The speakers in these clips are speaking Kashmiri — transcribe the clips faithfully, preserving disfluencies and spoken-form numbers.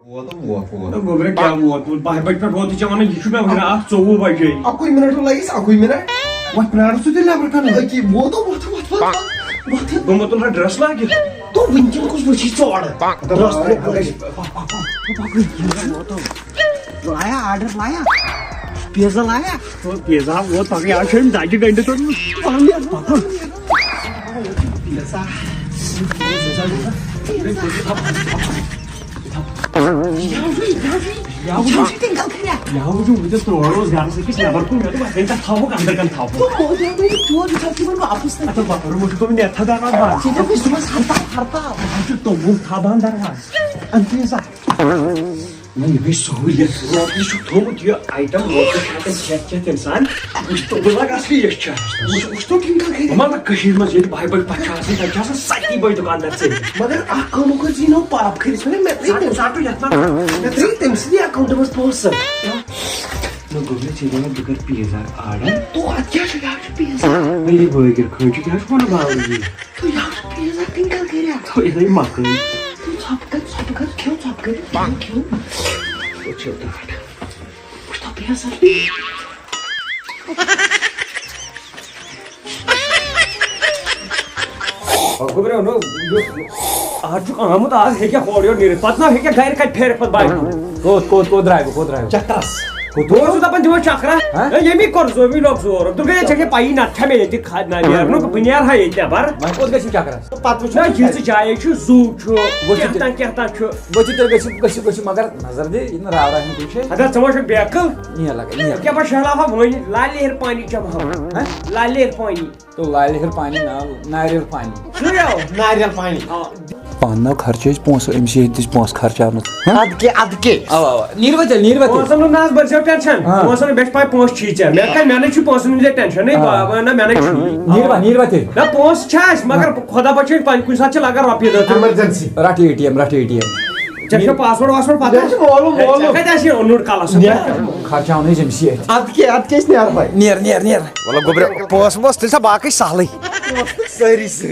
ووتُم، ووت، ووت۔ نہ، گوٚبرا، کیٛاہ ووت؟ ووت باہہِ بجہِ پٮ۪ٹھ ووتُے ژےٚ وَنان، یہِ چھُ مےٚ وٕنہِ اَکھ ژوٚوُہ بجے۔ اَکُے مِنٹ لَگیٚس، اَکُے مِنٹ۔ وۄتھ، پرٛارُس ژٕ تیٚلہِ نٮ۪برٕ کَنہِ۔ أکی ووتُم، وۄتھ، وۄتھ، وۄتھ، وۄتھ۔ بہٕ مہ تُلہٕ ہا ڈرٛس لاگِتھ۔ تو وٕنکٮ۪ن کُس وٕچھی ژٕ اورٕ؟ ڈرٛس تُلہٕ۔ لایا آرڈر لایا؟ پیزا لایا؟ تو پیزا ووت پگہہ، یہِ چھُ أمۍ دَجہِ گنٛڈِ توٚرمُت۔ پَکُن۔ یاوٕ چھُ وٕنکیٚس ترٛوڑ اوس گرس أکِس نٮ۪بر کُن، مےٚ دوٚپ، وۄنۍ کَتہِ تھاوہوکھ، اندر کَنہِ تھاوہوکھ۔ اَتھ بہٕ روٚمُت چھُ تِمن نیتھا دروازٕ بنٛد۔ ژےٚ دوٚپُے صُبحس ہرتال، ہرتال۔ اَتھ چھُ توٚمُل تھاوان دروازٕ۔ اَمہِ پیٖزا۔ نہ، یہِ گٔے سہوٗلیت۔ رۄپیہِ چھُ تھوٚومُت یہِ آیٹم، رۄپیہِ چھُ ہٮ۪کان کھٮ۪تھ کھٮ۪تھ اِنسان۔ وٕچھ تو، بہٕ لاگہٕ اَصلی یٔچھ چھَس۔ وٕچھ، وٕچھ تو کِنۍ کَل کھٔرِتھ۔ مطلب، کٔشیٖرِ منٛز ییٚلہِ بَہہِ بَجہِ پَتہٕ چھِ آسان، تَتہِ چھِ آسان سَتی بٔڑۍ دُکاندار ژٔلۍ۔ مگر اَکھ کٲم کٔر زِ یہِ نوٚو پاپ کھٔرِس وَنان مےٚ ترٛٲے تٔمۍ سٕے۔ سَتُے یَتھ منٛز۔ مےٚ ترٛٲے تٔمۍ سٕنٛدِ اکاونٹہٕ منٛز پونٛسہٕ۔ نہ، گوٚو مےٚ ژےٚ وَنان، بہٕ کَرٕ پیٖزا آرڈر۔ تو اَتھ کیٛاہ چھُ، یہِ حظ چھُ پیٖزا۔ وۄنۍ ییٚلہِ بٲگِر خٲنۍ چھُ، کیٛاہ چھُ وَنان باوٕ یہِ؟ تو یہِ حظ چھُ پیٖزا کِنۍ کَل کھٔرِتھ۔ تو یہِ نَے مَکٲے۔ تو ژھۄپہٕ کَر، ژھۄپہٕ کَر، کھیوٚو ژھۄپہٕ کٔرِتھ، کھیوٚو، کھیوٚو۔ وٕچھِو ٹاٹھ۔ وٕچھ تو پیٖزا۔ گوٚبریو، نو، یُس آز چھُکھ آمُت، آز ہیٚکیٛاہ ہورٕ یورٕ نیٖرِتھ؟ پَتہٕ نا ہیٚکیٛاہ گَرِ کَتہِ پھیرِتھ پَتہٕ بایِک؟ کوٚت، کوٚت، کوٚت درٛاے بہٕ، کوٚت درٛاے بہٕ؟ چکرس۔ کوٚت بہٕ اوسُس اوس؟ دَپان، دِمو چکرا۔ ہہ؟ ہے، ییٚمی کوٚر زوٚ، ییٚمی لوٚگ زور۔ دوٚپُن، ہے، ژےٚ کیٛاہ پَیی، نَتہٕ چھا مےٚ ییٚتہِ کھَ-، نہ نیرنُک، بہٕ نیرٕ ہا ییٚتہِ نٮ۪بر۔ وۄنۍ کوٚت گژھِ چکرس؟ تہٕ پَتہٕ وٕچھو نہ، تیٚلہِ یِژھ کَتہِ۔ جایے چھُ، زوٗ چھُ، ؤتھِو کیٛاہ تیٚلہِ۔ تام، کیٛاہ تام چھُ۔ ؤتھِو تیٚلہِ، گٔژھِو، گٔژھِو، گٔژھِو، مگر نظر دِ، یہِ نہٕ راو راو ہیوٗ کُنہِ جایہِ۔ اَدٕ حظ، ژٕ ما چھُکھ بیقٕل؟ نیر لگے، نیر۔ کیٛاہ بہٕ شہلاوہا وۄنۍ؟ لالہِ ہِر پانی چمہٕ ہا۔ ہہ؟ لالہِ ہِر پانی۔ تو لالہِ ہِر پانی ناو ناریل پانی۔ سُے ہو۔ ناریل پانی۔ آ۔ پانہٕ ناو خرچہِ أسۍ پونٛسہٕ، أمِس یہِ دِژ پونٛسہٕ خرچاونَس۔ ہہ؟ اَدٕ کے، اَدٕ کے۔ اَوا، اَوا۔ نیٖروا تیٚلہِ، نیٖروا تیٚلہِ۔ پونٛسَن ہُنٛد نہ حظ بٔرزیو ٹٮ۪نشَن۔ ہاں۔ پونٛسَن ہُنٛد، مےٚ چھِ پَے پونٛسہٕ چھی ژےٚ۔ مےٚ کَتہِ، مےٚ نَے چھُے پونٛسَن ہُنٛد یہِ ٹٮ۪نشَنٕے، ہاں۔ بابا، نہ، مےٚ نَے چھُے۔ نیٖروا، نیٖروا تیٚلہِ۔ نہ، پونٛسہٕ چھِ اَسہِ، مگر ہاں۔ خۄدا بَچٲیِن، پَنٕنۍ کُنہِ ساتہٕ چھِ لَگان رۄپیہِ دَہ تہٕ۔ ایمرجنسی۔ رَٹ اے ٹی ایم، رَٹ اے ٹی ایم۔ ژےٚ چھےٚ پاسوٲڈ واسوٲڈ پَتہ؟ مےٚ چھُ معلوم، معلوم۔ ژےٚ کَتہِ آسی اوٚنمُت کَلَس؟ خرچاونے أمِس یہِ اَتھِ۔ اَدٕ کیٛاہ، اَدٕ کیٛاہ أسۍ نیرو وۄنۍ۔ نیر، نیر، نیر۔ وَلہٕ گوٚبرِ، پونٛسہٕ وونٛسہٕ تُلۍ سا باقٕے سہلٕے۔ پونٛسہٕ تُلۍ سٲری سۭتۍ۔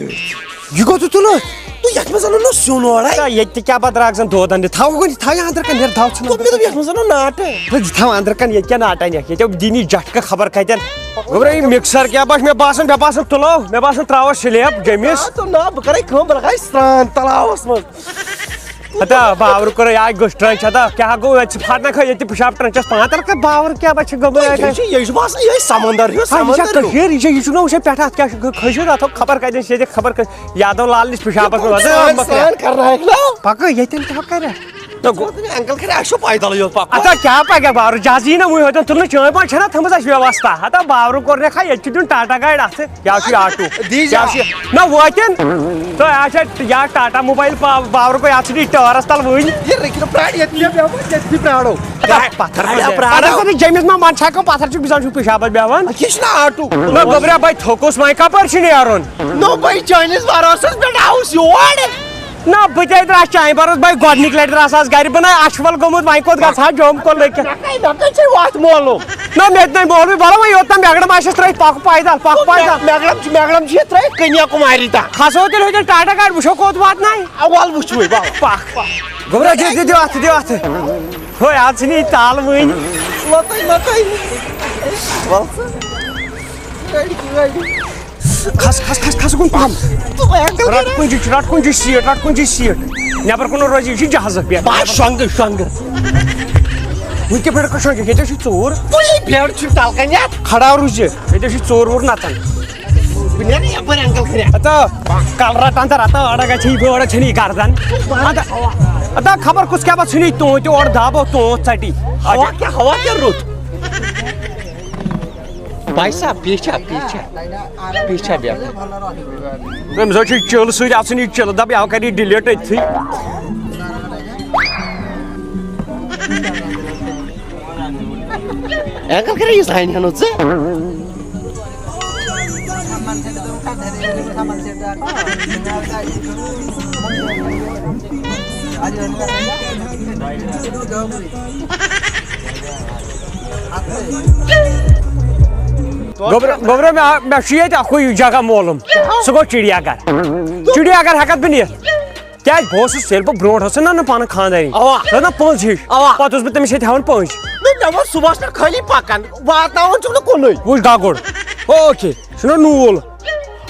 یہِ گوٚو تہٕ تُلُن۔ تہٕ یَتھ منٛز اَنو نہ سیُن اورَے۔ تہٕ ییٚتہِ تہِ کیٛاہ پَتہٕ راکھ زَن دودَن دِ۔ تھاو وۄنۍ، تھاو یہِ اَنٛدر کَنہِ، نیر، تھاو ژھٕنو۔ دوٚپ مےٚ دوٚپ یَتھ منٛز اَنو ناٹہٕ۔ تہٕ یہِ تھاو اَنٛدر کَنہِ، ییٚتہِ کیٛاہ ناٹہٕ اَنہِ؟ ییٚتہِ دِنۍ یہِ جَٹھ۔ کانٛہہ خبر کتٮ۪ن۔ گوٚبرا، یہِ مِکسر کیٛاہ باسہِ؟ مےٚ باسان، مےٚ باسان ترٛاوس سلیب جٔمِس۔ آ، تو نا، بہٕ کرے کٲم، بہٕ لگاوٕ سرٛان تلاوس منٛز۔ ہتا باورٕ کوٚر، یہِ آے گٔژھ ٹرٛنٛچ، ہتا کیٛاہ گوٚو اَتہِ؟ ژٕ پھاٹناوکھا ییٚتہِ پِشاب ٹرٛنٛچَس پانہٕ؟ تَلہٕ کَتھ باورٕ کیٛاہ باسہِ گوٚمُت اَتہِ؟ یہِ چھُ، یہِ چھُ باسان یِہوٚے سمندر ہیوٗ، ہا، یہِ چھا سمندر ہیوٗ۔ کٔشیٖر؟ یہِ چھا، یہِ چھُنہ وٕچھان پٮ۪ٹھٕ اَتھ کیٛاہ چھُ کٔشیٖر؟ اَتھ کھبر کَتٮ۪ن چھِ ییٚتہِ، خبر کَتہِ۔ یادو لال نِش پِشابَس منٛز۔ سرٛان، سرٛان کرناوکھ نا۔ پَکہٕ ییٚتٮ۪ن کیٛاہ کَرِ؟ نہ، گوٚو۔ ژٕ وَن تہٕ مےٚ، انکل، خٲرے، اَسہِ چھُ پیدلٕے یوت پَکُن۔ اَتھ کیٛاہ پَکہِ باورٕ؟ جہازی نہ وٕنہِ ہوتن تُلنہٕ چٲنۍ پٲٹھۍ چھَنہ تھٲمٕژ اَسہِ ویوستھا۔ ہَتہ باورٕ کوٚر نہ کھا، ییٚتہِ چھُ دیُن ٹاٹا گاڑِ اَتھٕ۔ کیٛاہ چھُ یہِ آٹوٗ؟ دی جا۔ کیٛاہ چھُ یہِ؟ نہ وٲتِن۔ تۄہہِ آسہِ یا ٹاٹا موبایل پا-، باورٕ کوٚر، یَتھ چھُنہٕ یہِ ٹٲرَس تَل وٕنہِ۔ یہِ رٔکِو پرٛارِ، ییٚتہِ مےٚ بیٚہمو، ییٚتہِ پرٛارو۔ پَتھر پرٛارو۔ پَتھر چھُ جیٚمِس منٛز منٛدٕ چھا کانٛہہ پَتھر چھُ بِزان چھُ پِشابَس بیٚہوان۔ یہِ چھُنہٕ آٹوٗ۔ نہ گوٚبریا، بَے تھوٚکُس وۄنۍ کَپٲرۍ چھُ نیرُن؟ نو بھائی، چٲنِس بھروسس پٮ۪ٹھ آوُس یور۔ نہ، بہٕ تہِ درٛاس چانہِ بروس، بھائی، گۄڈٕنِکۍ لٹہِ درٛاس آز گرِ۔ بہٕ نَے اچھول گوٚمُت، وۄنۍ کوٚت گژھٕ ہا؟ جوٚم کوٚر لٔکِتھ۔ مےٚ کَتہِ، مےٚ کَتہِ چھے وَتھ مولوٗم؟ نہ، مےٚ تہِ نَے مولوٗم، وَلہٕ وۄنۍ یوٚت تام مٮ۪گڑم آسٮ۪س ترٛٲیِتھ، پَکھ پیدل، پَکھ پیدل۔ مےٚ، مٮ۪گڑم چھُ، مٮ۪گڑم چھُ یہِ ترٛٲیِتھ کنیاکُماری تام۔ کھسو تیٚلہِ ہوٚتٮ۪ن ٹاٹا گاڑِ، وٕچھو کوٚت واتنایہِ۔ آ، وَلہٕ وٕچھوٕے، وَلہٕ۔ پَکھ۔ گوٚبرا، دِ، دِ، دِ اَتھٕ، دِ اَتھٕ۔ ہے، اَتھ ژھٕنہِ یہِ تال وٕنۍ۔ لۄتٕے، لۄتٕے۔ وَلہٕ ژٕ۔ گٲڑۍ، گٲڑۍ۔ کھس، کھس، کھس، کھس کُن پہم۔ تو انکل رٹ کُنجی، رٹ کُنجی سیٹ، رٹ کُنجی سیٹ۔ نٮ۪بر کُن روزِ، یہِ چھُ جہازس پٮ۪ٹھ۔ بس شۄنٛگہٕ، شۄنٛگہٕ۔ وٕنہِ کِتھ پٲٹھۍ کَتھ شۄنٛگہِ؟ ییٚتہِ چھِ ژوٗر۔ تُلِی بیڈ چھُ تَل کَنہِ اَتھ۔ کھڑا روٗزِ۔ ییٚتہِ چھِ ژوٗر ووٗر نَژان۔ بہٕ نیرٕ یَپٲرۍ انکل خٲرے۔ ہتا، کل رٹ اندر، ہتا، اڑا گژھِ یہِ، اڑا چھَنہٕ یہِ گردن۔ ہتا، ہتا، خبر کُس کیٛاہ پتہٕ ژھٕنہِ تونٛت تہِ اورٕ دَب، تونٛت ژَٹہِ۔ ہوا کیٛاہ، ہوا کیٛاہ رُت؟ بھائی صاحب، پیچھا، پیچھا، پیچھا بیٹھو۔ تٔمۍ زَن چھُ چِل سۭتۍ آسان یہِ چِل، دَپ یَوٕ کَرِ یہِ ڈِلیٖٹ أتھٕے۔ انکل، کَرے یہِ سانہِ ہَنو ژٕ؟ گوٚبرا، گوٚبرا، مےٚ، مےٚ چھُ ییٚتہِ اَکُے جگہ معلوم۔ سُہ گوٚو چِڑیا گھر۔ چِڑیا گھر ہٮ۪کَتھ بہٕ نِتھ؟ کیٛازِ؟ بہٕ اوسُس، ییٚلہِ بہٕ برونٛٹھ اوسُس نا، نہ پانہٕ خانٛداری۔ اوا۔ سۄ ٲس نا پٔنٛز ہِش۔ اوا۔ پَتہٕ اوسُس بہٕ تٔمِس ییٚتہِ ہٮ۪وان پٔنٛزۍ۔ نہ، مےٚ ووٚن صُبحَس پٮ۪ٹھ خٲلی پَکان، واتناوان چھُم نہٕ کُنُے۔ وٕچھ گگُر۔ اوکے۔ سُہ چھُنہ نوٗل۔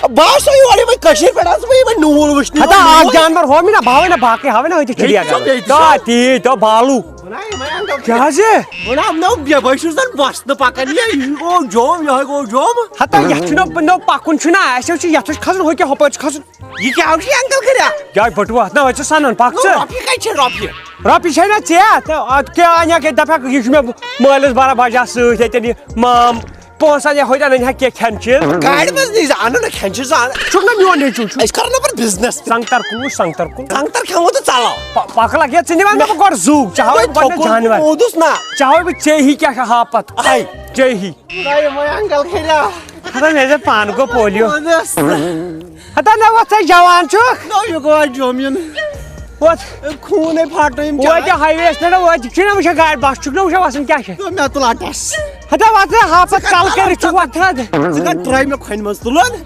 بہٕ آسو یورٕ یِمَے کٔشیٖرِ پٮ۪ٹھ آسہٕ بہٕ یِمَے نوٗل وٕچھنہِ۔ ہتا اَکھ جانوَر ہو مےٚ نہ، بہٕ ہاوے نہ باقٕے، ہاوے نہ أتی چھِ چِڑیا ییٚتہِ چھِ، گھر۔ ییٚتہِ چھِ۔ تا تی، تو بالو۔ وَنان یِمَے اَنکَل کیٛاہ حظ یہِ؟ وَنان نو بے-، بہٕ چھُس زَن بَس نہٕ پَکان، یہِ، یہِ گوٚو جوم، یِہوٚے گوٚو جوم۔ ہتا یَتھ چھُنہ نو پَکُن چھُنہ، اَسہِ حظ چھُ یَتھ حظ چھُ کھَسُن، ہُہ کیٛاہ ہُپٲرۍ چھُ کھَسُن؟ یہِ کیٛاہ حظ چھُ اَنکَل کَران؟ کیٛاہ بٔٹوٕ اَتھ نہ حظ چھِ سَنان، پَکھ نو ژٕ۔ رۄپیہِ کَتہِ چھِ رۄپیہِ؟ رۄپیہِ چھے نہ ژےٚ؟ تہٕ اَتھ کیٛاہ اَنہِ ہا، دَپہِ ہا، یہِ چھُ مےٚ مٲلِس بَران بَجا سۭتۍ ییٚتٮ۪ن یہِ مام۔ پونٛسہٕ اَنہِ ہا، ہُتہِ اَنٕنۍ ہا کینٛہہ کھٮ۪ن چیٖز۔ گاڑِ منٛز نہٕ زانان نہ کھٮ۪ن چیٖز زانان۔ چھُکھ نہ میون نیٚچوٗ چھُ۔ أسۍ کَرو نہ پَتہٕ بِزنِس تہِ۔ سنٛگتر کُل، سنٛگتر کُل۔ سنٛگتر کھٮ۪مو تہٕ ژَلو۔ پَ-، پَکھ لَگ یا ژٕ نِوان مےٚ گۄڈٕ زُو، چاہو مےٚ بہٕ گۄڈٕ تھوٚکُن جانوَر۔ اوٗدُس نا۔ چاہو بہٕ ژےٚ ہی کیٛاہ چھِ ہاپَتھ۔ آے۔ ژےٚ ہی۔ خۄداے، یِمَے اَنکَل کھیٚریا۔ ہتا مےٚ زَن پانہٕ گوٚو پولیو۔ اَہَن حظ۔ ہتا نہ وۄتھ ژَے جوان چھُکھ۔ نو یہِ گوٚو اَتھ جوٚم یُن۔ وۄتھ۔ خوٗن ہے پھاٹنٲیِم وۄتھ چاے۔ یہِ ہاے وییَس پٮ۪ٹھ وۄتھ، یہِ چھُنہ وٕچھان گاڑِ بَس چھُکھ نہ وٕچھان وَسان کیٛاہ چھِ۔ نو مےٚ تُل اَٹَس۔ ہتا وۄتھ ژٕ ہاپَتھ ژٕ کَل کَر کٔرِتھ چھُکھ وۄتھان۔ ژٕ کَر try مےٚ کھۄنہِ منٛز تُلُن؟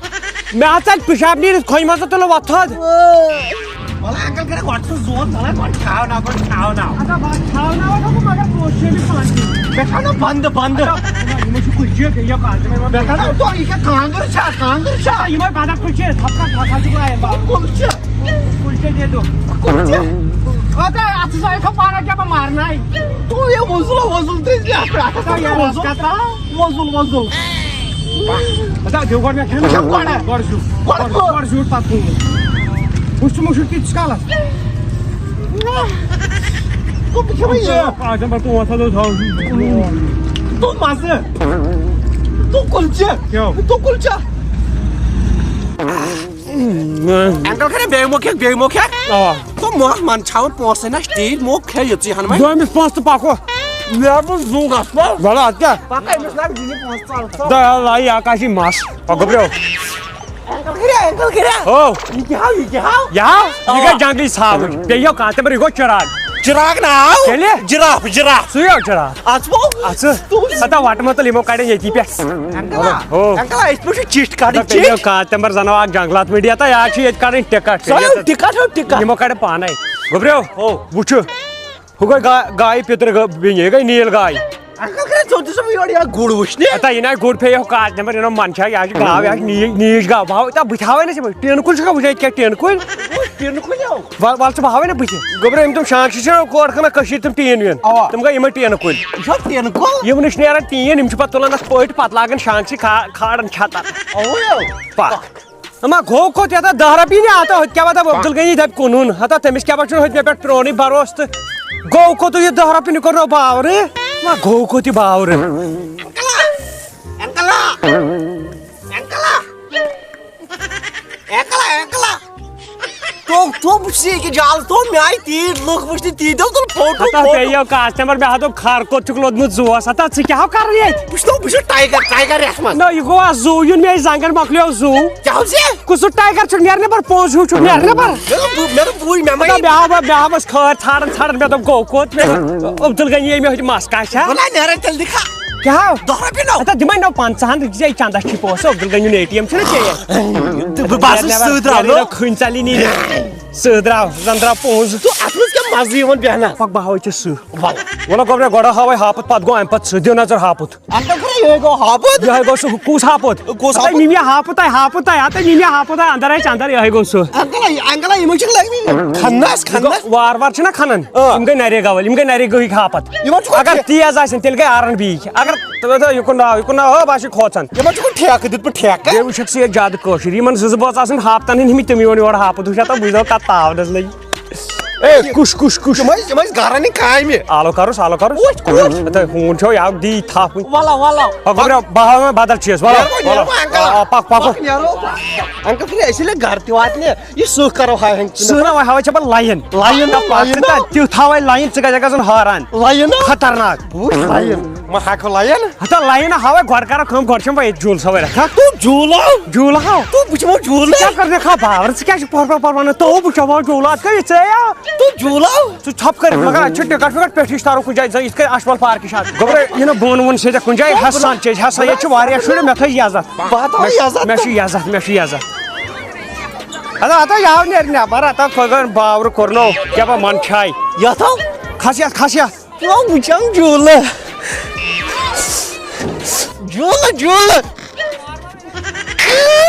مےٚ ہا ژَلہِ پِشاب نیٖرِتھ کھۄنہِ منٛز تہٕ تُلہٕ وۄتھٕ حظ۔ وَلہٕ اَنکَل کَرے گۄڈٕ سُہ زوٗن، ژَلے گۄڈٕ کھاو نا، گۄڈٕ کھاو نا۔ اَدا بہٕ ہا کھاو نا وۄنۍ، مگر کوٗشِش چھِ أمِس پانہٕ تہِ۔ مےٚ تھاو نا بنٛدٕ، بنٛدٕ۔ اَدا، یِمَے چھِ کُلچہِ، یہِ کَتھ، یِمَے ما مےٚ تھاو نا، تو یہِ کیٛاہ کانٛگٕر چھا، کانٛگٕر چھا؟ یِمَے بَدَکھ کُلچہِ، ژھۄپہٕ کَتھ، ژھۄپہٕ کَتھ چھُکھ لایان بَب۔ کُلچہِ۔ کُلچہِ دے دو۔ کُلچہِ۔ اَدا، اَتھ چھُ سا یِتھو پانَس کیٛاہ بہٕ مارناے؟ تو یہِ وۄزُل، وۄزُل تہِ ژےٚ اَتھ پٮ۪ٹھ، اَتھ اَدا، پٮ۪ٹھ یہِ وۄزُل۔ کَتھ ترٛاو۔ وۄزُل، وۄزُل۔ اَدا، دیو گۄڈٕ مےٚ کھیوٚن۔ کھیوٚن گۄڈٕ۔ گۄڈٕ زیُٹھ۔ گۄڈٕ گۄڈٕ۔ گۄڈٕ زیُٹھ، پَتہٕ کھیوٚن۔ وٕچھ ژٕ مُشُک کۭتِس کالَس۔ بہٕ کھیوٚمَے یہِ۔ آز دَپان پانٛژھ ہَتھ اوس ہاوُن۔ تو مَزٕ۔ تو کُلچہِ۔ کیٛاہ؟ تو کُلچہِ۔ اَنکَل کَرے بیٚیہِ مۄکھ کھٮ۪کھ، بیٚیہِ مۄکھ کھٮ۪کھ۔ آ۔ تو مۄکھ منٛد چھاوُن پونٛسہٕ نہ تی، مۄکھ کھے یہِ ژٕ ہَن وۄنۍ۔ دۄیمِس پونٛسہٕ تہٕ پَکو۔ مےٚ بوٗز زُو گژھٕ پَتہٕ۔ وَلہٕ اَدٕ کیٛاہ؟ پَکھ أمِس لَگ دِنہِ پونٛسہٕ ژَلہٕ ژَلہٕ۔ دَ-، لَے یا کَشی مَس۔ پَکو برٛو۔ اَنکَل کَرے، اَنکَل کَرے۔ ہو۔ یہِ کیٛاہ ہاو، یہِ کیٛاہ ہاو؟ یہِ ہاو؟ یہِ آ۔ گٔے جنٛگلی ژھاوٕج۔ بیٚیہِ یو کانٛہہ تہِ مےٚ، یہِ گوٚو چِراغ۔ چِراغ نہ ہاو۔ تیٚلہِ؟ Giraffe, giraffe. سُے ہو چِراغ۔ اَژٕ بو؟ اَژٕ۔ تُل۔ ہتا وَٹہٕ مَتُل یِمو کَڑٮ۪ن ییٚتی پٮ۪ٹھ۔ اَنکَل، ہو۔ اَنکَل، اَسہِ پٮ۪ٹھ چھُ چِٹھۍ کَڑٕنۍ، دَپان ییٚلہِ چِٹھۍ۔ کانٛہہ تہِ مےٚ زَنو اَکھ جنٛگلات میٖڈیا تہٕ یا چھِ ییٚتہِ کَڑٕنۍ ٹِکَٹ۔ سُہ ہاو ٹِکَٹ، ہاو ٹِکَٹ۔ یِمو کَڑِ پانَے۔ گوٚبریو، ہو۔ وٕچھُو۔ ہُہ گٔے گا-، گایہِ پِتٕر گٔ-، بیٚنہِ، یہِ گٔے نیٖل گاے۔ اَنکَل کَرے ژوٚٹ دِژٕم یورٕ یا گُڑ وٕچھنہِ۔ ہتا یہِ نہ گُڑ پھے یہِ ہُہ کاٹ نمبر، یہِ نہ منٛد چھا، یہِ چھِ گاو، یہِ چھِ نی-، نیٖج گاو۔ بہٕ ہاوے، تا بہٕ تہِ ہاوے نہ ژےٚ وۄنۍ ٹیٖنہٕ کُلۍ چھُکھا وٕچھان، یِتھ کٔٹھۍ ٹیٖنہٕ کُلۍ؟ ٹیٖنہٕ کُلۍ ہو؟ وَل، وَل ژٕ بہٕ ہاوے نہ بہٕ تہِ۔ گوٚبرا، یِم تِم شانٛگ چھِ، چھِ کورٕ کٕنان کٔشیٖرِ تِم ٹیٖن ویٖن۔ اَوا۔ تِم گٔے یِمَے ٹیٖنہٕ کُلۍ۔ یہِ چھا ٹیٖنہٕ کُل؟ یِمنٕے چھِ نیران ٹیٖن، یِم چھِ پَتہٕ تُلان اَتھ پٔٹۍ، پَتہٕ لاگان شانٛگ چھِ کھا-، کھالان چھَتَر۔ اَوَے ہو۔ پَکھ۔ اما گوٚو کوٚت یَتھ دَہ رۄپیہِ نہِ آتا ہوٚتہِ کیٛاہ وَدٕ عبدالغنی دَپہِ کُنُن۔ ہتا تٔمِس کیٛاہ بَچُن ہوٚتہِ مےٚ پٮ۪ٹھ پرٛونُے بَروسہٕ تہٕ گوٚو کوٚت یہِ دَہ رۄپیہِ نہِ کوٚر نہٕ باورٕ۔ وۄنۍ گوٚو کوٚت یہِ باورٕ؟ اَنکَلا! اَنکَلا! اَنکَلا! اَنکَلا! اَنکَلا! تو، تو بہٕ چھُس ییٚکیٛاہ جالَس، تو مےٚ آیہِ تیٖتۍ لُکھ وٕچھنہِ، تیٖتۍ حظ تُل فوٹو، ہتا فوٹو۔ بیٚیہِ یہِ کاسٹمَر، مےٚ ہا دوٚپ خر کوٚت چھُکھ لوٚدمُت زُوَس، ہتا ژٕ کیٛاہ ہو کَران ییٚتہِ؟ بہٕ چھُس، بہٕ چھُس ٹایگر، ٹایگر یَتھ منٛز۔ نہ، یہِ گوٚو اَز زُو یُن، مےٚ زنٛگَن مۄکلیو زُو۔ کیٛاہ حظ یہِ؟ کُس سُہ ٹایگر چھُکھ؟ نیر نٮ۪بر، پوٚز ہیوٗ چھُکھ، نیر نٮ۪بر۔ مےٚ دوٚپ، بہٕ، مےٚ دوٚپ، بٕے، مےٚ ما ہتا یی؟ مےٚ ہا، مےٚ ہا ٲس خٲر ژھانڈان، ژھانڈان، مےٚ دوٚپ، گوٚو کوٚت؟ مےٚ دوٚپ، عبدالغنی ییٚمہِ ہوٚتہِ مَس کاسہِ ہا۔ وَلہٕ ہا، نیران تیٚلہِ دِکھا۔ کیٛاہ ہا؟ دَہ رۄپیہِ نو۔ ہتا دِمَے نو پنٛژاہَن، یہِ ژےٚ چندس چھی پونٛسہٕ، عبدالغنی ہُنٛد اے ٹی ایم چھُنہ ژےٚ یہِ؟ تہٕ بہٕ، بہٕ آسہٕ نیران، سۭتۍ درٛاو، نیران نو۔ کھٔنۍ ژَلہِ نی۔ سۭتۍ درٛاو، زَن درٛاو پونٛسہٕ۔ تہٕ اَتھ منٛز کیٛاہ مَزٕ یِوان بیٚہنَس؟ پَکھ بہٕ ہاوَے ژےٚ سۭتۍ۔ وَلہٕ۔ وَلہٕ گۄڈٕ، گۄڈٕ ہاوَے ہاپُت، پَتہٕ گوٚو اَمہِ پَتہٕ سُہ، دِو نظر ہاپُت۔ اَنکَل خۄدا، یِہوٚے گوٚو ہاپُت۔ یِہوٚے گوٚو سُہ، کُس ہاپُت؟ کُس ہاپُت؟ ہَتَے مِمیا ہاپُت آے، ہاپُت آے، ہَتَے مِمیا ہاپُت آے، اَندَر آے، اَندَر، یِہوٚے گوٚو سُہ۔ اَنکَل، اَنکَل، یِمَن چھِکھ لٔگمٕتۍ کھَنَس، یہِ گوٚو کھَنَس۔ وار وار چھِنہ کھَنان، آ۔ یِم گٔے نَرے گَوَل، یِم گٔے نَرے گٔہٕکۍ ہاپَت۔ یِمَن چھُ اگر ٹھیٖک۔ تیز آسن، تیٚلہِ گٔے آر این بی۔ اگر تہٕ، تہٕ، یہِ کُن ناو، یہِ کُن ناو، ہو، بہٕ ہا چھُس کھوژان۔ یِمَن چھُ ٹھیکہٕ دیُتمُت ٹھیکہٕ۔ بیٚیہِ وٕچھَکھ ژٕ ییٚتہِ زیادٕ کٲشِر۔ یِمَن زٕ زٕ بٲژ آسَن ہاپتَن ہِنٛدۍ ہُمہِ تِم یِوان یورٕ ہاپُت وٕچھان، تہٕ بہٕ چھُس دَپان کَتھ تاونَس لٔگۍ۔ اے، کُس، کُس، کُس؟ تِم ٲسۍ، تِم ٲسۍ گَرَن ہِنٛدۍ کامہِ۔ آلو کَرُس، آلو کَرُس۔ وٕچھ، وٕچھ۔ تہٕ ہوٗن چھو یَوٕ دی تھَپھ وٕنہِ۔ وَلو، وَلو۔ آ، گوٚبرا، بہٕ ہاوٕ وۄنۍ بدل چیٖز، وَلو، نیرو، وَلو۔ نیرو، اَنکَل۔ آ، آ، پَکھ، پَکھ۔ پَکھ، نیرو۔ اَنکَل، پھِرِ اَسہِ ییٚلہِ گَرٕ تہِ واتنہِ، یہِ سٕہہ کَرو ہا ہٮ۪نٛگ ژٕ۔ سٕہہ نا وۄنۍ ہاوَے ژےٚ بہٕ لایِن۔ لایِن نا، پَتہٕ لایِن نا۔ تیُتھ ہاوَے لایِن، ژٕ گژھکھ گژھُن حٲران۔ لایِن نا۔ خطرناک۔ بہٕ وٕچھ لایِن۔ وۄنۍ ہاکھ ہا لایِن۔ ہتا لایِن ہاوَے گۄڈٕ کَرو کٲم، گۄڈٕ چھَم بہٕ ییٚتہِ جوٗلہٕ سوٲرۍ رَٹان۔ تو جوٗلہٕ ہاو؟ جوٗلہٕ ہاو۔ تو بہٕ چھُمو جوٗلہٕ۔ ژٕ کیٛاہ کَرنہِ کھا باورٕ؟ ژٕ کیٛاہ چھُکھ پَر پَر پَر وَنان؟ تو بہٕ چھَمو جوٗلہٕ، اَتھ کیٛاہ یہِ ژےٚ یا؟ تو جوٗلہٕ ہاو؟ ژٕ ژھۄپہٕ کٔرِتھ مگر اَتہِ چھُ ٹِکَٹ وِکَٹ پٮ۪ٹھٕے چھِ تَرُن کُنہِ جایہِ، زَن یِتھ کٔنۍ اَشمَل پارکہِ چھِ اَتھ۔ گوٚبرا، یہِ نہٕ بۄن وۄن چھِ ییٚتہِ کُنہِ جایہِ، ہَسان چھِ أسۍ، ہَسان۔ ییٚتہِ چھِ واریاہ شُرۍ، مےٚ تھٲے یَزَتھ۔ بہٕ ہا تھاوَے مےٚ، یَزَتھ۔ مےٚ چھُ یَزَتھ، مےٚ چھُ یَزَتھ۔ ادا ادا یاو نیر نٮ۪بر، ادا کھوگن باور کوٚرنو، کیٛاہ بہ من چھاے۔ یتھ آو؟ کھس یتھ، کھس یتھ۔ یو بہٕ چم جوٗلہٕ۔ جوٗلہٕ، جوٗلہٕ۔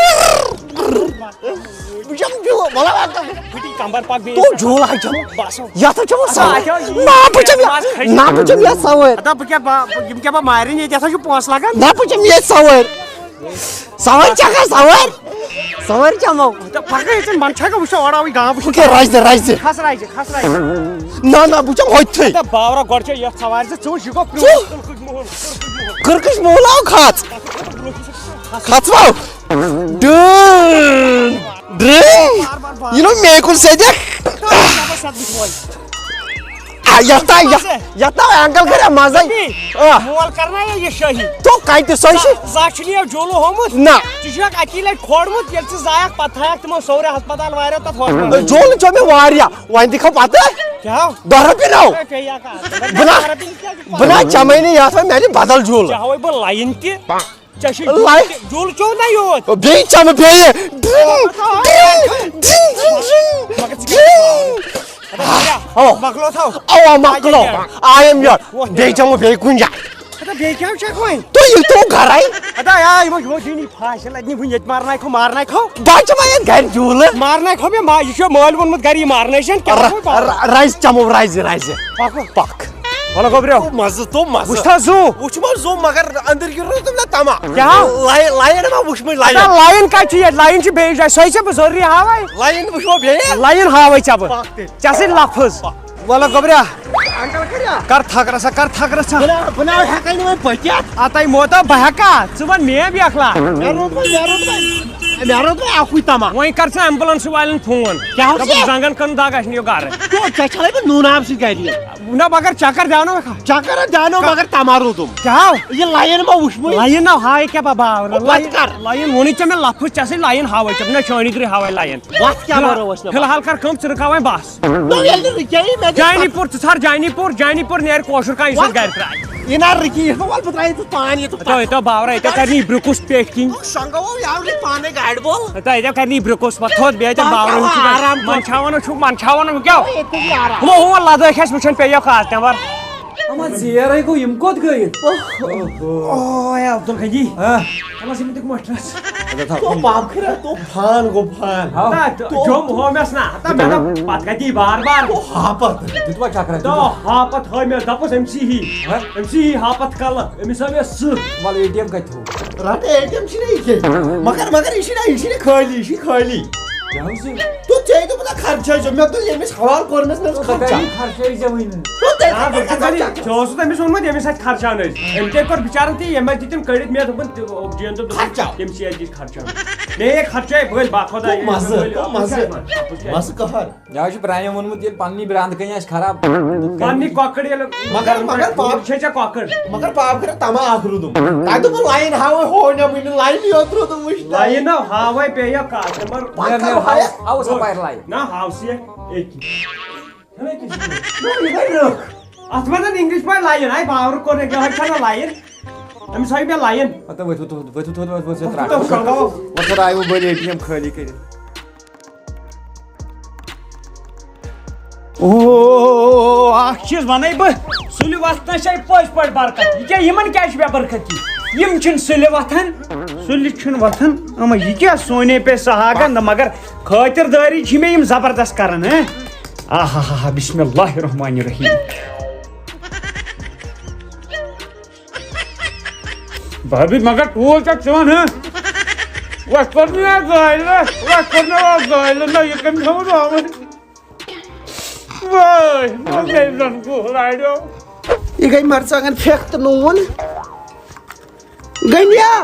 بہٕ چم جوٗلہٕ، مطلب، ادا۔ پھٹی کمبر پک بیٚیہِ۔ تو جوٗلہٕ ہا چمو۔ بس۔ یتھ ہا چمو ادا، سوٲرۍ۔ ادا، یہِ نا بہٕ چم یتھ، ماز کھٔسہِ۔ نا بہٕ چم یتھ سوٲرۍ۔ ادا بہٕ کیٛاہ با-، یِم کیٛاہ بہ مارن ییٚتہِ، یتھ ہا چھُ پونٛسہٕ لگان۔ نا بہٕ چم یتھ سوٲرۍ۔ سوٲرۍ چکھا سوٲرۍ۔ سوٲرۍ چمو۔ تہٕ پکھ ہے ژٕ، من چھا گا وٕچھو اورٕ آوٕے گام وٕچھو۔ اوکے، رایزِ، رایزِ۔ کھس رایزِ، کھس رایزِ۔ نہ، نہ، بہٕ چمہٕ ہوٚتھٕے۔ تہٕ باورا گۄڈٕ چھا یتھ سوارِ زِ ژٕ وٕچھ، یہِ گوٚو ژٕ؟ کرکش موہل آو کھژ۔ کھژ ما؟ Done, done. یہِ نو مے کُن سیدیک۔ آ، یتھ تا، یتھ، یتھ تا اینگل کریا مزے۔ آ۔ مول کرنا یا یہ شاہی؟ تو کتہِ سۄے چھِ؟ زا چھُنہٕ یہِ جولہٕ ہومُت۔ نہ۔ ژٕ چھُکھ اکی لٹہِ کھولمُت، ییٚلہِ ژٕ زایکھ پتہٕ تھایکھ تِمو سورِ ہسپتال واریاہ تتھ ہوسپتال۔ جولہٕ چھُ مےٚ واریاہ، وۄنۍ دِکھو پتہٕ۔ کیٛاہ؟ دہ رۄپیہِ نو۔ ہے، کیٛاہ یہِ کتھ؟ بہٕ نا، بہٕ نا چمے نہٕ یتھ وۄنۍ، مےٚ دِ بدل جولہٕ۔ چاہوے بہٕ لایِن تہِ۔ ژےٚ چھُے لایِن؟ جولہٕ چیوٚو نا یوت؟ بیٚیہِ چمہٕ بیٚیہِ۔ ڈِرِنگ، ڈِرِنگ، ڈِرِنگ، ڈِرِنگ، ڈِرِنگ۔ مگر ژٕ کیٛاہ؟ اَوا۔ مۄکلو تھاو۔ اَوا، مۄکلو۔ آ، یہِ کیٛاہ؟ I am your. بیٚیہِ چمو بیٚیہِ کُنہِ جایہِ۔ اَدا بیٚیہِ کیٛاہ چھُ کھوٚن؟ تُہۍ یِتھو گرے۔ اَدا یا یِمو یِمو دیٖنی پھاش، لَگہِ نہٕ وٕنہِ ییٚتہِ مارناے کھو، مارناے کھو۔ بہٕ چھُ وۄنۍ ییٚتہِ گرِ جوٗلہٕ۔ مارناے کھو مےٚ ما-، یہِ چھُ مٲلۍ ووٚنمُت گرِ یہِ مارناے چھَنہٕ کیٛاہ ر-، گوٚو پَتہٕ؟ ر-، رَزِ چمو، رَزِ، رَزِ۔ پَکھ۔ پَکھ۔ وَلہٕ گوٚبریو۔ مَزٕ تو مَزٕ۔ وٕچھ تھا زُو۔ وٕچھ ما زُو، مگر أنٛدٕرۍ کِنۍ روٗدُم نہ تَما۔ کیٛاہ؟ لایِن، لایِن ما وٕچھ مےٚ لایِن؟ اَدا لایِن کَتہِ چھِ ییٚتہِ؟ لایِن چھِ بیٚیہِ جایہِ۔ سۄے چھےٚ بہٕ ضروٗری ہاوٕے۔ لایِن وٕچھو بیٚیہِ۔ لایِن ہاوٕے ژےٚ بہٕ۔ پَکھ تیٚلہِ۔ ژےٚ سۭتۍ لفظ۔ وَلہٕ گوٚبریا۔ انکل کریہ؟ کر تھکھ رژھا، کر تھکھ رژھا۔ بنا بنا ہیکے نہٕ وۄنۍ پٔکِتھ۔ آ، تۄہہِ موتا بہٕ ہیکا؟ ژٕ وَن مےٚ بیکھلا۔ مےٚ روٗد وۄنۍ، مےٚ روٗد وۄنۍ، مےٚ روٗد وۄنۍ اَکُے تما۔ وۄنۍ کر ژٕ ایمبولینس والٮ۪ن فون۔ کیٛاہ اوس دَپُکھ یہِ؟ زنٛگن کٔنۍ دَگ، اَسہِ نِیِو گرٕ۔ کیٛاہ، ژےٚ چھَلے بہٕ نوٗنہٕ آبہٕ سۭتۍ گرِ یہِ؟ نہ، مگر چکر دیاونو مےٚ کھا۔ چکر دیاونو، مگر تما روٗدُم۔ کیٛاہ ہاو؟ یہِ لایِن ما وٕچھ مےٚ؟ لایِن نہ ہاوے کیٛاہ بابا؟ او، پتہٕ کر؟ لایِن ووٚنُے ژےٚ مےٚ لفظ، ژےٚ سۭتۍ لایِن ہاوے ژےٚ، نہ چٲنی درٕے ہاوے لایِن۔ وَتھ کیٛاہ فِلحال، بَرو ٲس مےٚ؟ فِلحال کر کٲم، ژٕ رُکاو وۄنۍ بس۔ نہ، ییٚلہِ نہٕ رُکییی، مےٚ گٔے جانی پوٗر، ژٕ ژھار جانی پوٗر، جانی پوٗر نیرِ کٲشُر کانٛہہ یُس اَسہِ وَتھ۔ گرِ ترٛایہِ۔ یہِ نہ رُکییی، وَلہٕ بہٕ ترٛاوٕ یہِ ژٕ پانہٕ یہِ تہٕ تہٕ پَتہٕ۔ ییٚتٮ۪و باورا، ییٚتٮ۪و کَرِ نہٕ یہِ برٛکُس پیٹھۍ کِنۍ۔ شۄنٛگو یاورِ پانَے گاڑِ بول۔ تہٕ ییٚتٮ۪و کَرِ نہٕ یہِ برٛکُس، وَتھ تھوٚد بیٚیہِ ییٚتٮ۪و پَتہٕ باورا کیٛاہ ہُہ چھُ آرام کَرِ۔ منٛدچھاوان چھُکھ، منٛدچھاوان ہُہ کیٛاہ؟ ییٚتہِ چھُ آرام۔ ہُمو ہُمو لَدٲکھ اَسہِ وٕچھان پیٚیو خاص تَمہِ وَر۔ اما ژیر ہے گوٚو، یِم کوٚت گٔے؟ اوہ۔ اوے عبدالغنی۔ ہاں۔ چلو، یِم دِکھ مۄٹھرس۔ اچھا، تھاو۔ تو پاپ کھرا، تو فان گو فان۔ ہاو۔ نہ، تو تو جوٚم ہومس نہ، تہ مےٚ دوٚپ، پتہٕ کتہِ یی بار بار۔ تو ہاپت۔ دیُتوا چکرا، تو دیُتوا؟ ہاپت ہٲو مےٚ، دوٚپُس، أمۍ سی ہی۔ ہاں؟ أمۍ سی ہی ہاپت کلہٕ، أمِس ہٲو مےٚ سٕہہ۔ وَلہٕ اے ٹی ایم کتہِ تھوٚو؟ رٹ اے ٹی ایم چھُنہٕ یہِ کینٛہہ۔ مگر، مگر یہِ چھُنہٕ، یہِ چھُنہٕ خٲلی، یہِ چھُ خٲلی۔ کیٛاہ حظ؟ تو ژےٚ دوٚپ نہ خرچہٕ چھُ، مےٚ دوٚپ ییٚمِس حوالہٕ کوٚر مےٚ، مےٚ دوٚپ تو خرچہٕ۔ بتائی خرچہٕ چھےٚ وٕنہِ۔ تو ژےٚ آ، دوٚپ بہٕ چھُس خرچہٕ۔ دَپان، ژےٚ اوسُتھ أمِس ووٚنمُت، ییٚمِس اَتھِ خرچاونٲوۍ۔ أمۍ تہِ کوٚر بِچارَن تہِ، ییٚمہِ آیہِ دِتِن کٔڑِتھ، مےٚ دوٚپُن، تہِ، جِیَن دوٚپ، دوٚپُن، خرچاو۔ تٔمۍ سی اَتہِ دِتۍ خرچاونہٕ۔ مےٚ ہے خرچاے بٔلۍ بَکھ خۄداے، تو مَزٕ، أمِس تو مٔلۍ، مَزٕ۔ اَتھ کیٛاہ چھُ وَنان؟ اَتھ کیٛاہ چھُ وَنان؟ مَزٕ قہر۔ یہِ حظ چھُ پرٛانیو ووٚنمُت، ییٚلہِ پننی برٛانٛد کَنہِ آسہِ خراب۔ پننی کۄکٕر ییٚلہِ مگر، مگر پاپ چھے ژےٚ کۄکٕر۔ مگر پاپ کَرِ تَما اَکھ روٗدُم۔ تۄہہِ دوٚپوُ لایِن ہاوَے ہو نہ وٕنہِ، لایِن یوت روٗدُم وٕچھ۔ لایِن نہ ہاوَے پیٚیہِ کَتھ، ژٕ مَر پَتہٕ مےٚ، کَرو مےٚ ہاوَے۔ ہاوَس، ہاوَس اَپارِ لایِن۔ نہ ہاوسٕے یہِ أکی۔ چھَنہ أکی سۭتۍ؟ نہ، یہِ گٔے رٕکھ۔ اَتھ منٛز اِنگلِش پٲٹھۍ لایِن، ہاے پاورٕ کوٚر نہٕ، یہِ حظ چھَنہ لایِن۔ أمِس ہاوِ مےٚ لایِن۔ ہَتہٕ ؤتھِو تھوٚد، ؤتھِو تھوٚد، ؤتھِو، ؤتھِو، ترٛاوَو۔ تھوٚد شۄنٛگاوَو۔ وۄتھ ترٛاوَو بٔلۍ اے ٹی ایم خٲلی کٔرِتھ۔ او، اکھ چیٖز وَنَے بہٕ، سُلہِ وَتھنَس چھے پٔزۍ پٲٹھۍ برکت۔ یہِ کیٛاہ، یِمَن کیٛاہ چھِ بے برکتی؟ یِم چھِنہٕ سُلہِ وَتھان، سُلہِ چھِنہٕ وَتھان۔ اَما یہِ کیٛاہ سونے پے سہاگا، نہ مگر خٲطِردٲری چھِ مےٚ یِم زبردست کران، ہہ؟ آہا ہا ہا، بسم اللہ الرحمن الرحیم۔ بھابھی، مگر ٹوٗل چھا چون، ہہ؟ وۄتھ کوٚر نہٕ یَتھ زٲلۍ، وۄتھ کوٚر نہٕ یَتھ زٲلۍ، نہ یہِ کٔمۍ تھوٚوُن آمُت؟ وٲے، مےٚ گٔے زَن گُہہ لاریو۔ یہِ گٔے مرژٕوانٛگن پھیٚکھ تہٕ نوٗن۔ گٔنیا،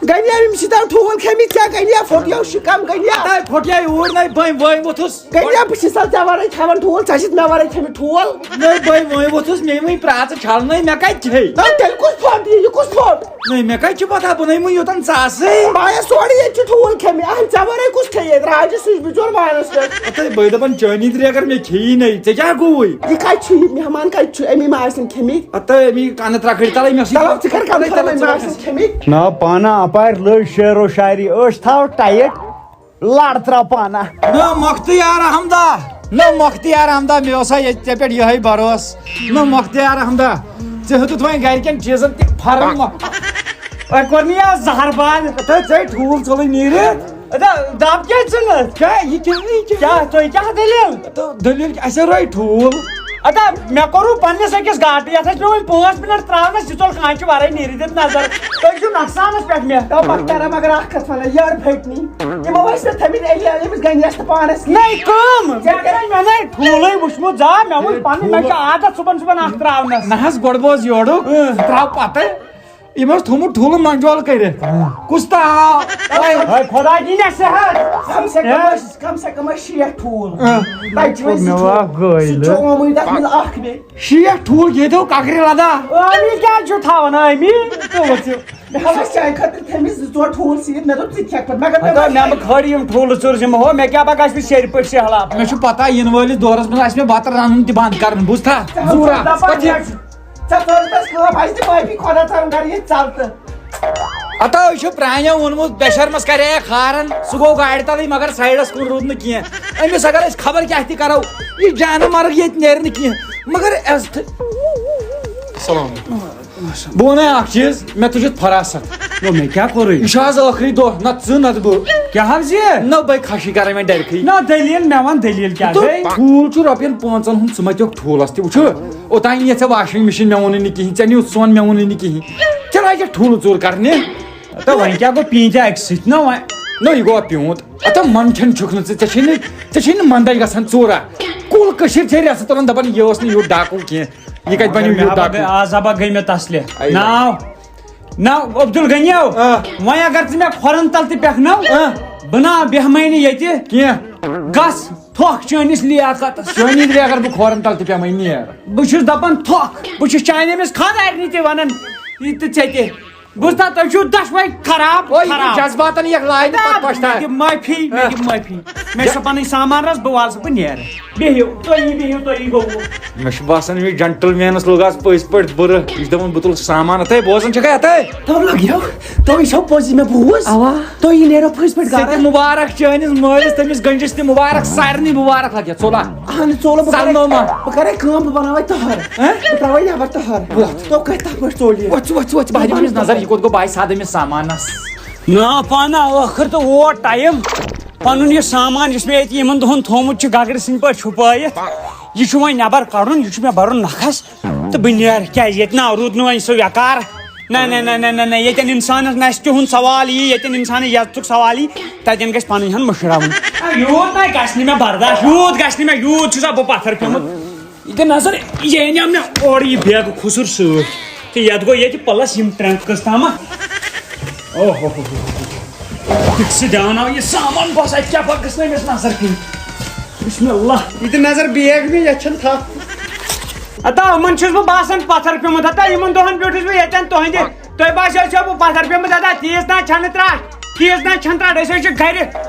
گٔنیا، یِم چھِ تَو ٹھوٗل کھیٚمٕتۍ ژےٚ، گٔنیا، پھوٚٹیو شِکم، گٔنیا۔ تۄہہِ پھوٚٹیو اوٗرۍ نَے، بٔمۍ وٲے ووٚتھُس۔ گٔنیا، بہٕ چھُسا ژےٚ وَرٲے کھٮ۪وان ٹھوٗل، ژےٚ چھِتھ مےٚ وَرٲے کھیٚمٕتۍ ٹھوٗل۔ نَے، بٔمۍ وٲے ووٚتھُس، مےٚ وٕنۍ پرٛاژٕ چھَلنَے، مےٚ کَتہِ کھیٚیہِ؟ نہ، تیٚلہِ کُس پھوٚٹ یہِ، یہِ کُس پھوٚٹ؟ نَے، مےٚ کَتہِ چھِ پَتہ، بہٕ نَے وٕنۍ یوٚتَن ژاسٕے۔ بہٕ آیَس سورُے، ییٚتہِ چھِ ٹھوٗل کھیٚمٕتۍ، اَہَن، ژےٚ وَرٲے کُس کھیٚیہِ ییٚتہِ؟ راجہِ سُہ چھُ بِچور وانَس پٮ۪ٹھ۔ ہَتَے، بٔے دَپان، چٲنی ترٛے اگر مےٚ کھیٚیی نَے، ژےٚ کیٛاہ گوٚوُے؟ یہِ کَتہِ چھُ، یہِ مہمان کَتہِ چھُ؟ أمی ما آسن کھیٚمٕتۍ؟ ہَتَے، أمی کَنہٕ ترٛکھٕرۍ تَلَے مےٚ سۭتۍ۔ تَلَو، ژٕ کَر کَنہٕ تَلَے، تَلَے تَلَے، مےٚ آسن کھیٚمٕتۍ؟ نا پانا اپارِ لٔج شعر و شاعری، أچھ تھاو ٹایٹ۔ لڑ ترٛاو پانہ۔ نہ مۄختیار احمدا، نہ مۄختیار احمدا، مےٚ اوسا ییٚتہِ ژےٚ پٮ۪ٹھ یِہوٚے بروسہٕ۔ نہ مۄختیار احمدا، ژےٚ ہیوٚتُتھ وۄنۍ گرِکٮ۪ن چیٖزن تہِ پھرن مۄ-، وۄنۍ کوٚر نہٕ یہِ آز زہر باد۔ تہٕ ژےٚ ٹھوٗل ژوٚلُے نیٖرِتھ۔ ادا، دب کیٛازِ ژھٕنَتھ؟ کیٛاہ؟ یہِ کیٛاہ، یہِ کیٛاہ؟ کیٛاہ، تۄہہِ کیٛاہ دٔلیٖل؟ تہٕ دٔلیٖل کیٛاہ؟ اَسہِ رٲے ٹھوٗل۔ ادا، مےٚ کوٚروٕ پننِس أکِس گاٹہٕ، یَتھ ٲسۍ مےٚ وۄنۍ پانٛژھ مِنٹ ترٛاونَس، یہِ ژوٚل کانٛچہِ وَرٲے نیٖرِتھ یَتھ نظر۔ تُہۍ چھِو نۄقصانَس پٮ۪ٹھ مےٚ۔ تَو پَتہٕ کَرٕ مگر اَکھ کَتھ وَنان، یٔڈ پھٔٹنی۔ یِمو ٲسۍ مےٚ تھٲومٕتۍ أکیٛاہ أمِس گَنہِ یَس تہٕ پانَس۔ نَے کٲم، ژےٚ کَرے مےٚ نَے ٹھوٗلٕے وٕچھمُت زانٛہہ، مےٚ ووٚن پنٕنۍ، مےٚ چھُ عادت صُبحن صُبحن اَکھ ترٛاونَس۔ نہ حظ، گۄڈٕ بوز یورُک، ترٛاو پَتہٕ۔ یِم ٲسۍ تھوٚمُت ٹھوٗلہٕ منجول کٔرِتھ۔ کُس تہٕ آو؟ ہے، خۄدا دِیِن اَسہِ صحت۔ کم سے کم ٲسۍ، کم سے کم ٲسۍ شیٹھ ٹھوٗل۔ تَتہِ چھِ وۄنۍ زٕ مےٚ ٹھوٗل۔ واکھ گٲلۍ۔ سُہ تہِ چھُ آمُت تَتھ منٛز اَکھ بیٚیہِ۔ شیٹھ ٹھوٗل ییٚتہِ ہو ککرِ لدان۔ ٲمی کیٛازِ چھُ تھاوان ٲمی؟ ژٕ وٕچھ۔ مےٚ ہسا چھِ چایہِ خٲطرٕ تھٲمٕتۍ زٕ ژور ٹھوٗل سیٖتھ، مےٚ دوٚپ، "ژٕ تہِ کھٮ۪کھ پَتہٕ۔" مگر مےٚ ہتا، دوٚپ، مےٚ مہٕ کھٲلۍ یِم ٹھوٗلہٕ ژور، یِم ہو، مےٚ کیٛاہ پَگاہ آسہِ مےٚ سیرِ پٲٹھۍ سہلاب۔ مےٚ چھُ پَتہ، یِنہٕ وٲلِس دورَس منٛز آسہِ مےٚ بَتہٕ رَنُن تہِ بنٛد کَرُن، بوٗزتھا؟ ژٕ ہا زوٗرا، دَپان پَتہٕ یہِ چھَکھ۔ ژےٚ ژوٚل تَس کٲم، اَسہِ تہِ معٲفی، خۄدا ژَرُن کَرٕ یہِ ژَلتہٕ۔ ہتا، أسۍ چھِ پرٛانیو ووٚنمُت، بے شرمس کَرے ہارن، سُہ گوٚو گاڑِ تَلٕے، مگر سایڈَس کُن روٗد نہٕ کینٛہہ۔ أمِس اگر أسۍ خبر کیٛاہ تہِ کَرو، یہِ جانہٕ مرگ ییٚتہِ نیرِ نہٕ کینٛہہ۔ مگر عزتہٕ۔ السلام علیکم۔ بہٕ وَنَے اَکھ چیٖز، مےٚ تُجِتھ فراست۔ نو، مےٚ کیٛاہ کوٚرُے؟ یہِ چھُ آز ٲخری دۄہ، نَتہٕ ژٕ، نَتہٕ بہٕ۔ کیٛاہ حظ یہِ؟ نہ، بَے خۄشی کَرَے وۄنۍ ڈَرِکھٕے۔ نہ، دٔلیٖل، مےٚ وَن دٔلیٖل کیٛاہ تہٕ گٔے؟ ٹھوٗل چھُ رۄپیَن پانٛژَن ہُنٛد، ژٕ مہ تیوٚک ٹھوٗلَس تہِ۔ وٕچھو، اوٚتام یہِ ژےٚ واشِنٛگ مِشیٖن مےٚ ووٚنُے نہٕ کِہیٖنۍ، ژےٚ نیوٗتھ سۄن مےٚ ووٚنُے نہٕ کِہیٖنۍ۔ ژےٚ لٲجَکھ ٹھوٗلہٕ ژوٗر کَرنہِ۔ تہٕ وۄنۍ کیٛاہ گوٚو، پیٖنتہِ اَکہِ سۭتۍ نہ وۄنۍ؟ نہ، یہِ گوٚو پیوٗنت۔ ہتا، من کھٮ۪ن چھُکھ نہٕ ژٕ، ژےٚ چھے نہٕ، ژےٚ چھے نہٕ مندے گژھان ژوٗرا۔ کُل کٔشیٖر چھے رٮ۪سہٕ تُلان، دپان، "یہِ اوس نہٕ یُتھ ڈاکوٗ کینٛہہ، یہِ کتہِ بنیو یُتھ ڈاکوٗ؟" آ، زبا گٔے مےٚ تسلہِ۔ اَیہِ۔ ناو، ناو عبدالغنی او۔ آ۔ وۄنۍ اگر ژٕ مےٚ کھۄرن تل تہِ پٮ۪کھ نو، آ۔ بہٕ ناو بیہمے نہٕ ییٚتہِ۔ کینٛہہ۔ گژھ تھۄکھ چٲنِس لیاقتس۔ چٲنی لیاقت بہٕ کھۄرن تل تہِ پٮ۪مے نیر۔ بہٕ چھُس دپان تھۄکھ، بہٕ چھُس چانہِ أمِس خانٛدارنہِ تہِ ونان، یہِ تہٕ ژےٚ تہِ۔ بوٗزتھا، تُہۍ چھِو دۄشوَے خراب، اوے، یہِ خراب۔ جذباتن یکھ لاینہٕ پتہٕ پشتاو۔ مےٚ دِ معٲفی، مےٚ دِ معٲفی۔ مےٚ چھُ پنٕنۍ سامان رس، بہٕ والہٕ سُہ، بہٕ نیرٕ۔ بِہِو، تُہی بِہِو، تُہی گوٚوٕ۔ مےٚ چھُ باسان، ییٚمِس جنٹل مینس لوٚگ آز پٔزۍ پٲٹھۍ بُرٕ۔ یہِ چھُ دپان، بہٕ تُلہٕ سامان، ہتے بوزان چھکھا ہتے؟ تو لگیو، تُہۍ چھو پوٚز، یہِ مےٚ بوٗز۔ اوا۔ تُہی نیرو پٔزۍ پٲٹھۍ سُہ تہِ گرٕ۔ مُبارک چٲنِس مٲلِس، تٔمِس گنجس تہِ مُبارک، سارنٕے مُبارک لگہِ۔ ژولا۔ اہن، ژولا، بہٕ کرے، ژلنو ما؟ بہٕ کرے کٲم، بہٕ بناوے تہر۔ ہہ؟ بہٕ ترٛاوے نٮ۪بر تہر۔ وۄتھ۔ تو کتہِ تتھ پٲٹھۍ ژوٚل یہِ؟ وۄتھ ژٕ، وۄتھ ژٕ، وۄتھ ژٕ، بہٕ دِمہٕ أمِس نظر، یہِ کوٚت گوٚو، بہٕ آیہِ سادٕ أمِس سامانس۔ نا پانہ، ٲخٕر تہٕ ووت ٹایم۔ پنُن یہِ سامان یُس مےٚ ییٚتہِ یِمن دۄہن تھوٚومُت چھُ گگرٕ سٕنٛدۍ پٲٹھۍ چھُپٲیِتھ، یہِ چھُ وۄنۍ نٮ۪بر کڑُن، یہِ چھُ مےٚ برُن نکھس تہٕ بہٕ نیرٕ۔ کیازِ ییٚتہِ نا روٗد نہٕ وۄنۍ سُہ ویکار۔ نہ، نہ، نہ، نہ، نہ، نہ، ییٚتٮ۪ن اِنسانَس نَسہِ تہِ ہُنٛد سوال یی، ییٚتٮ۪ن اِنسانَس یَزتُک سوال یی، تَتٮ۪ن گژھِ پَنٕنۍ ہَن مٔشراوٕنۍ۔ آ، یوٗت نَے گژھِ نہٕ مےٚ برداش، یوٗت گژھِ نہٕ مےٚ، یوٗت چھُسا بہٕ پَتھر پیوٚمُت۔ یہِ دِ نظر، یہِ أنیٛام مےٚ اورٕ یہِ بیگہٕ کھُسُر سۭتۍ۔ تہٕ یَتھ گوٚو ییٚتہِ plus یِم ترٛٮ۪ن قٕسطٕ تامَتھ۔ اوہ ہو ہو ہو ہو۔ یُتھ سُہ دیٛاوناو یہِ سامان، بَس اَتہِ کیٛاہ پَتہٕ گٔژھ نہٕ أمِس نظر پیٚنۍ۔ بسم اللہ۔ یہِ تہِ نظر بیگ مےٚ، یَتھ چھَنہٕ تھپھ۔ ہتا، یِمَن چھُس بہٕ باسان پَتھر پیوٚمُت۔ ہتا، یِمَن دۄہَن بیوٗٹھُس بہٕ ییٚتٮ۪ن تُہٕنٛدِ۔ تۄہہِ باسیو چھا بہٕ پَتھر پیوٚمُت؟ ہتا، تیٖژ نہ چھَنہٕ ترٛٹھ، تیٖژ نہ چھَنہٕ ترٛٹھ۔ أسۍ حظ چھِ گَرِ،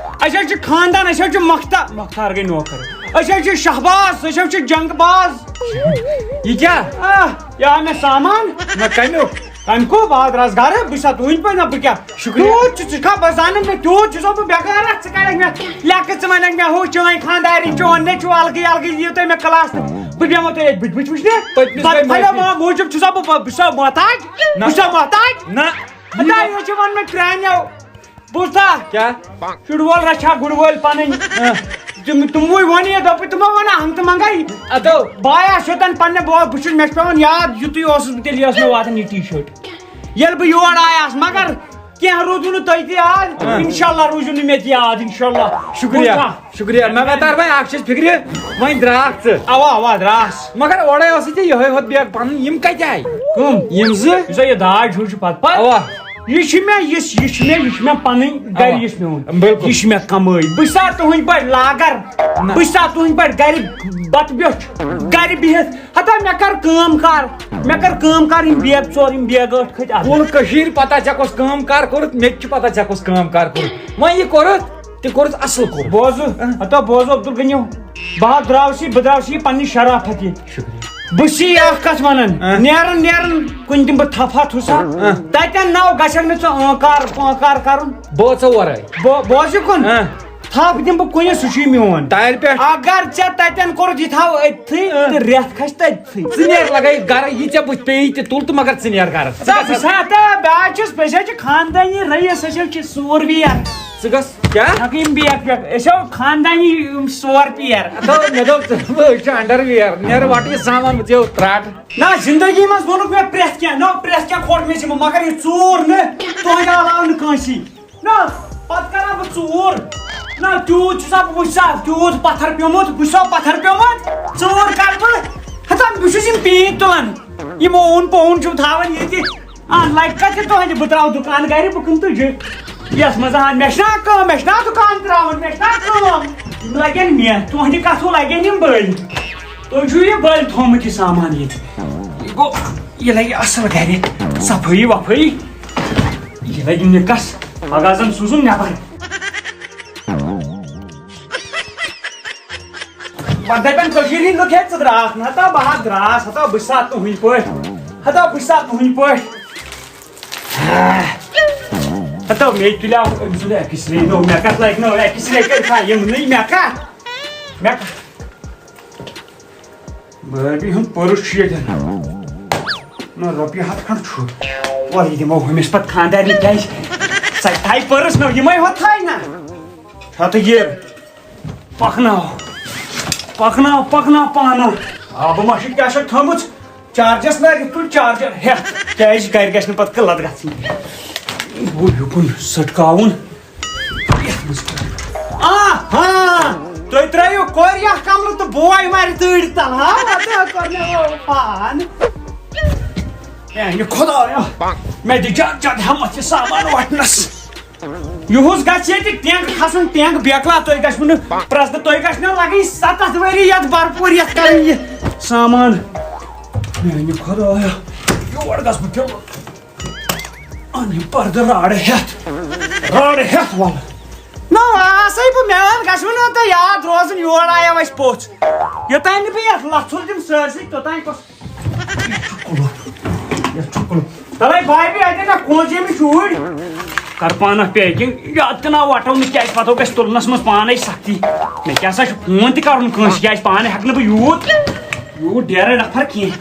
أسۍ حظ چھِ خاندان، أسۍ حظ چھِ مۄختا-، مۄختار گٔے نوکر۔ أسۍ حظ چھِ شہباز، أسۍ حظ چھِ جنگ باز۔ یہِ کیٛاہ؟ آہ، یہِ آو مےٚ سامان۔ نہ، کَمیُک؟ کَمہِ کو؟ بہٕ ہا درٛاس گرٕ، بہٕ چھُسا تُہٕنٛدۍ پٲٹھۍ؟ نہ، بہٕ کیٛاہ؟ شُکریہ۔ تیوٗت چھُ، ژٕ چھُکھا، بہٕ زانَن نہٕ، تیوٗت چھُسا بہٕ بیکارَکھ، ژٕ کَرَکھ مےٚ لیٚکھٕ، ژٕ وَنَکھ مےٚ ہُہ چٲنۍ خانٛدارِنۍ، چون نیٚچوٗ الگٕے الگٕے، یِیِو تُہۍ مےٚ class تہٕ بہٕ بیٚہمو تۄہہِ اَتہِ بٕتھِ بٕتھِ وٕچھنہِ۔ پٔتمِس پَتہٕ گٔے پھَلٮ۪و معٲفی۔ ما موٗجوٗب چھُسا بہٕ، بہٕ چھُسا محتاج؟ نہ۔ بہٕ چھُسا محتاج؟ نہ۔ ہتا، یہِ چھُ ووٚنمُت پرٛانیو۔ بوٗزتھا؟ کیٛاہ؟ شُرۍ وول رچھا گُرۍ وٲلۍ پنٕنۍ۔ ہہ۔ تِم، تِموٕے ووٚن یہِ، دوٚپُکھ، تِمو ووٚن ہنٛگتہٕ منٛگے۔ ادو۔ بہٕ آیاس یوٚتن پننہِ بو-، بہٕ چھُس، مےٚ چھُ پٮ۪وان یاد، یُتُے اوسُس بہٕ تیٚلہِ، یہِ ٲس مےٚ واتان یہِ T-shirt۔ ییٚلہِ بہٕ یور آیاس، مگر کینٛہہ روٗدوٕ نہٕ تۄہہِ تہِ یاد، ہہ۔ انشاءاللہ روٗزِو نہٕ مےٚ تہِ یاد، انشاءاللہ۔ شُکریہ۔ بوٗزتھا؟ شُکریہ۔ مےٚ وتار وۄنۍ اکھ چیٖز فِکرِ، وۄنۍ درٛاکھ ژٕ۔ اوا، اوا، درٛاس۔ مگر اورے اوسُے ژےٚ یِہوٚے ہوت بیگ پنُن، یِم کتہِ آے؟ کٕم؟ یِم زٕ۔ یُس سا یہِ داج ہیوٗ چھُ پتہٕ پتہٕ۔ اوا۔ یہِ چھِ مےٚ، یُس، یہِ چھِ مےٚ، یہِ چھِ مےٚ پنٕنۍ گرِ، اوا۔ یُس مےٚ اوٚن۔ بِلکُل۔ یہِ چھِ مےٚ کمٲے۔ بہٕ چھُسا تُہٕنٛدۍ پٲٹھۍ لاگر؟ نہ۔ بہٕ چھُسا تُہٕنٛدۍ پٲٹھۍ گرِ بتہٕ بیوٚچھ؟ گرِ بِہِتھ؟ ہتا مےٚ کر کٲم کار، مےٚ کر کٲم کار، یِم بیگ ژور، یِم بیگ ٲٹھ کھٔتۍ اتھ۔ کُل کٔشیٖرِ پتہ ژےٚ کۄس کٲم کار کوٚرُتھ، مےٚ تہِ چھِ پتہ ژےٚ کۄس کٲم کار کوٚرُتھ۔ وۄنۍ یہِ کوٚرُتھ، تہِ کوٚرُتھ اصل کوٚر۔ بوزو، ہتا بوزو عبدالغنی، بہٕ ہا درٛاوسٕے، بہٕ درٛاوسٕے یہِ پننہِ شرافت یہِ۔ شُکریہ۔ بہٕ چھُسے اکھ کتھ ونان، ہہ؟ نیران نیران کُنہِ دِمہٕ بہٕ تھپھ ہتھ ہُہ سا، ہہ؟ تتٮ۪ن ناو گژھکھ نہٕ ژٕ آنکار پانکار کرُن۔ بٲژو ورٲے۔ بو-، بوزِ کُن؟ ہہ؟ تھپھ دِمہٕ بہٕ کُنہِ، سُہ چھُے میون۔ ٹایرِ پٮ۪ٹھ۔ اگر ژےٚ تَتٮ۪ن کوٚرُتھ یہِ تھاو أتتھٕے، اۭں۔ تہٕ رٮ۪تھ کھسہِ تٔتتھٕے۔ ژٕ نیر لگٲیِتھ گرٕ، یہِ ژےٚ بُتھِ پیٚیی تہِ تُل تہٕ مگر ژٕ نیر گرٕ۔ ژٕ ژٕ گژھ۔ سا تہٕ بہٕ حظ چھُس، بہٕ حظ چھُس خاندٲنی رئیس، أسۍ حظ چھِ سور ویر۔ ژٕ گژھ۔ کیٛاہ؟ ہٮ۪کہٕ یِم بیگ ویگ، أسۍ حظ خاندٲنی یِم سور پیر۔ ہتو، مےٚ دوٚپ، ژٕ، بہٕ، أسۍ چھِ انڈر ویر، نیر وٹہٕ یہِ سامان، بہٕ ژےٚ ترٛٹھ۔ نہ، زندگی منٛز ووٚنُکھ مےٚ پرٛٮ۪تھ کینٛہہ، نہ، پرٛٮ۪تھ کینٛہہ کھوٚٹ مےٚ ذمہٕ، مگر یہِ ژوٗر نہٕ، تُہنٛدِ علاوٕ نہٕ کٲنٛسی۔ نہ، پتہٕ کرا بہٕ ژوٗر۔ نہ، تیوٗت چھُ سا، بہٕ وٕچھ سا، تیوٗت پتھر پیومُت، بہٕ چھُسا پتھر پیومُت؟ ژوٗر کرٕ بہٕ؟ ہتا، بہٕ چھُس یِم پیٖنتۍ تُلان۔ یِم اوُن پوُن چھِو تھاوان ییٚتہِ۔ آ، لگہِ کتہِ تُہنٛدِ؟ بہٕ ترٛاوٕ دُکان گرِ، بہٕ کٕنہٕ تُجہِ۔ یتھ منٛز، آ، مےٚ چھُنہ کٲم، مےٚ چھُنہ دُکان ترٛاوُن، مےٚ چھُنہ کٲم۔ یِم لگن مےٚ، تُہنٛدِ کتھٕ لگن یِم بٔلۍ۔ تُہۍ چھِو یہِ بٔلۍ تھوٚمُت یہِ سامان ییٚتہِ۔ یہِ گوٚو، یہِ لگہِ اصل گرِ، صفٲیی وفٲیی۔ یہِ لگہِ نِکس، پگاہ زن سوٗزُن نٮ۪بر۔ پتہٕ دپن کٔشیٖرِ ہٕنٛدۍ لُکھ، "ہے، ژٕ درٛاکھ نہ، ہتا بہٕ ہا درٛاس، ہتا بہٕ چھُسا تُہٕنٛدۍ پٲٹھۍ، ہتا بہٕ چھُسا تُہٕنٛدۍ پٲٹھۍ۔" ہتا مےٚ تُلیو أمۍ سُنٛد ایکس رے، نو، مےٚ کتھ لگہِ نو ایکس رے کٔرِتھ، یِم نٕے مےٚ کتھ، مےٚ کتھ۔ باربی ہُنٛد پٔرٕس چھُ ییٚتٮ۪ن۔ نہ، رۄپیہِ ہَتھ کھنٛڈ چھُ۔ وۄنۍ یہِ دِمو ہُمِس پَتہٕ خانٛدارنہِ، کیٛازِ؟ سۄ تہِ تھایہِ پٔرٕس، نہ، یِمَے ہوت تھایہِ نہ۔ ہَتہٕ یہِ۔ پَکناو۔ پَکناو، پَکناو پانہٕ۔ آبہٕ مَشٕک کیٛاہ چھَکھ تھٲومٕژ؟ چارجَس لٲگِتھ تُل چارجَر ہٮ۪تھ۔ کیٛازِ گَرِ گژھِ نہٕ پَتہٕ قٕلت گژھٕنۍ۔ ہُہ یُکُن سٕٹکاوُن۔ یتھ منٛز۔ آ، ہاں، تُہۍ ترٲیِو کورِ یتھ کملہٕ تہٕ بوے مارِ تۭرِ تل، ہا، وۄنۍ کر مےٚ پان۔ میانہِ خدایا، مےٚ دِ جد جد ہمت یہِ سامان وٹنس۔ یُہُس گژھِ ییٚتہِ ٹینک کھسُن، ٹینک بیکلا، تُہۍ گژھِوٕ نہٕ پرٛزنہٕ، تُہۍ گژھِ نہٕ لگٕنۍ ستتھ ؤری یتھ بھرپوٗر یتھ کرٕنۍ یہِ سامان۔ میانہِ خدایا، یور گژھٕ بہٕ کیٛاہ؟ اَن یہِ پردٕ راڑٕ ہٮ۪تھ۔ راڑٕ ہٮ۪تھ وَلہٕ۔ نہ، آسَے بہٕ میٛٲنۍ گژھِ وۄنۍ نہٕ تۄہہِ یاد روزُن، یور آیو اَسہِ پوٚژھ۔ یوٚتام نہٕ بہٕ یَتھ لَژھُل دِمہٕ سٲرسٕے، توٚتام کۄس۔ یَتھ چھُ کُلُف۔ یَتھ چھُ کُلُف۔ تَلَے بھاے، بیٚیہِ اَتہِ نہ کونٛژِ ییٚمِس شُرۍ۔ کر پانہ پیکِنگ، یہِ اَتھ تہِ نہ وَٹو نہٕ کیٛازِ، پَتہٕ گژھِ تُلنَس منٛز پانَے سختی۔ مےٚ کیٛاہ سا چھُ فون تہِ کَرُن کٲنٛسہِ، کیٛازِ پانہٕ ہٮ۪کہٕ نہٕ بہٕ یوٗت، یوٗت ڈیرٕ نفر کینٛہہ۔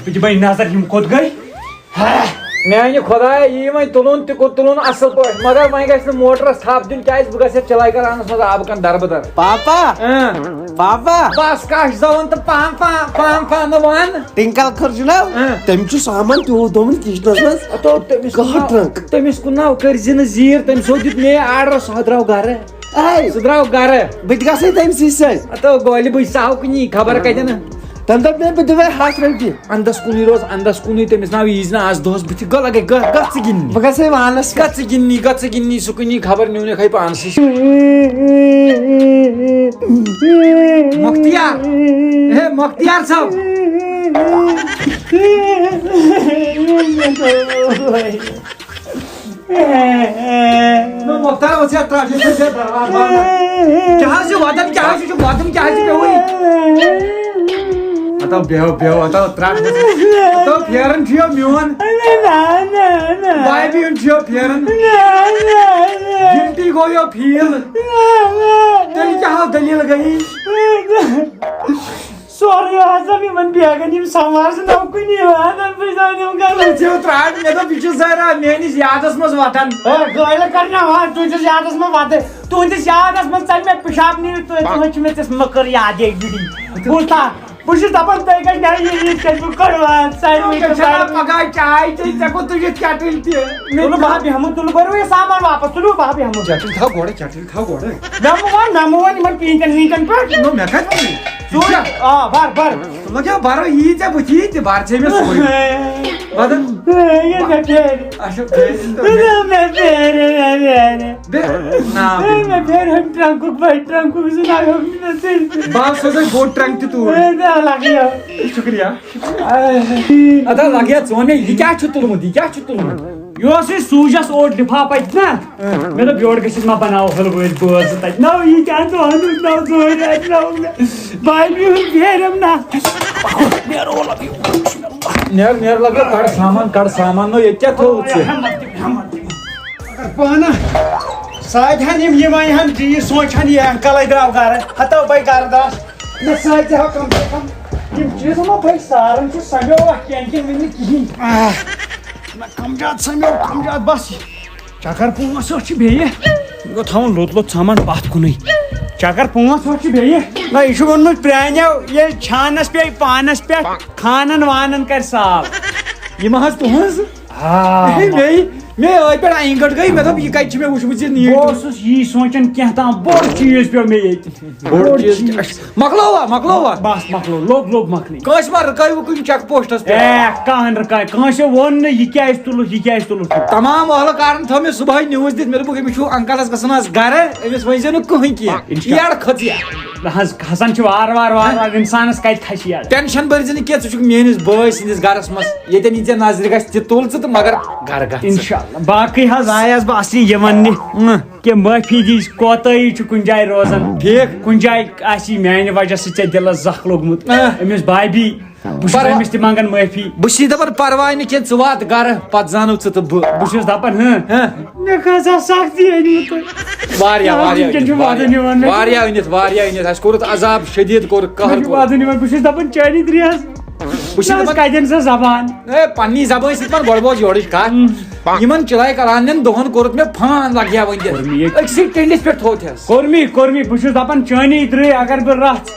بہٕ دِمَے نظر، یِم کوٚت گٔے۔ میانہِ خۄدایہ، یی وۄنۍ تُلُن تہِ کوٚت تُلُن اصل پٲٹھۍ، مگر وۄنۍ گژھِ نہٕ موٹرس تھپھ دیُن، کیازِ بہٕ گژھٕ یتھ چلاے کرانس منٛز آبہٕ کن دربہٕ در۔ پاپا، اۭں۔ پاپا۔ بس کش زون تہٕ پام پام، پام پام نہٕ ون۔ ٹِنکل کھٔر چھُنہ، اۭں۔ تٔمۍ چھُ سامان تیوٗت دوٚمُت کچنس منٛز۔ ہتو تٔمِس کُن کانٛہہ ناو، ٹرنک۔ تٔمِس کُن ناو کٔرۍ زِ نہٕ زیٖر، تٔمۍ سو دیُت مے آرڈر، سُہ ہا درٛاو گرٕ۔ اے، سُہ درٛاو گرٕ۔ بہٕ تہِ گژھے تٔمۍ سٕے سۭتۍ۔ ہتو گولہِ بٕے ساو کُنی، خبر کتٮ۪ن۔ تَمہِ دۄہ پیٚیہِ بہٕ دِمے ہَتھ رۄپیہِ۔ اندس کُنُے روز، اندس کُنُے، تٔمِس ناو یی زِ نہٕ آز دۄہس بٕتھِ، گوٚو لگے، گوٚو، گوٚو ژٕ گِنٛدنہِ۔ بہٕ گژھے وانس پٮ۪ٹھ۔ گژھ ژٕ گِنٛدنہِ، گژھ ژٕ گِنٛدنہِ، سُہ کُنی خبر نیونکھے پانسٕے۔ مۄختیار، ہے مۄختیار صٲب۔ نہ، مۄختار اوس یتھ ترٛٹھ، یہِ چھُ ژےٚ دروازٕ بنٛد۔ کیٛاہ حظ چھُ وَدان؟ کیٛاہ حظ چھُ وَدُن؟ کیٛاہ حظ چھُ پیوٚوُے؟ ہتو بیٚہو، بیٚہو، ہتو ترٛٹھ۔ ہتو پھیران چھُ یہِ میون۔ نہ، نہ، نہ۔ بایبی ہُنٛد چھُ یہِ پھیران۔ نہ، نہ، نہ۔ گِلٹی گوٚو یہِ فیٖل۔ نہ، نہ۔ تیٚلہِ کیٛاہ ہو دٔلیٖل گٔیی؟ سورُے آسان یِمن بیگن، یِم سموارٕ چھِ نہٕ کُنی یِوان، بہٕ زانہٕ یِم کَرَن۔ ژےٚ ترٛاٹ، مےٚ دوٚپ، یہِ چھُ زہرا میٲنِس یادس منٛز وۄتھان۔ ہے، گٲلۍ کَر مےٚ وَتھ تُہٕنٛدِس یادس منٛز وَتہٕ؟ تُہٕنٛدِس یادس منٛز ژَلہِ مےٚ پِشاب نیٖرِتھ، تُہۍ، تُہۍ چھِ مےٚ ژےٚ مٔکٕر یاد یہِ جُڑی۔ بوٗزتھا؟ بہٕ چھُس دَپان، تُہۍ گژھِ نہ یہِ یِتھ کٔنۍ، بہٕ کَڑٕ وَتھ، ساروٕے ژےٚ چھےٚ چھُ نہ پَگاہ چاے چیٚنۍ، ژےٚ کوٚت تُج یِتھ کیٹٕلۍ تہِ؟ تُلُو بہٕ ہا بیٚہمہٕ، تُلُو بَرو یہِ سامان واپس، تُلُو بہٕ ہا بیٚہمہٕ۔ کیٹٕلۍ تھاو گۄڈٕ، کیٹٕلۍ تھاو گۄڈٕ۔ مےٚ مہٕ وَن، مےٚ مہٕ وَن یِمن پیٖنتٮ۪ن ویٖنتٮ۪ن پٮ۪ٹھ۔ نو، مےٚ کَتہِ ووٚنُے؟ ژٕ وٕچھ، آ، بَر، بَر۔ ژٕ مہ کیٛاہ بَرو، یی ژےٚ بٕتھِ، یی تہِ بَر ژےٚ مےٚ سورُے۔ بدل۔ یہِ مےٚ پھیرِ۔ اچھا، پھیرِ تہٕ مےٚ۔ مےٚ پھیرِ، مےٚ پھیرِ۔ بے-، نا، مےٚ پھیرِ ہُمہِ ٹرنکُک، بَڑِ ٹرنکُک، سُہ نہ ہیوٚک مےٚ ژٔلۍ۔ بہٕ ہا سوزے بوٚڑ ٹرنک تہِ توٗرۍ۔ اے، نہ، لَگہِ یہِ۔ شُکریہ۔ ادا لگیا ژون مےٚ، یہِ کیٛاہ چھُ تُلمُت، یہِ کیٛاہ چھُ تُلمُت؟ یہِ اوس یہِ سوٗجس اوٹ لِفاف اَتہِ نا۔ مےٚ دوٚپ یورٕ گٔژھِتھ ما بناوو حلوٲے بٲژ زٕ تَتہِ۔ نو، یہِ کیٛاہ دۄہن ہُنٛد نو ژورِ اَتہِ نو مےٚ۔ بایبہِ ہُنٛد پھیرم نا۔ نیر، نیر لگیا، کڑ سامان، کڑ سامان، نو ییٚتہِ کیٛاہ تھوٚوُتھ ژےٚ؟ ہٮ۪مت دِ، ہٮ۪مت دِ۔ اگر پانہٕ ساتہِ ہن یِم، یِم انہِ ہن چیٖز، سونٛچہِ ہن یہِ انکلے درٛاو گرٕ۔ ہتو بے گرٕ داس۔ نہ ساتہِ ہا کم سے کم یِم چیٖز ما بے سارن چھُ سمیو اکھ کینٛہہ کِنہٕ وٕنہِ نہٕ کِہیٖنۍ۔ آہ، نہ کم زیادٕ سمیو، کم زیادٕ بس۔ چکر پانٛژھ ٲٹھ چھِ بیٚیہِ۔ یہِ گوٚو تھاوُن لوٚت لوٚت سامان پتھ کُنُے۔ چکر پانٛژھ ٲٹھ چھِ بیٚیہِ۔ نہ یہِ چھُ ووٚنمُت پرٛانیو، ییٚلہِ چھانس پیٚیہِ پانس پٮ۪ٹھ، خانن وانن کرِ سال۔ یہِ ما حظ تُہنٛز؟ آ۔ مے، مے ٲدۍ پٮ۪ٹھ اَنہِ گٔٹ گٔے، مےٚ دوٚپ، یہِ کَتہِ چھِ مےٚ وٕچھمٕژ یہِ نیٖٹِو؟ بہٕ اوسُس یی سونٛچان، کینٛہہ تام بوٚڑ چیٖز پیوٚو مےٚ ییٚتہِ۔ بوٚڑ چیٖز کیٛاہ چھُ؟ مۄکلووا، مۄکلووا؟ بس مۄکلو، لوٚگ، لوٚگ مۄکلٕنۍ۔ کٲنٛسہِ ما رُکٲوٕ کُنہِ چیک پوسٹس پٮ۪ٹھ؟ اے، کانٛہہ نہٕ رُکایہِ، کٲنٛسہِ ووٚن نہٕ، یہِ کیٛازِ تُلُتھ، یہِ کیٛازِ تُلُتھ؟ تمام اہلکارن تھٲو مےٚ صُبحٲے نِوٕز دِتھ، مےٚ دوٚپُکھ، أمِس چھُو انکلس گژھُن آز گرٕ، أمِس ؤنۍزیو نہٕ کٕہٕنۍ کینٛہہ۔ انشاء یَڑ کھٔژ یہِ۔ نہ حظ، کھسان چھِ وارٕ وارٕ، وارٕ وارٕ، انسانس کتہِ کھسہِ یَڑ؟ ٹینشن بٔرۍ زِ نہٕ کینٛہہ، ژٕ چھُکھ میٲنِس بٲے سٕنٛدِس گرس منٛز، ییٚتٮ۪ن یہِ ژےٚ نظرِ گژھِ تہِ تُل ژٕ تہٕ مگر گرٕ گژھ ژٕ۔ انشاءاللہ۔ باقٕے حظ آیس بہٕ اصلی یہِ وننہِ، اۭں، کہِ معٲفی دِج کوتٲہی چھُ کُنہِ جایہِ روزان۔ ٹھیٖک۔ کُنہِ جایہِ آسہِ میانہِ وجہ سۭتۍ ژےٚ دِلس زکھ لوٚگمُت۔ اۭں۔ أمِس بھابھی، بہٕ چھُس پروا- أمِس تہِ منگان معٲفی۔ بہٕ چھُس دپان پرواے نہٕ کینٛہہ، ژٕ وات گرٕ، پتہٕ زانو ژٕ تہٕ بہٕ۔ بہٕ چھُس دپان، ہہ، ہہ۔ مےٚ کھژا سختی أنۍ مٕژ۔ واریاہ، آ، واریاہ وٕنکٮ۪ن چھُ أنِتھ، وعدٕ واریاہ، نِوان مےٚ۔ واریاہ أنِتھ، واریاہ أنِتھ۔ اَسہِ کوٚرُتھ عذاب شدیٖد، کوٚرُکھ قہر مےٚ چھُ کوٚرُکھ۔ وعدٕ نِوان، بہٕ چھُس دپان چٲنی درٛیَس۔ بہٕ چھُس نہ حظ، دَپان کَتٮ۪ن سۄ زبان؟ اے، پننی زبٲنۍ سۭتۍ وَن گۄڈٕ بوز یورٕچ کَتھ۔ ہم۔ یِمن چِلَے کَلان نٮ۪ن دۄہَن کوٚرُتھ مےٚ فان لَگہِ ہا وۄنۍ دِتھ۔ کوٚر مےٚ یہِ۔ أکسٕے ٹِنڈِس پٮ۪ٹھ تھوٚو تھٮ۪س۔ کوٚر مےٚ، کوٚر مےٚ۔ بہٕ چھُس دَپان چٲنی درٛے اگر بہٕ رَژھ،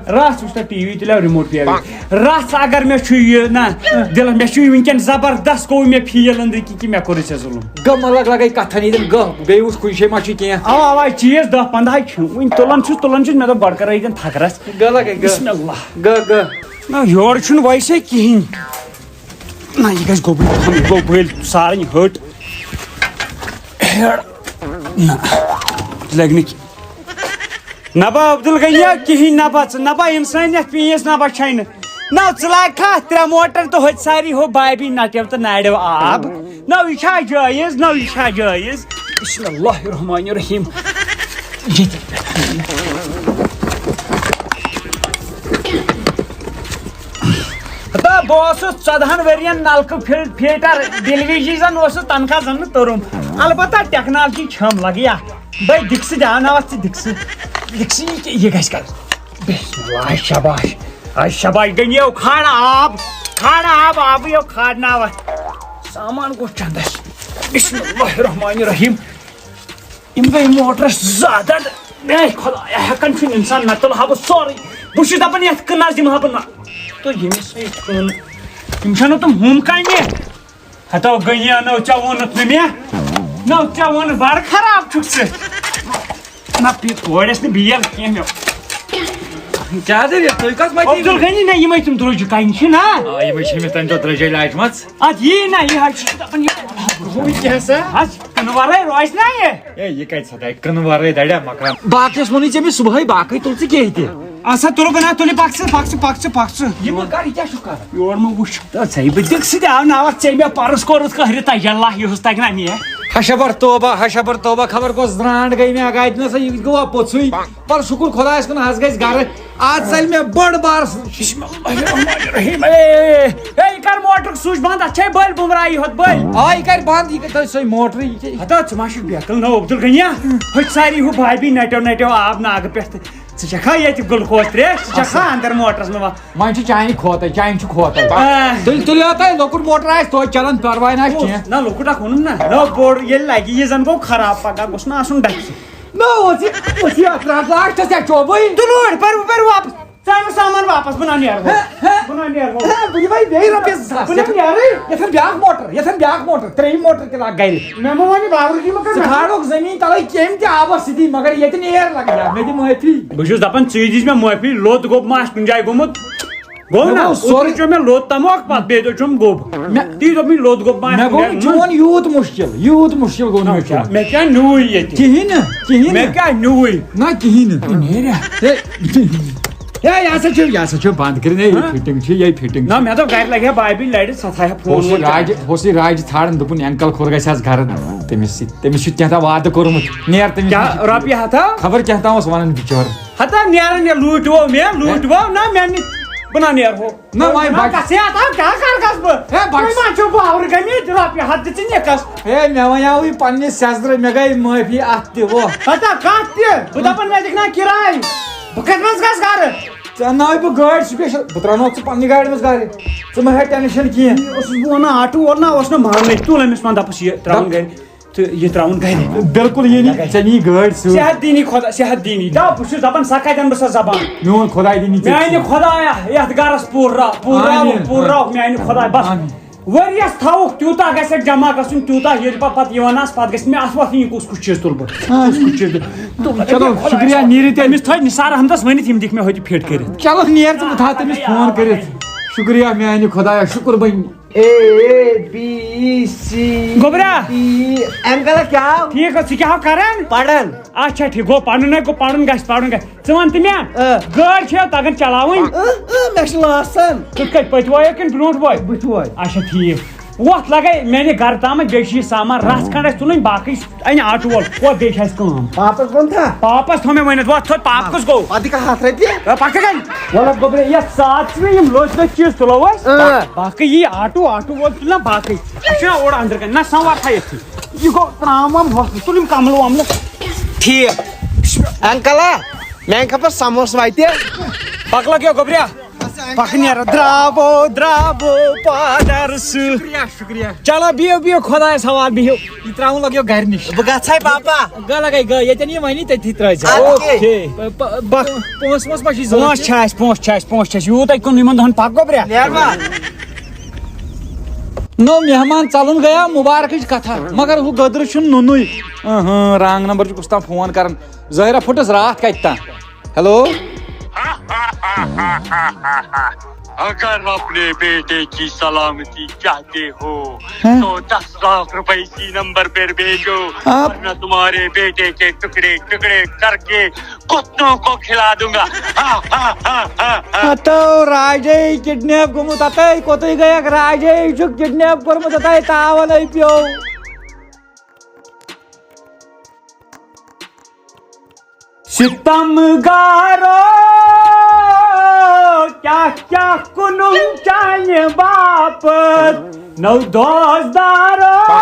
رَژھ وٕچھ تہٕ ٹی وی تُلہِ ہا رِموٹ پٮ۪وٕے۔ رَژھ اگر مےٚ چھُ یہِ نہ دِلَس، مےٚ چھُ یہِ وٕنکٮ۪ن زبردست گوٚو مےٚ فیٖل أنٛدرۍ کِنۍ کہِ مےٚ کوٚرُے ژےٚ ظُلُم۔ گٔہ مہ لگ لگے کتھن ییٚتٮ۪ن گٔہ، بیٚیہِ وٕچھ کُنہِ جایہِ ما چھُ کینٛہہ۔ اوا، اوا، چیٖز دَہ پنٛداہ چھِ وٕنہِ تُلان چھُس، تُلان چھُس، مےٚ دوٚپ گۄڈٕ کرو ییٚتٮ۪ن تھکرس۔ گٔہ لگے گٔہ۔ بسم اللہ۔ گٔہ گٔہ۔ نہ، یورٕ چھُنہٕ ویسے کِہیٖنۍ۔ نہ، یہِ گژھِ گوٚبُر تھاوُن، یہِ گوٚو بٔلۍ سارٕنۍ ۂٹ۔ ہیڑ۔ نہ، لگہِ نہٕ کینٛہہ۔ نبا عبدالغنیا کِہیٖنۍ نبا ژٕ، نبا اِنسٲنیت پیٖس نبا چھَے نہٕ۔ نہ ژٕ لاگکھا ترٛےٚ موٹر تہٕ ہوٚتہِ ساری ہُہ بابی نٹیو تہٕ ناڑیو آب۔ نہ یہِ چھا جٲیز، نہ یہِ چھا جٲیز؟ بسم اللہ الرحمن الرحیم۔ ییٚتہِ پٮ۪ٹھ۔ ہتا بہٕ اوسُس ژۄدہَن ؤرین نلکہٕ فل-، فلٹر ڈیلیوری زن اوسُس تنخواہ زن نہٕ توٚرُم۔ البتہ ٹیکنالوجی چھم لگیا۔ بے دِکسہٕ دیاوناوَتھ ژٕ دِکسہٕ۔ دِکسہٕ یہِ کہِ-، یہِ گژھِ کَرُن۔ بسم اللہ، شاباش۔ آے شاباش، گٔنیو کھاڑ آب۔ کھاڑ آب، آبٕے یو کھاڑناوَتھ۔ سامان گوٚو چندس۔ بسم اللہ الرحمن الرحیم۔ یِم گٔے موٹرس زٕ عدد۔ اے خدایا، ہٮ۪کان چھُنہٕ اِنسان، مےٚ تُل ہا بہٕ سورُے۔ بہٕ چھُس دَپان، یَتھ کٕنَس دِمہٕ ہا بہٕ نہ۔ تہٕ ییٚمِس سۭتۍ کٕن، یِم چھَنہٕ تِم ہُم کَنہِ۔ ہتو گٔیہِ، نو ژےٚ ووٚنُتھ نہٕ مےٚ۔ نو ژےٚ ووٚنُتھ، بڑٕ خراب چھُکھ ژٕ۔ نہ، پی-، کورِ ٲس نہٕ بیل کینٛہہ مےٚ۔ کیٛاہ دٔلیٖل؟ تُہۍ کَتھ مَتہِ عبدالغنی، نہ، یِمَے تِم درٛوٚجہِ کَنہِ چھِ نا۔ آ، یِمَے چھِ مےٚ تَمہِ دۄہ درٛوٚجے لاجمَژ۔ اَدٕ یی نہ، یہِ حظ چھُ دَپان، یہِ ہُہ کیٛاہ سا؟ حظ، کٕنہٕ وَرٲے روزِ نا یہِ؟ ہے، یہِ کَتہِ سا دَرِ؟ کٕنہٕ وَرٲے دَرِ مَکان۔ باقیَس ووٚنُے ژےٚ مےٚ صُبحٲے، باقٕے تُل ژٕ کینٛہہ تہِ۔ اَسا تُلُکھ نا، تُلہِ پَکھ ژٕ، پَکھ ژٕ، پَکھ ژٕ، پَکھ ژٕ۔ یہِ مہٕ کَر، یہِ کیٛاہ چھُکھ کَران؟ یور مہٕ وٕچھ۔ تہٕ ژےٚ بہٕ دِکھ سۭتۍ آو ناوَتھ، ژےٚ مےٚ پَرُس کوٚرُتھ قہرِ تَجَلّٰہ، یُہُس تَگہِ نا مےٚ۔ ہَشَبَر توبہ، ہَشَبَر توبہ، خبر کۄس زرٛانٛٹھ گٔے مےٚ اَکھ اَتہِ نَسا، یہِ گوٚوا پوٚژھُے۔ پَر شُکُر خۄدایَس کُن، آز گژھِ گَرٕ۔ آز ژَلہِ مےٚ بٔڑ بار س-، بسم اللہ الرحمن الرحیم۔ اے، اے، یہِ کَر موٹرُک سُچ بنٛد؟ اَتھ چھے بٔلۍ بُمرایی ہوت بٔلۍ۔ آ، یہِ کَرِ بنٛد، یہِ کَرِ تۄہہِ سۄے موٹرٕے، یہِ چھے۔ ہتا، ژٕ ما چھُکھ بیقل نہ عبدالغنی؟ ہُہ سٲری ہُہ بھابی نَٹیو نَٹیو آب ناگہٕ پٮ۪ٹھ تہٕ۔ ژٕ چکھا ییٚتہِ گلوکوز ترٛیش؟ ژٕ چکھا اندر موٹرس منٛز؟ وۄنۍ چھُ چانہِ کھوتَے، چانہِ چھُ کھوتَے۔ آہ۔ تُلۍ، تُلِو تۄہہِ لۄکُٹ موٹر آسہِ توتہِ چلان، پرواے نہ آسہِ کینٛہہ۔ نہ، لۄکُٹ اکھ اوٚنُم نہ۔ نہ، بوٚڑ ییٚلہِ لگہِ، یہِ زن گوٚو خراب، پگاہ گوٚژھ نہٕ آسُن ڈکھِ سۭتۍ۔ نہ، اوس یہِ، اوس یہِ اَتھ راتھ لاسٹس یا چوبٕے۔ تُل اور، بر، بر واپس۔ ژٕ اَن سامان واپس، بہٕ نہ نیرٕ وۄنۍ۔ ہہ، ہہ۔ بہٕ نہ نیرٕ وۄنۍ۔ ہہ، بہٕ دِمے بیٚیہِ رۄپیَس زٕ ساس۔ بہٕ نہ نیرٕ۔ یَتھ اَن بیٛاکھ موٹر، یَتھ اَن بیٛاکھ موٹر، ترٛیٚیِم موٹر تہِ لاگ گرِ۔ مےٚ ما وَنہِ باورٕ جی مہ کر ژٕ مےٚ۔ کھالوکھ زٔمیٖن تَلَے کیٚمۍ تہِ آبَس سۭتی، مگر ییٚتہِ نیر لَگہِ ہا، مےٚ دِ معٲفی۔ بہٕ چھُس دَپان، ژٕے دِژ مےٚ معٲفی، لوٚت گوٚب ما آسہِ کُنہِ جایہِ گوٚمُت؟ گوٚو مےٚ نا؟ گوٚو سورُے۔ اوترٕ چیوٚو مےٚ لوٚت تَموکھ پَتہٕ، بیٚیہِ دۄہ چیوٚم گوٚب۔ مےٚ، تی دوٚپ مےٚ، لوٚت گوٚب ما آسہِ مےٚ گوٚو کُنہِ نہٕ جایہِ؟ چون یوٗت مُشکِل، یوٗت مُشکِل گوٚو نہٕ مےٚ چون۔ مےٚ کیٛاہ نیوٗوٕے ییٚتہِ؟ کِہیٖنۍ نہٕ، کِہیٖنۍ مےٚ نہٕ۔ کیٛاہ نیوٗوٕے؟ نہ، کِہیٖنۍ نہٕ۔ ہے، ہے، یہِ ہسا چھُ، یہِ ہسا چھُ بنٛد کٔرِتھ۔ ہے، یہِ ہاں؟ فِٹِنٛگ چھِ، یہِ فِٹِنٛگ نہ، چھِ۔ مےٚ دوٚپ گرِ لگہِ ہا بابی لرِ، سۄ تھایہِ ہا فون ہُہ اوس یہِ وون راجہِ، کیٛاہ؟ ہُہ اوس یہِ راجہِ ژھانڈان، دوٚپُن، انکل کھوٚر گژھِ آز گرٕ۔ تٔمِس سۭتۍ، تٔمِس چھُ کینٛہہ تام وعدٕ کوٚرمُت۔ نیر تٔمِس کیٛاہ نِش۔ رۄپیہِ ہتھا؟ خبر کیٛاہ تام اوس ونان بِچور۔ ہتا نیران یا لوٗٹۍ وو مےٚ، لوٗٹۍ وو نہ مےٚ نِش۔ بہٕ نا نیرہو۔ نہ، وۄنۍ بہٕ نا بچہٕ۔ گژھٕ ہے، اتھ آو کیٛاہ کر گژھٕ بہٕ؟ ہے، بچہٕ۔ وۄنۍ ما چھُ باورٕ گٔمٕتۍ رۄپیہِ ہتھ دِژٕ نِکس۔ ہے، مےٚ وَنیٛاوٕے پننہِ سیٚزرٕ، مےٚ گٔے معٲفی اتھ تہِ، وۄہ۔ ہتا کتھ تہِ؟ بہٕ دپان مےٚ دِکھ نا کِراے۔ بہٕ کتہِ منٛز گژھٕ گرٕ؟ ژےٚ انناوے بہٕ گٲڑۍ special، بہٕ ترٛاوناو ژٕ پننہِ گاڑِ منٛز گرٕ۔ ژٕ مہ ہےٚ tension کینٛہہ۔ یہِ اوسُس بہٕ ونان، آٹوٗ وول نا اوس نہٕ ماننٕے، تُل أمِس وَن دپس یہِ ترٛاوُن دپ- گرِ۔ تہٕ یہِ ترٛاوُن گرِ۔ بالکل یی نہٕ، ژےٚ نی گٲڑۍ سۭتۍ۔ صحت دینی خۄدا، صحت دینی۔ دَپ، بہٕ چھُس دَپان، سۄ کَتٮ۪ن بہٕ سۄ زبان؟ میون خۄداے دینی ژےٚ میٛانہِ ژےٚ۔ خۄدایا، یَتھ گَرَس پوٗرٕ راو، پوٗرٕ راو، آمیٖن۔ پوٗرٕ راو، میٛانہِ خۄداے، بَس۔ آمیٖن۔ ؤریَس تھاوُکھ تیوٗتاہ گژھٮ۪کھ جمع گژھُن، تیوٗتاہ ییٚلہِ پَتہٕ پَتہٕ یِوان آسہٕ، پَتہٕ گژھِ مےٚ اَتھ وَتھ یِنۍ، کُس کُس چیٖز تُلہٕ بہٕ؟ آمیٖن۔ کُس کُس چیٖز تُلہٕ؟ تُل، چلو، خۄدایا، شُکریہ، نیٖرِو تیٚلہِ۔ تٔمِس تھٲے نثار احمدَس ؤنِتھ، یِم دِکھ مےٚ ہوٚتہِ فِٹ کٔرِتھ۔ چلو، نیر ژٕ، بہٕ تھاوٕ تٔمِس فون کٔرِتھ۔ شُکریہ، میٛانہِ خۄدایا، شُکُر بَنہِ۔ اے، اے، بی، سی، گوٚبرا۔ ڈی۔ ایم کَلر کیٛاہ آو؟ ٹھیٖک حظ، ژٕ کیٛاہ ہو کران؟ پَران۔ اچھا، ٹھیٖک گوٚو، پَرُن ہے گوٚو، پَرُن گژھِ، پَرُن گژھِ۔ ژٕ وَن تہٕ مےٚ، آ۔ گٲڑۍ چھےٚ تَگان چلاوٕنۍ؟ آ، آ، مےٚ چھِ لاسان۔ کِتھ کٔنۍ، پٔتۍ وایو کِنہٕ برٛونٛٹھ وایو؟ بٕتھِ وایو۔ اچھا، ٹھیٖک۔ وۄتھ لَگے میٛانہِ گرٕ تامَتھ، بیٚیہِ چھُ یہِ سامان رَژھ کھنٛڈ اَسہِ تُلٕنۍ، باقٕے اَنہِ آٹوٗ وول۔ وۄتھ، بیٚیہِ چھِ اَسہِ کٲم۔ واپس کُن تھا؟ واپس تھوٚو مےٚ ؤنِتھ، وۄتھ تھوٚد پاپہٕ کُس گوٚو؟ پَتہٕ کَتھ رَٹہِ؟ ہے، پَکھ کَتھ؟ وَلہٕ گوٚبرے، یَتھ ساتھ چھِ مےٚ یِم لٔژ لٔژ چیٖز تُلو أسۍ۔ اۭں۔ باقٕے یی آٹوٗ، آٹوٗ وول تُلہِ نا باقٕے۔ اَسہِ چھُنہ اورٕ أنٛدرٕ کَنہِ، نہ سَموار تھایَتھ۔ یہِ گوٚو ترٛام وام وۄتھ، تُلِم کَملہٕ وَملہٕ۔ ٹھیٖک۔ اَنکَلا، میٛانہِ خٲطرٕ سَموسہٕ وَتہِ۔ پَکھ لَگیو گوٚبریا۔ پَکھ نیرٕ، درٛاوو، درٛاوو پادَر سُہ۔ شُکریہ، شُکریہ۔ چلو، بِہِو، بِہِو، خۄدایَس حوالہٕ، بِہِو۔ یہِ ترٛاوُن لَگیو گَرِ نِش۔ بہٕ گژھٕ ہا پاپا۔ گہ لَگَے گہ، ییٚتٮ۪ن یہِ وَنی، تٔتھی ترٛٲوزِ۔ اَدٕ کیٛاہ؟ اوکے۔ پ-، پ-، بَکھ۔ پونٛسہٕ وونٛسہٕ ما چھِ ضوٚرَتھ؟ پونٛسہٕ چھِ اَسہِ، پونٛسہٕ چھِ اَسہِ، پونٛسہٕ چھِ اَسہِ۔ یوٗت اَتہِ کُن یِمَن دۄہَن پَکھ گوٚبریا۔ نیر ما؟ نو مہمان ژَلُن گٔیا مُبارکٕچ کَتھا، مگر ہُہ گٔدرٕ چھُنہٕ نُنُے۔ اہاں، wrong number چھُ کُس تام فون کَران۔ ظٲہِرہ پھٕٹٕس راتھ کَتہِ تام۔ ہیلو۔ اگر اپنے بیٹے کی سلامتی چاہتے ہو، ہاں؟ تو دس لاکھ روپے اسی نمبر پر بھیجو، آپ ورنہ تمہارے بیٹے کے ٹکڑے ٹکڑے کر کے کتوں کو کھلا دوں گا۔ ہتو راجے کڈنیپ گوٚمُت، ہتے کوٚتٕے گٔیکھ؟ راجے چھُ کڈنیپ کوٚرمُت، ہتے تاونے پیوٚو۔ ستم گارو، کیٛاہ کیٛاہ کُنُم چانہِ باپتھ؟ نو دوستدارو،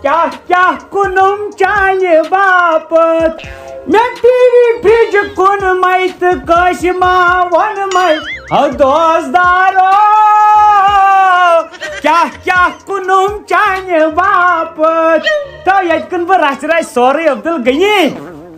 کیٛاہ کیٛاہ کُنُم چانہِ باپتھ؟ مےٚ ٹی وی فرج کُن مَے تہٕ کٲنٛسہِ ما ووٚن مَے۔ ہو دوستدارو، کیٛاہ کیٛاہ کُنُم چانہِ باپتھ؟ تو ییٚتہِ کُن بہٕ رَژھِ رَژھِ سورُے عبدالغنی۔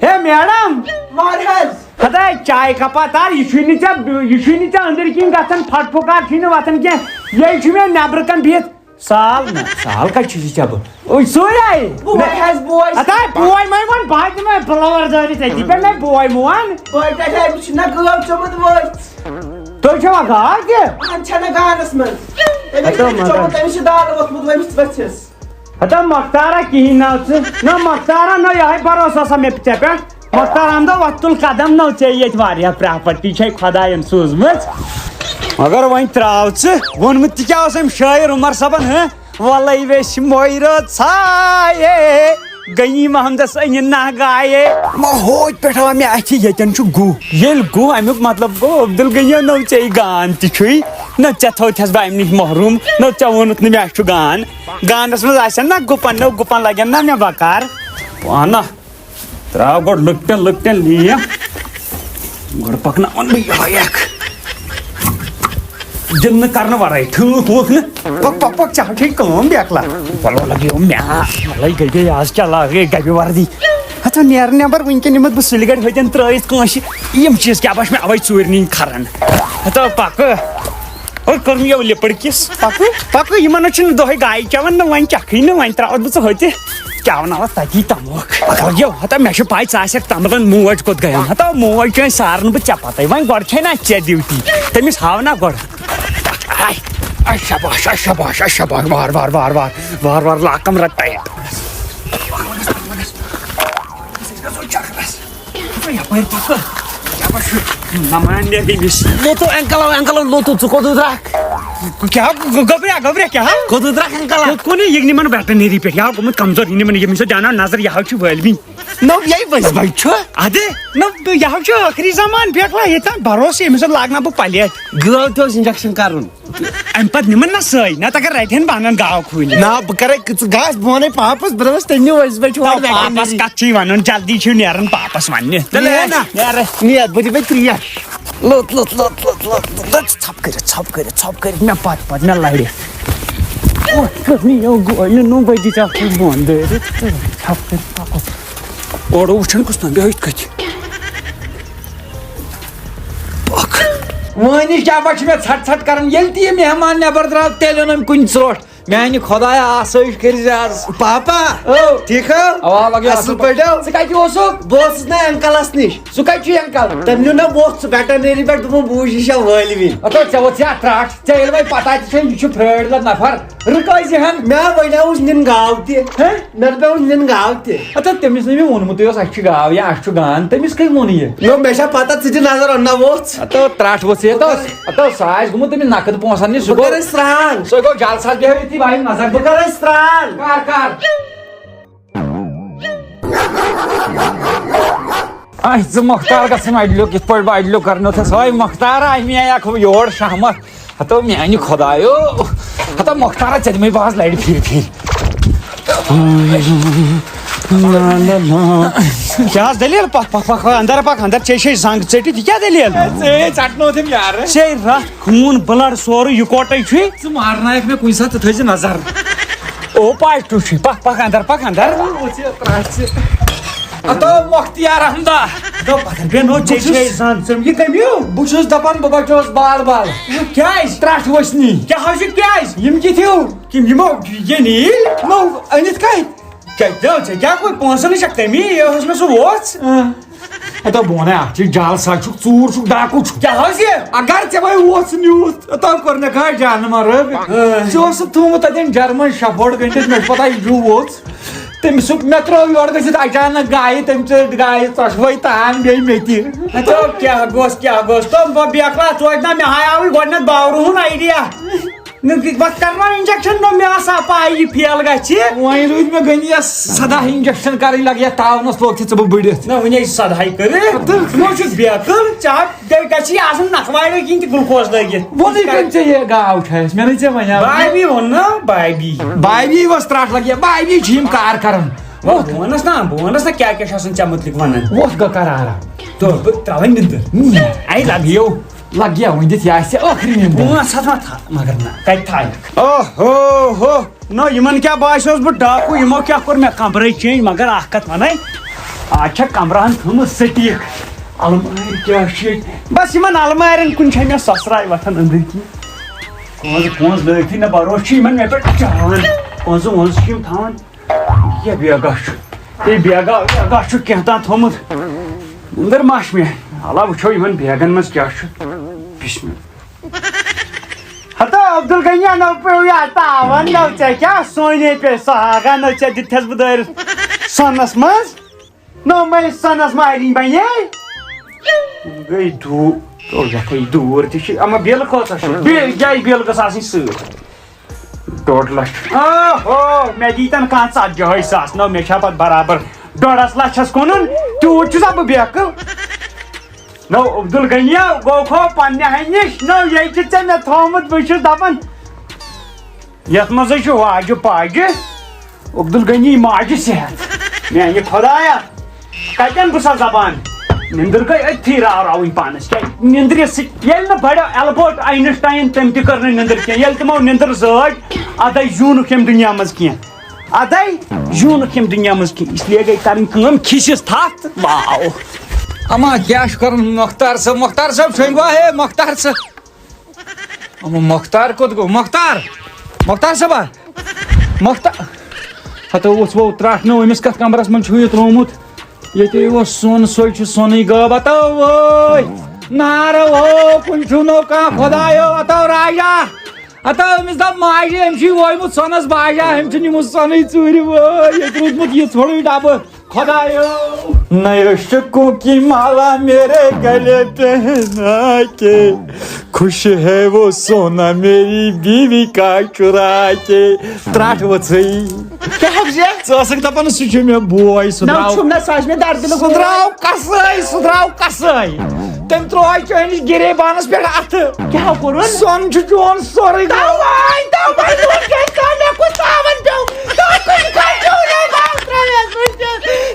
ہے میڈم۔ مہراز۔ ہتا چاے کپا تار، یہِ چھُے نہٕ ژےٚ، یہِ چھُے نہٕ ژےٚ أنٛدٕرۍ کِنۍ گژھان، پھٹھ پھُکار چھُے نہٕ وۄتھان کینٛہہ۔ یے چھُ مےٚ نٮ۪برٕ کَنہِ بِہِتھ۔ سال نہ، سال کَتہِ چھُے ژےٚ بہٕ؟ اوے سورے۔ بوے حظ، بوے۔ ہتا بوے مَے وَن، بہٕ ہا دِمے بٕلوَر دٲرِتھ أتی پٮ۪ٹھ، مَے بوے مہٕ وَن۔ بوے پٮ۪ٹھ ہَے، مےٚ چھُ نہ گٲو چوٚمُت وٲتۍ۔ تُہۍ چھِوا گاو تہِ؟ اَہَن چھَنہٕ گانَس منٛز۔ تٔمِس ہَتو چھُ مگر۔ چوٚمُت، تٔمِس چھُ دالہٕ ووٚتھمُت ؤمِس ؤژھِس۔ ہتا مۄختارا کِہیٖنۍ ناو ژٕ۔ نہ مۄختارا نہ یِہوٚے بروسہٕ اوسا مےٚ ژےٚ پٮ۪ٹھ۔ مۄختار احمدو وۄتھ تُل قدم نو ژےٚ ییٚتہِ واریاہ پراپرٹی چھے خۄدایَن سوٗزمٕژ۔ مگر وۄنۍ ترٛاو ژٕ ووٚنمُت تہِ کیٛاہ اوس أمۍ شٲعر عمر صٲبن، ہہ؟ وَلَے ویٚسہِ مۄیرٲژ ژھایے، غنی محمدس أنِن نہ گایے۔ ما ہوتۍ پٮ۪ٹھ آو مےٚ اَتھِ ییٚتٮ۪ن چھُ گُہہ۔ ییٚلہِ گُہہ اَمیُک مطلب گوٚو عبدالغنیو نو ژےٚ یہِ گان تہِ چھُے، نہ ژےٚ تھوتھس بہٕ اَمہِ نِش محروٗم، نہ ژےٚ ووٚنُتھ نہٕ مےٚ اَسہِ چھُ گان۔ گانس منٛز آسن نہ گُپن، نو گُپن لگن نہ مےٚ بکار۔ پانہ تراو گۄڈٕ لۄکٹٮ۪ن لۄکٹٮ۪ن لیم۔ گۄڈٕ پکناون بہٕ یِہوٚے اکھ۔ دِنہٕ کرنہٕ ورٲے ٹھۭکھ وُکھ نہٕ۔ پک پک پک، ژےٚ ہا چھے کٲم بیکلا۔ پلو لگیو مےٚ۔ وَلَے گٔے گٔے، آز کیٛاہ لاگے گَبہِ وردی۔ ہتو نیر نٮ۪بر، وٕنکٮ۪ن نِمتھ بہٕ سُلہِ گڑِ ہوٚتٮ۪ن ترٲیِتھ کٲنٛسہِ۔ یِم چیٖز کیٛاہ باسہِ مےٚ اَوَے ژوٗرِ نِنۍ کھران۔ ہتو پکہٕ۔ اور کوٚر مےٚ یہِ لٔپٕر کِس۔ پکہٕ۔ پکہٕ، یِمن حظ چھُنہٕ دۄہے گایہِ چٮ۪وان نہٕ، وۄنۍ چکھٕے نہٕ، وۄنۍ ترٛاوَتھ بہٕ ژٕ ہوٚتہِ۔ کیٛاہ وَنہٕ وَتھ تَتی تَموکھ۔ پَکھ لَگیو۔ ہَتا مےٚ چھُ پَے ژٕ آسٮ۪کھ تَمبلَن موج کوٚت گٔیَم۔ ہَتا موج چھُ اَسہِ سارنہٕ بہٕ ژےٚ پَتَے۔ وۄنۍ گۄڈٕ چھے نہ ژےٚ ڈیوٹی۔ تٔمِس ہاو نہ گۄڈٕ۔ آے، آے شاباش، آے شاباش، آے شاباش۔ وار، وار، وار، وار، وار، وار، لاگ کَمرَس ٹایِٹ۔ یَپٲرۍ پَکہٕ۔ یَپٲرۍ چھُ نَمان نیرِ أمِس۔ لوٚتُو اَنکَلو، اَنکَلو، لوٚتُو، ژٕ کوٚت درٛاکھ؟ کیٛاہ گۄ-، گۄبریا، گۄبریا، کیٛاہ؟ کوٚت درٛاکھ انکل؟ کوٚت کُن؟ یہِ نِمن ویٹرنری پٮ۪ٹھ، یہِ ہا گوٚمُت کمزور، یہِ نِمن، ییٚمِس سۭتۍ دیٛاوناو نظر، یہِ ہا چھُ وٲلوِنۍ۔ نو، یہِ ؤزۍ بچہِ چھُ۔ اَدٕ، نو، یہِ ہا چھُ ٲخری زمان، بیکلا، ییٚتہِ تام بھروسہٕ، ییٚمِس سۭتۍ لاگناو بہٕ پلیٹ۔ گٲو تہِ اوس انجیکشن کرُن۔ امہِ پتہٕ نِمن نا سٲے، نہ تہٕ اگر رٹہِ ہن بنن گاو کھوٗلِتھ۔ نہ، بہٕ کرے، ژٕ گژھ، بہٕ ونے پاپس، بہٕ دپس تٔمۍ نیوٗ أزۍ بہٕ چھُ تہٕ وۄنۍ پاپس ویٹرنری۔ کتھ چھُے ونُن، جلدی چھُ نیرُن پاپس وننہِ۔ تہٕ نیر، نیر۔ نیر، بہٕ دِمے ترٛیش۔ لوٚت، لوٚت، لوٚت، لوٚت، لوٚت، لوٚت، ژھۄپہٕ کٔرِتھ، ژھۄپہٕ کٔرِتھ، ژھۄپہٕ کٔرِتھ، مےٚ پتہٕ پتہٕ مےٚ لرِ۔ اوٚہ، کٔرنی یو گولہِ نوٚو بجہِ ژےٚ اکھ بۄن دٲرِتھ، ژھۄپہٕ کٔرِتھ پکو۔ اورٕ وٕچھن کُس تام بیٚہہِ أتھۍ کتھِ۔ پکھ۔ وٲنِج کیٛاہ پٲٹھۍ چھِ مےٚ ژھٹ ژھٹ کران؟ ییٚلہِ تہِ یہِ مہمان نٮ۪بر درٛاو، تیٚلہِ اوٚنُم کُنہِ ژرٛوٹھ۔ میانہِ خۄدایا، آسٲیِش کٔرۍ زِ آز۔ پاپا، او۔ ٹھیٖک ہو؟ اوا، لگیو اصل اصل پٲٹھۍ۔ پٲٹھۍ ہو؟ ژٕ کَتہِ اوسُکھ؟ بہٕ اوسُس نا انکلس نِش۔ ژٕ کَتہِ چھُے انکل؟ تٔمۍ نیوٗ نا ووٚژھ سُہ ویٹرنری پٮ۪ٹھ، دوٚپُن بہٕ وٕچھِ یہِ چھا وٲلوِنۍ۔ ہتو، ژےٚ ووٚژھ یا ترٛٹھ؟ ژےٚ ییٚلہِ وۄنۍ پتہ تہِ چھےٚ، یہِ چھُ پھرٲڑۍ لد نفر۔ رُکٲے زِ ہن۔ مےٚ وَنیوُس نِن گاو تہِ۔ ہہ؟ مےٚ دوٚپُس نِن گاو تہِ۔ ہتا، تٔمِس نہٕ مےٚ ووٚنمُتٕے اوس، اَسہِ چھِ گاو یا اَسہِ چھُ گان، تٔمِس کٔمۍ ووٚن یہِ؟ نو، مےٚ چھا پتہ، ژٕ دِ نظر، اَننہ ووٚژھ۔ ہتو، ترٛٹھ ووٚژھ یہِ، ہتو، بہٕ کرٕ ہتو، سُہ آسہِ گوٚمُت تٔمِس نقد پونٛسن نِش، سُہ بہٕ گوٚو، کرے سرٛان۔ سُہ گوٚو جلسس بیٚہو ییٚتی، بہٕ نظر۔ بہٕ کرے سرٛان۔ کر، کر؟ اَسہِ زٕ مۄختار گژھن اَڈلیو، کِتھ پٲٹھۍ بہٕ اَڈلیو کرنو تھس؟ ہاے مۄختار، آے مےٚ اکھ یور شہمت۔ ہتو میانہِ خۄدایو، ہتو مۄختارا، ژےٚ دِمے بہٕ آز لرِ پھِرِ پھِرِ۔ لا، لا، لا۔ کیٛاہ حظ دٔلیٖل؟ پکھ، پکھ، پکھ، پکھ، اندر پکھ، اندر، ژےٚ چھے زنگ ژٔٹِتھ، یہِ کیٛاہ دٔلیٖل؟ ژےٚ ژٹنوتھم یارٕ۔ ژےٚ رتھ خوٗن بٕلڈ سورُے یِکوٹے چھُے۔ ژٕ مارنایکھ مےٚ کُنہِ ساتہٕ، ژٕ تھٲیزِ نظر۔ او پازٹِو چھُے، پکھ، پکھ، اندر پکھ، اندر۔ اتو مۄختیار احمدا۔ دو پتھر بیٚیہِ نو، ژےٚ بہٕ چھُس چھے زنگ ژٔم، یہِ کٔمۍ ہیوٗ؟ بہٕ چھُس دپان بہٕ بچوس بال بال۔ کیٛازِ؟ ترٛٹھ ؤژھ نی۔ کیٛاہ حظ چھُ کیٛازِ؟ یِم کِتھ ہیوٗ؟ یِم یِمو یہِ نیٖل۔ نو، أنِتھ کتہِ؟ کیٛاہ دو ژےٚ کیٛاہ کوٚر؟ پونٛسہٕ نہٕ چھکھ تٔمی، یہِ اوس مےٚ سُہ ووژھ۔ اۭں۔ ہتا بہٕ ونے اکھ چیٖز، جعل سا چھُکھ، ژوٗر چھُکھ، ڈاکوٗ چھُکھ۔ کیٛاہ حظ یہِ؟ اگر ژےٚ وۄنۍ ووژھ نیوٗتھ، ہتا کوٚر مےٚ کانٛہہ جانور۔ اۭں۔ ژےٚ اوسُکھ تھوٚومُت تتٮ۪ن جرمن شفٲڈ گٔنڈِتھ، مےٚ چھُ پتہ یہِ چھُ ووژھ۔ تٔمِس سُہ مےٚ ترٛٲو یورٕ گٔژھِتھ اچانک گایہِ، تٔمۍ ژٔٹ گایہِ ژۄشوَے تان بیٚیہِ مےٚ تہِ۔ ہتو کیٛاہ گوٚژھ، کیٛاہ گوٚژھ؟ تِم بہٕ بیکلا توتہِ نہ مےٚ ہاے آوٕے گۄڈٕنٮ۪تھ باورُہُن آیڈیا۔ نہ، بہٕ کرناو انجیکشن، نہ مےٚ آسا پاے یہِ فیل گژھِ۔ وۄنۍ روٗدۍ مےٚ گٔنی یَس سداہ انجیکشن کرٕنۍ، لگہِ یَتھ تاونس لوگ تہِ ژٕ بہٕ بٔڑِتھ۔ نہ، وٕنہِ ہے چھِ سداہے کٔرِتھ۔ تہٕ نہ چھُس بیکل، چا تیٚلہِ گژھِ یہِ آسُن نکھوارِ کِنۍ تہِ گلوکوز لٲگِتھ۔ ووٚنُے کٔمۍ ژےٚ یہِ گاو چھےٚ اَسہِ؟ مےٚ نَے ژےٚ وَنیٛاو۔ بابی ووٚن نا، بابی۔ بابی ٲس ترٛٹھ لگہِ، بابی چھِ یِم کار کران۔ وۄنۍ بہٕ وَنَس نا، بہٕ وَنَس نا کیٛاہ کیٛاہ چھُ آسان ژےٚ مُتعلِق وَنان۔ وۄتھ گٔے قرارا۔ تہٕ بہٕ ترٛاوَے نِندٕر۔ نہ۔ اَے لَگیو۔ لَگیا وۄنۍ دِتھ یہِ آسہِ ژےٚ ٲخری نِندٕر۔ پانٛژھ ہَتھ ما تھاو، مگر نہ، کَتہِ تھاوکھ؟ اوہ ہو ہو۔ نو، یِمن کیٛاہ باسیوس بہٕ ڈاکو، یِمو کیٛاہ کوٚر مےٚ کمرے چینج، مگر اکھ کتھ ونے، آز چھےٚ کمرہن تھٲومٕژ سٹیٖک، المارِ کیٛاہ چھِ ییٚتہِ؟ بس یِمن المارٮ۪ن کُن چھےٚ مےٚ سۄسراے وۄتھان أنٛدٕرۍ کِنۍ۔ کونٛزٕ، کونٛزٕ لٲگتھٕے نہ بروسہٕ چھُ یِمن، مےٚ پٮ۪ٹھ چاوان، کونٛزٕ وونٛزٕ چھِ یِم تھاوان۔ یہِ بیگا چھُ، یہِ بیگا، بیگا چھُ کینٛہہ تام تھوٚومُت، أنٛدٕر ما چھُ مےٚ؟ الا وٕچھو یِمن بیگن منٛز کیٛاہ چھُ۔ بسم اللہ۔ ہتا عبدالغنی، نو پیوٚو یا تاوان، نو ژےٚ کیٛاہ سونے پے سہاگا، نو ژےٚ دِتھس بہٕ دٲرِتھ سۄنس منٛز، نو مےٚ سۄنس مارِنۍ بنے۔ گٔے دوٗر، تو یتھ ہے دوٗر تہِ چھِ، اما بِل کۭژاہ چھِ؟ بِل، یہِ بِل گٔژھ آسٕنۍ سۭتۍ۔ ڈۄڈ لچھ۔ اوہو، مےٚ دیٖتن کانٛہہ ژتجی ہٕے ساس، نو مےٚ چھا پتہٕ برابر ڈۄڈس لچھس کٕنُن؟ تیوٗت چھُسا بہٕ بیقل؟ نو عبدالغنیو گوٚو کھو پننہِ ہنہِ نِش۔ نو ییٚتہِ چھُ ژےٚ مےٚ تھوٚومُت، بہٕ چھُس دپان، یتھ منٛزے چھُ واجہِ پاجہِ عبدالغنی ماجہِ صحت۔ میانہِ خدایا، کتٮ۪ن بہٕ سا زبان؟ نِندٕر گٔے أتھی راو راوٕنۍ پانس۔ کیٛازِ نِندرِ سۭتۍ، ییٚلہِ نہٕ بڑیو البرٹ آینسٹاین، تٔمۍ تہِ کٔر نہٕ نِندٕر کینٛہہ۔ ییٚلہِ تِمو نِندٕر زٲج، ادے زیوٗنُکھ ییٚمہِ دُنیا منٛز کینٛہہ۔ ادے زیوٗنُکھ ییٚمہِ دُنیا منٛز کینٛہہ۔ اس لیے گٔے کرٕنۍ کٲم، کھِسِس تھپھ تہٕ واو۔ اما کیٛاہ چھُ کرُن مۄختار صٲب؟ مۄختار صٲب، شۄنٛگوا ہے مۄختار صٲب؟ اما مۄختار کوٚت گوٚو؟ مۄختار! مۄختار صٲبا! مۄختار! ہتو اوس وۄنۍ ترٛٹھ نوٚو، أمِس کتھ کمرس منٛز چھُ یہِ ترٛوومُت؟ ییٚتے اوس سۄن، سۄے چھُ سۄنٕے غٲب۔ ہتو وٲے! نارو ہو! کُنہِ چھُو نہٕ کانٛہہ خۄدایو! ہتو راجا! ہتو أمِس دوٚپ ماجہِ، أمۍ چھُے وویمُت سۄنس باجا، أمۍ چھُ نیوٗمُت سۄنٕے ژوٗرِ۔ وٲے! ییٚتہِ روٗدمُت یہِ ژھوٚرُے ڈبہٕ۔ خدایو، نئے عشقوں کی مالا میرے گلے پہنا کے، خوش ہے وہ سونا میری بیوی کا چرا کے۔ ترٛٹھ ؤژھٕے۔ کیٛاہ حظ یہِ؟ ژٕ ٲسٕکھ دَپان سُہ چھُ مےٚ بوے، سُہ نہ درٛاو، چھُم نہ، سُہ حظ چھُ مےٚ دردِ لوٚگمُت۔ سُہ درٛاو قصٲے، سُہ درٛاو قصٲے۔ تٔمۍ ترٛوو چٲنِس گِریبانَس پٮ۪ٹھ اَتھٕ۔ کیٛاہ کوٚرُن؟ سۄن چھُ چون سورُے۔ تَوَے، تَوَے ووٚن مےٚ، تَوَے مےٚ کوٚر تاوَن پیوٚو۔ تَوَے کوٚر مےٚ تاوَن پیوٚو۔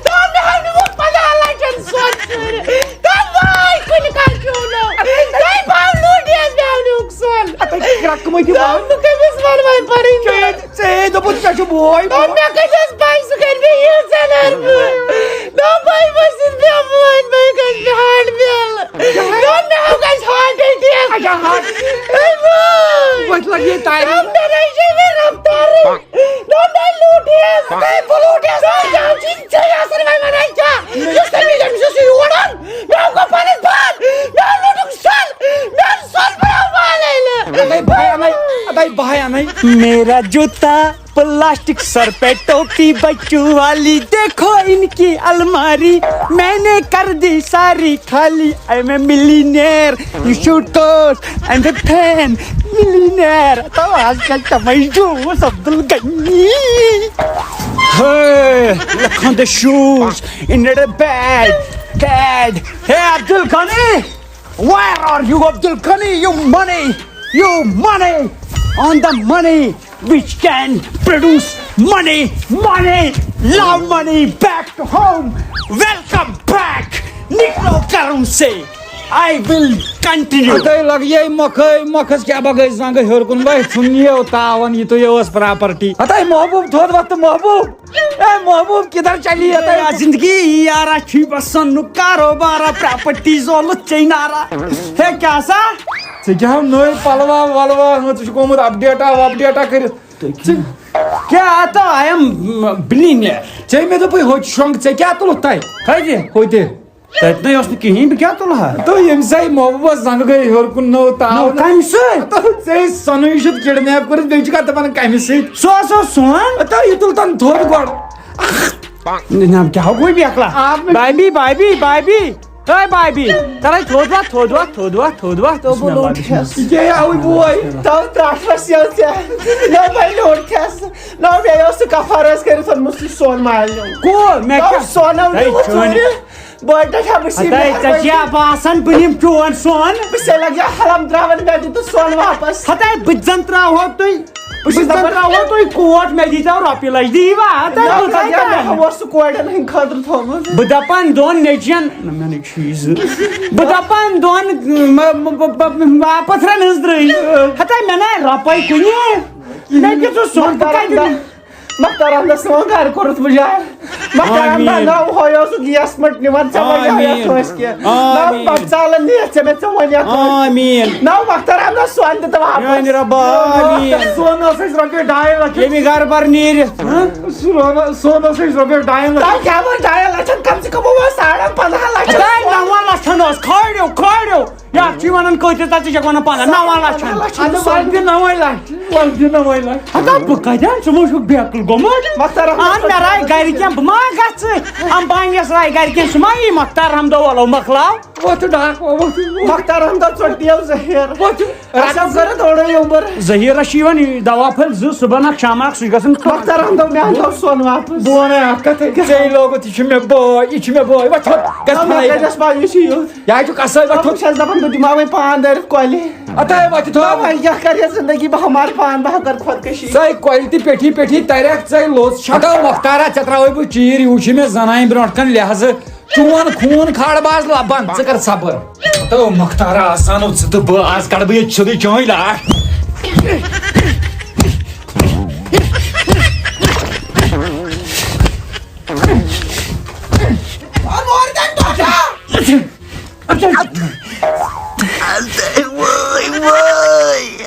تَوَے مےٚ ہاو نہٕ وُہ پنٛداہ لَچھَن سۄن ژھٲنٛڈِتھ۔ تَوَے کُنہِ کَتھِ پیوٚو نہٕ۔ تۄہہِ باو لوٗٹِیَس مےٚ ہاو نہٕ وُہ سۄن۔ اَتھ ہے رَقمٕے تہِ تَوَے باو۔ بہٕ کٔمِس وَنہٕ وۄنۍ پَنٕنۍ کَتھ؟ ژےٚ دوٚپُتھ مےٚ چھُ بوے۔ دوٚپ مےٚ کَتہِ ٲس پَے سُہ کَرِ مےٚ ییٖژ زَنان بٲے؟ دوٚپ بہٕ ٲسٕس مےٚ بٲے، بہٕ کَتہِ مےٚ ہاڈ بیل؟ دوٚپ مےٚ ہاو گژھِ ہاڈ اَٹیک۔ اچھا، ہاڈ۔ اے بٲے۔ وۄنۍ لَگہِ یہِ ٹایم۔ دوٚپ مےٚ نَے چھے مےٚ رفتارٕے۔ دوٚپ مےٚ لوٗٹِیَس۔ اے بہٕ لوٗٹِیَس۔ اے جان چھُے ژےٚ آسان وۄنۍ وَنان کیٛاہ؟ یُس تٔمِس ییٚمِس یُس یور اوٚن، مےٚ گوٚو پَنٕنِس پان۔ مےٚ لوٚٹُکھ سۄن۔ مےٚ اوٚن سۄن بَناو والے نہٕ۔ اَدَے بہٕ ہَے اَنَے، اَدَے بہٕ ہَے اَنَے۔ میرا جوتا پلاسٹک سر پہ ٹوپی بچوں والی، دیکھو ان کی الماری، میں نے کر دی ساری خالی۔ I am a millionaire, you should course, I am a fan, millionaire۔ تو آج کل تمے juice Abdul Ghani. Hey, look on the shoes in the bag, dad. Hey, Abdul Ghani, where are you, Abdul Ghani? You money, you money, on the money which can produce money, money, love money back to home. Welcome back. نکلو گھروں سے۔ I will continue. ہتاے لگ یے مۄکھے، مۄکھس کیٛاہ بگٲے زنٛگہٕ ہیوٚر کُن وۄنۍ ژھُن یہِ تاوَن، یہِ تُہۍ ٲس پراپرٹی۔ ہتاے محبوب تھوٚد وۄتھ تہٕ محبوب۔ اے محبوب کدھر چلی ہے تیرا زندگی یارا چھی بسن نُک کاروبارا پراپرٹی زولت چینارا۔ ہے کیٛاہ سا؟ ژےٚ کیٛاہ ہو نٔے پلوا ولوا ہٲں، ژٕ چھُکھ گوٚمُت اپڈیٹا وپڈیٹا کٔرِتھ۔ ژٕ کیٛاہ ہا تہٕ I am billionaire۔ ژےٚ مےٚ دوٚپُے ہوٚتہِ شۄنٛگ، ژےٚ کیٛاہ تُلُتھ تَتہِ؟ کَتہِ؟ ہوٚتہِ۔ تَتہِ نَے اوس نہٕ کِہیٖنۍ، بہٕ کیٛاہ تُلہٕ ہا؟ تہٕ ییٚمہِ سایہِ محبوبَس زنٛگہٕ گٔے ہیوٚر کُن نٔو تاو۔ نٔو کَمہِ سۭتۍ؟ تہٕ ژےٚ سۄنٕے چھُتھ کِڈنیپ کٔرِتھ، بیٚیہِ چھُکھ اَتھ دَپان کَمہِ سۭتۍ؟ سُہ ہسا اوس سون۔ تہٕ یہِ تُل تَن تھوٚد گۄڈٕ۔ نہ، کیٛاہ گوٚو بیکلا؟ آپ نے بابی، بابی، بابی۔ ہے بابی، تَلَے تھوٚد وۄتھ، تھوٚد وۄتھ، تھوٚد وۄتھ، تھوٚد وۄتھ۔ تو بہٕ لوٚٹ ہٮ۪س۔ یہِ کیٛاہ یہِ آوُے بوے؟ تو ترٛٹھ وَس یَو ژےٚ۔ نہ بَے لوٚٹ ہٮ۪س۔ نہ مےٚ اوس سُہ کفارَس کٔرِتھ اوٚنمُت سُہ سۄن مالیُن۔ کُس؟ مےٚ نہ کیٛاہ؟ سۄن اوٚن ہے مےٚ چٲنۍ۔ ژوٗرِ۔ بہٕ تہِ ہٮ۪مہٕ سی ہَتاے، مےٚ ژےٚ کیٛاہ باسان بہٕ نِمہٕ چون سۄن؟ بہٕ سے لَگہِ ہا حلم ترٛاوَن، مےٚ دِتہٕ سۄن واپَس۔ ہَتاے، بہٕ تہِ زَن ترٛاوہو تُہۍ۔ بہٕ چھُس دَپان، ترٛاوو تُہۍ کوٹ، مےٚ دیٖتو رۄپیہِ لَچھ، دِیٖوا؟ تہٕ نہ، بہٕ کَتہِ نہ، اَنہٕ؟ مےٚ اوس سُہ کورٮ۪ن ہٕنٛدِ خٲطرٕ تھوٚومُت۔ بہٕ دَپان دۄن نیٚچوٮ۪ن، نہ، مےٚ نَے چھُ یہِ زٕ۔ بہٕ دَپان دۄن، م-، م-، م-، م-، واپَس رَنَس درٛے۔ ہَتاے، مےٚ نَے رۄپَے کُنہِ۔ مےٚ کیٛاہ چھُ سُہ، بہٕ کَتہِ اَنہٕ؟ مۄختار احمدَس نہٕ وۄنۍ گَرٕ کوٚرُتھ مُجار۔ مۄختار احمد، آمین۔ نہ، ہۄے اوسُکھ گیس پٮ۪ٹھ نِوان، ژےٚ وَنیٛاو یَتھ آمین۔ کٲنٛسہِ کینٛہہ۔ نہ، آمین۔ بَکہٕ ژالَن نِتھ ژےٚ مےٚ، ژےٚ وَنیٛاو کٲنٛسہِ۔ آمین۔ نہ، مۄختار احمدَس سۄن دِ تہٕ واپَس۔ میٛانہِ رۄبا، آمین۔ سۄن اوس اَسہِ رۄپیَس ڈاے لَچھ۔ ییٚمہِ گَرٕ بَر نیٖرِتھ، ہہ؟ سۄن، سۄن اوس اَسہِ رۄپیَس ڈاے لَچھ۔ تۄہہِ کیٛاہ ووٚن ڈاے لَچھَن؟ کَم سے کَم ووٚن ساڑَن پنٛدہَن لَچھَن۔ ہَتاے نَوَن لَچھَن اوس، کھٲلِو، کھٲلِو۔ یَتھ چھِ وَنان کۭتِس، تَتہِ چھِ وَنان پنٛداہ، نَوَن لَچھَن۔ اَدٕ وَلہٕ دِ نَوَے لَچھ، وَلہٕ دِ نَوَے لَچھ۔ ہتا بہٕ کَتہِ اَنہٕ؟ ژٕ ما چھُکھ بیقل گوٚمُت؟ مۄختار احمد اَن مےٚ راے گَرِکٮ۪ن، بہٕ ما گژھٕ؟ اَن بانگَس راے گَرِکٮ۪ن، سُہ ما یی مۄختار احمد وَلو مۄکلاو۔ وۄتھ ڈاکھ، وۄتھ۔ مۄختار احمد ژوٚٹ دیو زٔہیٖر۔ وۄتھ۔ اَسہِ حظ کٔرٕتھ اورَے یوٚمبٕر۔ زٔہیٖرَس چھِ یِوان یہِ دوا پھٔلۍ زٕ، صُبحن اَکھ، شامہٕ اَکھ، سُہ چھُ گژھان۔ مۄختار احمد، مےٚ اَنہٕ سۄن واپَس۔ بہٕ وَنَے اَکھ کَتھ، ژےٚ لوگُتھ، یہِ چھُ مےٚ بوے، یہِ چھُ مےٚ بوے، وۄتھ تھوٚد، گژھ نہ، مےٚ پھَلٲے۔ کَتہِ ٲس پَے، یہِ چھُ یُتھ۔ یہِ حظ چھُ قصٲے، وۄتھ نہ، تھوٚد۔ بہٕ چھَس دَپان، بہٕ دِمہٕ ہاوَے پان دٲرِتھ کۄلہِ۔ اَتھے وۄتھِ تھوٚد۔ نہ، وۄنۍ کیٛاہ کَرِ یَتھ زِندگی، بہٕ ہا مَرٕ پان، بہٕ ہا کَرٕ خۄدکٔشی۔ ژَے کۄلہِ تہِ پیٚٹھی پیٚٹھی تَرٮ۪کھ ژَے لوٚژ چھَکھ۔ ہَتو مۄختارا، ژےٚ ترٛاوَے بہٕ چیٖرۍ، یہِ وٕچھی مےٚ زَنانہِ برٛونٛٹھ کَنہِ لحاظہٕ۔ چون خوٗن کھاڑ باز لَبَن، ژٕ کَر صبر۔ ہَتو مۄختارا، آز زانو ژٕ تہٕ بہٕ، آز کَڑٕ بہٕ ییٚتہِ سیوٚدُے چٲنۍ لاش۔ وٲے، وٲے۔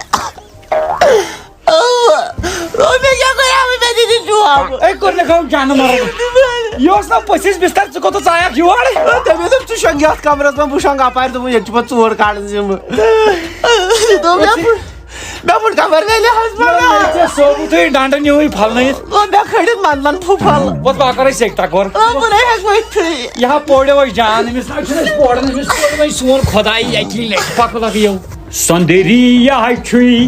او، مےٚ کیٛاہ کوٚر؟ مےٚ دِتھ جواب۔ أے کوٚر مےٚ گوٚو جانہٕ مَرُن۔ یہِ اوس نا پٔژھِس بِستَر، ژٕ کوٚت ژایَکھ یور؟ تٔمۍ دوٚپ، "ژٕ شۄنٛگ یَتھ کَمرَس منٛز، بہٕ شۄنٛگہٕ اَپارِ۔" دوٚپُن، "ییٚتہِ چھُ پَتہٕ ژوٗر کَڑٕنۍ ذِمہٕ۔" دوٚپ مےٚ، مےٚ ووٚن کمر ویلہِ حظ مگر۔ ژےٚ ثوبوٗتھٕے ڈنڈن یِہوٚے پھلنٲیِتھ۔ او، مےٚ کھٲلِتھ مندن پھُپھل۔ وۄتھ بہٕ کرے سیٚکہِ ٹکور۔ او، بہٕ نے ہٮ۪کہٕ ؤتھٕے۔ یہِ ہا پوڑیو أسۍ جان أمِس۔ أسۍ چھِنہٕ أسۍ پوڑان أمِس پوڑِ وۄنۍ سون خۄداے اکی لٹہِ پکہٕ لگیو۔ سۄندری یہِ ہا چھُے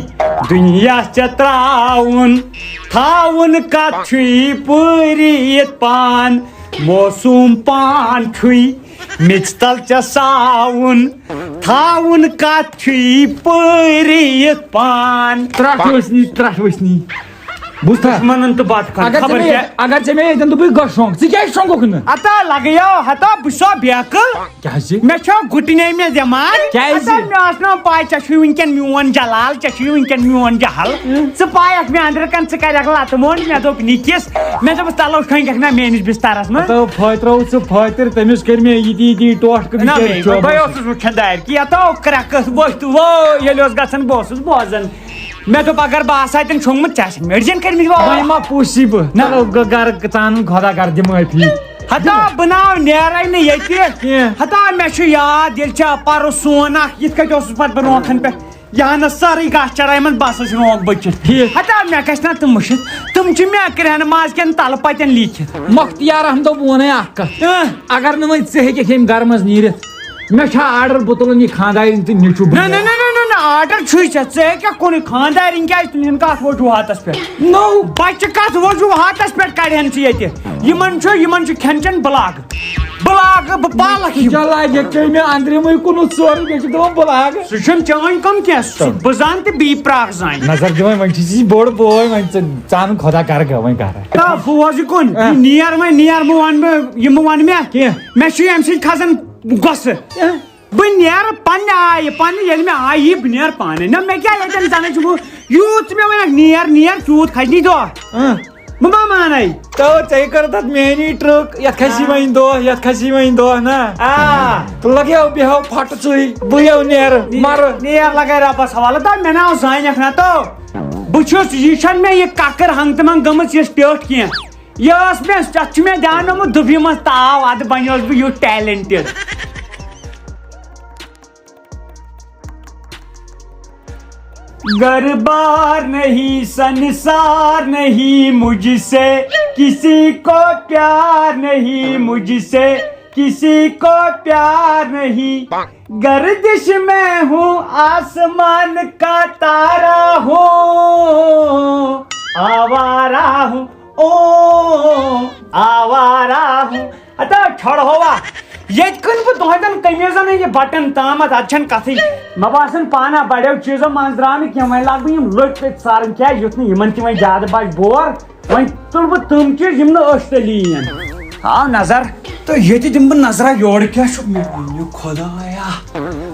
دُنیا ژےٚ تراوُن، تھاوُن کتھ چھُے پٲرِتھ پان، موسوم پان چھُے۔ میٚژِ تل ژےٚ ساوُن، تھاوُن کتھ چھُے پٲرِتھ پان۔ ترٹھ وٕچھنی، ترٹھ وٕچھنی۔ بوٗزتھا؟ دُشمنن تہٕ بتہٕ کھٮ۪ن۔ اگر ژےٚ خبر مےٚ، کیٛاہ؟ اگر ژےٚ مےٚ ییٚتٮ۪ن دوٚپُے گۄڈٕ شۄنٛگ، ژٕ کیٛازِ شۄنٛگُکھ نہٕ؟ اتا لگیو، ہتا بہٕ چھُسا بیقل۔ کیٛازِ؟ مےٚ چھا گُٹنے مےٚ دٮ۪ماغ؟ کیٛازِ؟ اتا مےٚ ٲس نہٕ پاے ژےٚ چھُے وٕنکٮ۪ن میون جلال، ژےٚ چھُے وٕنکٮ۪ن میون جہل۔ اۭں۔ ژٕ پایکھ مےٚ أنٛدرٕ کن، ژٕ کرکھ لتہٕ مۄنٛڈ۔ مےٚ دوٚپ نِکِس، مےٚ دوٚپُس تلو شۄنٛگکھ نا میٲنِس بسترس منٛز۔ ہتو پھٲتۍ ترٲوٕس ژٕ پھٲتۍ تٔمِس کٔرۍ مےٚ یِتی یِتی ٹوٹھ کٔرۍ نہ، مےٚ بے-، بہٕ اوسُس وٕچھان دارِ کِنۍ، یتھ آو کرٛٮ۪کہٕ، ؤتھۍ وٲے ییٚلہِ اوس گژھان، بہٕ اوسُس بوزان۔ مےٚ دوٚپ، اگر بہٕ آسہٕ ہا تیٚلہِ شۄنٛگمُت، ژےٚ آسہٕ مےٚ أڑجن کٔرمٕتۍ وۄنۍ واو۔ ما پوٗسی بہٕ؟ نہ۔ چلو، گ-، گرٕ ژانُن خۄدا گرٕ دِ معٲفی۔ ہتا بہٕ ناو نیرے نہٕ ییٚتہِ۔ کینٛہہ۔ ہتا مےٚ چھُ یاد، ییٚلہِ ژےٚ پرُس سون اکھ، یِتھ کٔنۍ اوسُس پتہٕ بہٕ رونٛٹھن پٮ۪ٹھ، یہِ ہا نہٕ سٲرٕے گاسہٕ چرٲے یِمن بسس رونٛگ بٔچھِتھ۔ ٹھیٖک۔ ہتا مےٚ گژھِ نا تِم مٔشِتھ، تِم چھِ مےٚ کرٛٮ۪ہنہٕ ماز کٮ۪ن تلہٕ پتٮ۪ن لیٖکھِتھ۔ مۄختیار احمدو، بہٕ ونے اکھ کتھ۔ اۭں۔ اگر نہٕ وۄنۍ ژٕ ہیٚککھ ییٚمہِ گرٕ منٛز نیٖرِتھ، مےٚ چھا آرڈر بہٕ تُلن یہِ خانٛدارِنۍ تہٕ نیٚچوٗ نہ، نہ، برونٛہہ؟ نہ، نہ، نہ، نہ، آرڈر چھُے ژےٚ، ژٕ ہیٚککھ کُنُے خانٛدارِنۍ کیٛازِ تُلہن کتھ وجوٗہاتس پٮ۪ٹھ؟ نو۔ بچہِ کتھ وجوٗہاتس پٮ۪ٹھ کڑہن ژٕ ییٚتہِ؟ یِمن چھُ، یِمن چھُ کھٮ۪ن چٮ۪ن بلاگہٕ، بلاگہٕ بہٕ پالکھ یِم۔ چلاے یہِ کٔمۍ اندرِمٕے کُنُتھ سورُے، بیٚیہِ چھِ دپان بلاگہٕ۔ سُہ چھُنہٕ چٲنۍ کٲم کینٛہہ، سُہ بہٕ زانہٕ تہٕ بیٚیہِ پراکھ زانہِ۔ نظر دِوان، وۄنۍ چھِ ژٕ بوٚڑ بوے، وۄنۍ ژٕ، ژٕ اَن خۄدا گرٕ گٔے وۄنۍ گرٕ۔ تا بوزِ کُن، آ۔ یہِ نیر وۄنۍ نیر، بہٕ وَنہٕ بہٕ، یہِ مہٕ وَن مےٚ۔ کینٛہہ۔ مےٚ چھُ اَمہِ سۭتۍ کھسان غۄصہٕ۔ آ۔ بہٕ نیرٕ پننہِ آیہِ، پننہِ، ییٚلہِ مےٚ آیہِ، بہٕ نیرٕ پانے۔ نہ، مےٚ کیٛاہ ییٚتٮ۪ن زنہٕ چھُ بہٕ، یوٗت ژٕ مےٚ وَنکھ نیر نیر، تیوٗت کھسہِ نہٕ دۄہ۔ آ۔ بہٕ ما مانَے؟ تو ژےٚ کٔرٕتھ اَتھ میٛٲنی ٹرٛک، یَتھ کھسی وۄنۍ دۄہ، یَتھ کھسی وۄنۍ دۄہ، نہ؟ آ۔ تہٕ لَگیو بیٚہو پھَٹہٕ ژٕے، بہٕ یَو نیرٕ، مَرٕ۔ نیر لَگے رۄبَس حوالہٕ، دَپ مےٚ ناو زانٮ۪کھ نہ تو۔ بہٕ چھُس، یہِ چھَنہٕ مےٚ یہِ کَکٕر ہنٛگتہٕ منٛگہٕ گٔمٕژ یِژھ ٹیٔٹھ کینٛہہ۔ یہِ ٲس مےٚ، اَتھ چھُ مےٚ دیٛانومُت دُبیہِ منٛز تاو، اَدٕ بَنیوس بہٕ یُتھ ٹیلنٹڈ۔ گھر بار نہیں، سنسار نہیں مجھ سے، کسی کو پیار نہیں مجھ سے، کسی کو پیار نہیں۔ گردش میں ہوں، آسمان کا تارا ہوں، آوارہ ہوں، او آوارہ ہوں۔ ہتا چھڑہوا، ییٚتہِ کٕنہٕ بہٕ تُہنٛدٮ۪ن قمیٖضن یہِ بٹن تامتھ، اتھ چھنہٕ کتھٕے۔ مےٚ باسان پانہ بڑیو چیٖزو منٛز درٛاو نہٕ کینٛہہ، وۄنۍ لاگہٕ بہٕ یِم لٔٹۍ لٔٹۍ سارٕنۍ، کیٛازِ یُتھ نہٕ یِمن تہِ وۄنۍ زیادٕ باسہِ بور۔ وۄنۍ تُلہٕ بہٕ تِم چیٖز یِم نہٕ أچھ تلی یِن۔ تھاو نظر، تہٕ ییٚتہِ دِمہٕ بہٕ نظرا یورٕ کیٛاہ چھُ۔ مےٚ ؤنِو خۄدایا،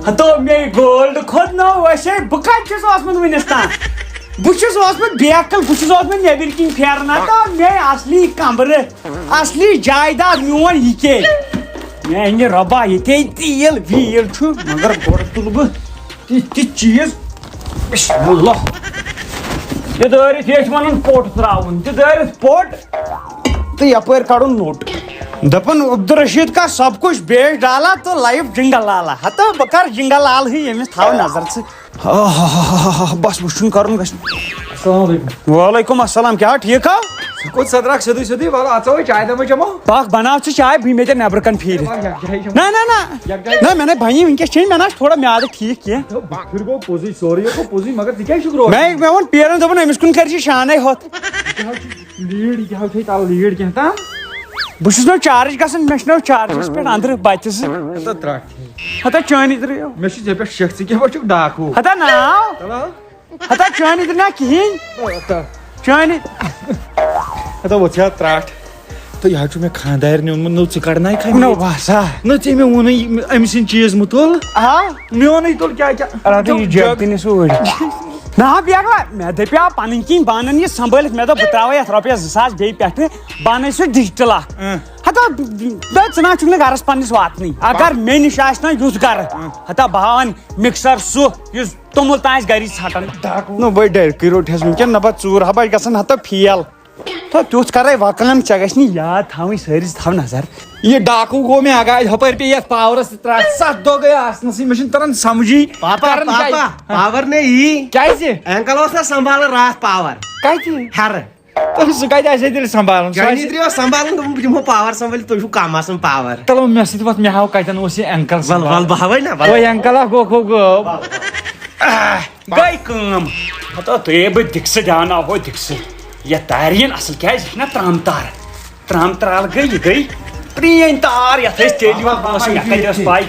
ہتو مے گولڈ کھوٚت نو ویسے، بہٕ کتہِ چھُس اوسمُت وُنِس تام؟ بہٕ چھُس اوسمُت بیکل، بہٕ چھُس اوسمُت نیٚبرۍ کِنۍ پھیران، ہتو مے اصلی کمرٕ۔ اصلی جایداد میون یہِ کے۔ میانہِ رۄبا، ییٚتے تیٖل ویٖل چھُ، مگر گۄڈٕ تُلہٕ بہٕ تِتھۍ تِتھۍ چیٖز۔ بسم اللہ۔ تہِ دٲرِتھ یہِ چھِ وَنان پوٚٹ ترٛاوُن، تہِ دٲرِتھ پوٚٹ تہٕ یَپٲرۍ کَڑُن نوٚٹ۔ دَپان عبدالرشید کا سب کچھ بیچ ڈالا تو لائف جنگل لالا۔ ہتو بہٕ کَرٕ جنگل لالہٕے ییٚمِس، تھاو نظر ژٕ۔ آہاہاہاہا، بس وٕچھُن کرُن گژھِ۔ السلام علیکم۔ وعلیکم السلام، کیٛاہ ٹھیٖک ہا؟ ژٕ کوٚت سترکھ سیوٚدُے سیوٚدُے، وَلہٕ اَژو أسۍ چایہِ دامہ چٮ۪مو۔ پَکھ بَناو ژٕ چاے، بہٕ یِمے ژےٚ نٮ۪برٕ کَنہِ پھیٖرِتھ۔ وَلہٕ یَکجاہٕے چٮ۪مو۔ نہ، نہ، نہ۔ یَکجاہٕے۔ نہ، مےٚ نَے بَنی وٕنکیٚس چیٚنۍ، مےٚ نہ چھُ تھوڑا میٛادٕ ٹھیٖک کینٛہہ۔ تہٕ بہٕ پھِرٕ گوٚو پوٚزُے، سورُے گوٚو پوٚزُے، مگر ژٕ کیٛازِ چھُکھ روزان؟ مےٚ، مےٚ ووٚن پیرَن، دوٚپُن أمِس کُن کَر ژٕ شانَے ہوٚتھ۔ یہِ کیٛاہ حظ چھُ لیٖڈ، یہِ کیٛاہ حظ چھُ تَلہٕ لیٖڈ کینٛہہ تام؟ بہٕ چھُس نہٕ چارٕج گژھان، مےٚ چھُنہٕ چارجَس پٮ۪ٹھ أنٛدرٕ بَچہِ زٕ۔ ہَتو ترٛٹھ۔ ہتا چٲنی ترٛیو۔ مےٚ چھُ ژےٚ پٮ۪ٹھ شک، ژٕ کیٛاہ پٲٹھۍ چھُکھ ڈاکوٗ؟ ہتا ناو۔ چلو۔ ہتا چٲنی ترٛ نا کِہیٖنۍ۔ ہتا۔ چٲنی۔ ہتا وۄتھ ہا ترٛٹھ۔ تہٕ یہِ حظ چھُ مےٚ خانٛدارنہِ اوٚنمُت، نٔو ژٕ کڑناے خانٛدارنہِ۔ نو بس ہا۔ نہ ژےٚ مےٚ ووٚنُے، أمۍ سٕنٛد چیٖز مُتُل۔ آ؟ میونُے تُل کیٛاہ کیٛاہ؟ رٹہٕ یہِ جب تہِ نہِ سۭتۍ۔ نہ بیگلا، مےٚ دَپیٛاو پنٕنۍ کِنۍ بہٕ اَنَن یہِ سنبھٲلِتھ، مےٚ دوٚپ بہٕ ترٛاوَے یَتھ رۄپیَس زٕ ساس بیٚیہِ پٮ۪ٹھٕ، بہٕ اَنَے سُہ ڈِجٹَل اَکھ۔ اۭں۔ ہتا، دَپ ژٕ نہ حظ چھُکھ نہٕ گرس پننِس واتنٕے۔ اگر مےٚ نِش آسہِ نہ یُتھ گرٕ، ہتا بہٕ ہاوَن مِکسر سُہ یُس توٚمُل تام آسہِ گری ژھٹان۔ نہ، وۄنۍ ڈرکٕے روٚٹ ہس وٕنکیٚن، نہ بہٕ ژوٗر ہا بہٕ گژھن ہتا فیل۔ تہٕ تیُتھ کرے وکان، ژےٚ گژھِ نہٕ یاد تھاوٕنۍ، سٲری تھاو نظر۔ یہِ ڈاکوٗ گوٚو مےٚ اگاے ہۄپٲرۍ پیٚیہِ یتھ پاورس تہِ ترٛٹھ۔ ستھ دۄہ گٔے آسنسٕے، مےٚ چھُنہٕ تران سمجھی۔ پاپا، کران کیٛاہ؟ پاپا، پاور نے یی۔ کیٛازِ؟ انکل اوس نا سنبھالان راتھ پاور۔ کتہِ؟ ہرٕ۔ تہٕ سُہ کتہِ آسہِ ہے تیٚلہِ سنبھالُن؟ سُہ جانی آسہِ ترٛیو سنبھالان، دوٚپُن، بہٕ دِمہو پاور سنبھٲلِتھ، تُہۍ چھِو کم آسان پاور۔ تلو، مےٚ سۭتۍ وۄتھ، مےٚ ہاو کتٮ۪ن اوس یہِ انکل ول، ول، سنبھالان۔ بہٕ ہاوے نا، ول۔ اوے انکل اکھ گوٚو، گوٚو، گوٚو۔ آہ، گٔے کٲم۔ ہتو تُہۍ ہے بہٕ دِکسہٕ دیاوناوہو دِکسہٕ۔ یتھ تارِ یِن اصل، کیٛازِ یہِ چھِ نا ترٛامہٕ تار۔ ترٛامہٕ ترٛال گٔے، یہِ گٔے پرٛٲنۍ تار، یتھ ٲسۍ تیٚلہِ یِوان پونٛسہٕ، مےٚ کتہِ ٲس پاے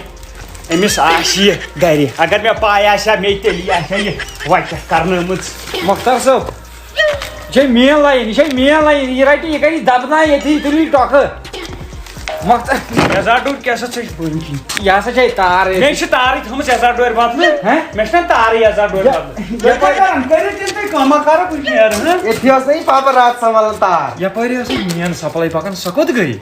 أمِس آسہِ یہِ گرِ۔ اگر مےٚ پاے آسہِ ہا، مےٚ تیٚلی آسہِ ہا یہِ وتہِ کرنٲومٕژ۔ مۄختار صٲب، یہِ چھے مین line، یہِ چھے مین line، یہِ رٹہِ، یہِ کرِ دبناے ییٚتھی، یہِ تُلہِ ٹۄکہٕ۔ مۄختار۔ یزار ڈوٗر کیٛاہ سا چھِ بٔنۍ کِنۍ؟ یہِ ہسا چھے تار ییٚتہِ۔ مےٚ چھِ تارٕے تھٲومٕژ یزار ڈورِ بدلہٕ۔ ہہ؟ مےٚ چھِنہ تارٕے یزار ڈورِ بدلہٕ۔ یہِ کیٛاہ کران؟ کٔرِو تیٚلہِ تُہۍ کٲمہ، کرو بہٕ نیرٕ، ہہ؟ ییٚتھی ٲس نہ یہِ پاپا راتھ سنبھالان تار۔ یپٲرۍ ٲس یہِ مین supply پکان، سۄ کوٚت گٔے؟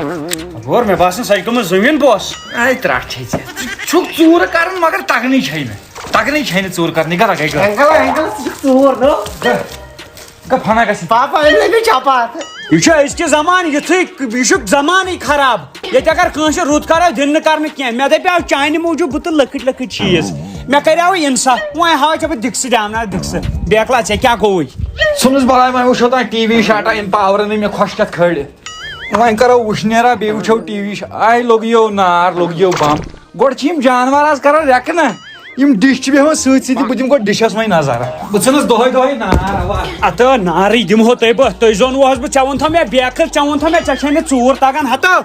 اور مےٚ باسان سۄ چھِ گٔمٕژ زٔمیٖن بوس۔ اے ترٛٹھ چھے ژےٚ۔ ژٕ چھُکھ ژوٗرٕ کران مگر تگنٕے چھے نہٕ۔ تگنٕے چھے نہٕ ژوٗرٕ کرنٕے، گژھ گٔے گٔے۔ انکل، انکل، ژٕ چھُکھ ژوٗر، نو۔ گہ، گہ فنا گژھِ۔ پاپا، أمۍ لٔج مےٚ چپاتھ۔ یہِ چھُ أزکہِ زمانہٕ یُتھُے، یہِ چھُ زمانٕے خراب۔ ییٚتہِ اگر کٲنٛسہِ رُت کرو، دِنہٕ کرنہٕ کینٛہہ۔ مےٚ دَپیٛاو چانہِ موٗجوٗب بہٕ تُلہٕ لٔکٕٹۍ لٔکٕٹۍ چیٖز۔ مےٚ کریٛاو اِنصاف۔ وۄنۍ ہاو ژےٚ بہٕ دِکسہٕ دیٛاوناو دِکسہٕ۔ بیکلا، ژےٚ کیٛاہ گوٚوُے؟ ژھٕنُس بلاے، وۄنۍ وٕچھو تام ٹی وی شاٹا، أمۍ پاورَن نہٕ مےٚ خۄش کھٮ۪تھ کھٲلِتھ۔ وۄنۍ کرو وٕشنیرا، بیٚیہِ وٕچھو ٹی وی۔ آے لوٚگ یو نار، لوٚگ یو بم۔ گۄڈٕ چھِ یِم جانوَر آز کران ریٚکہٕ نہ، یِم ڈِش چھِ بیٚہوان سۭتۍ سۭتۍ، بہٕ دِمہٕ گۄڈٕ ڈِشَس وۄنۍ نظر۔ بہٕ ژھٕنَس دۄہَے دۄہَے نار، اَوا۔ ہتہٕ نارٕے دِمہو تۄہہِ بہٕ، تُہۍ زونوہس بہٕ، ژےٚ ووٚنتھا مےٚ بیکھٕ، ژےٚ ووٚنتھا مےٚ ژےٚ چھے نہٕ ژوٗر تَگان، ہتہٕ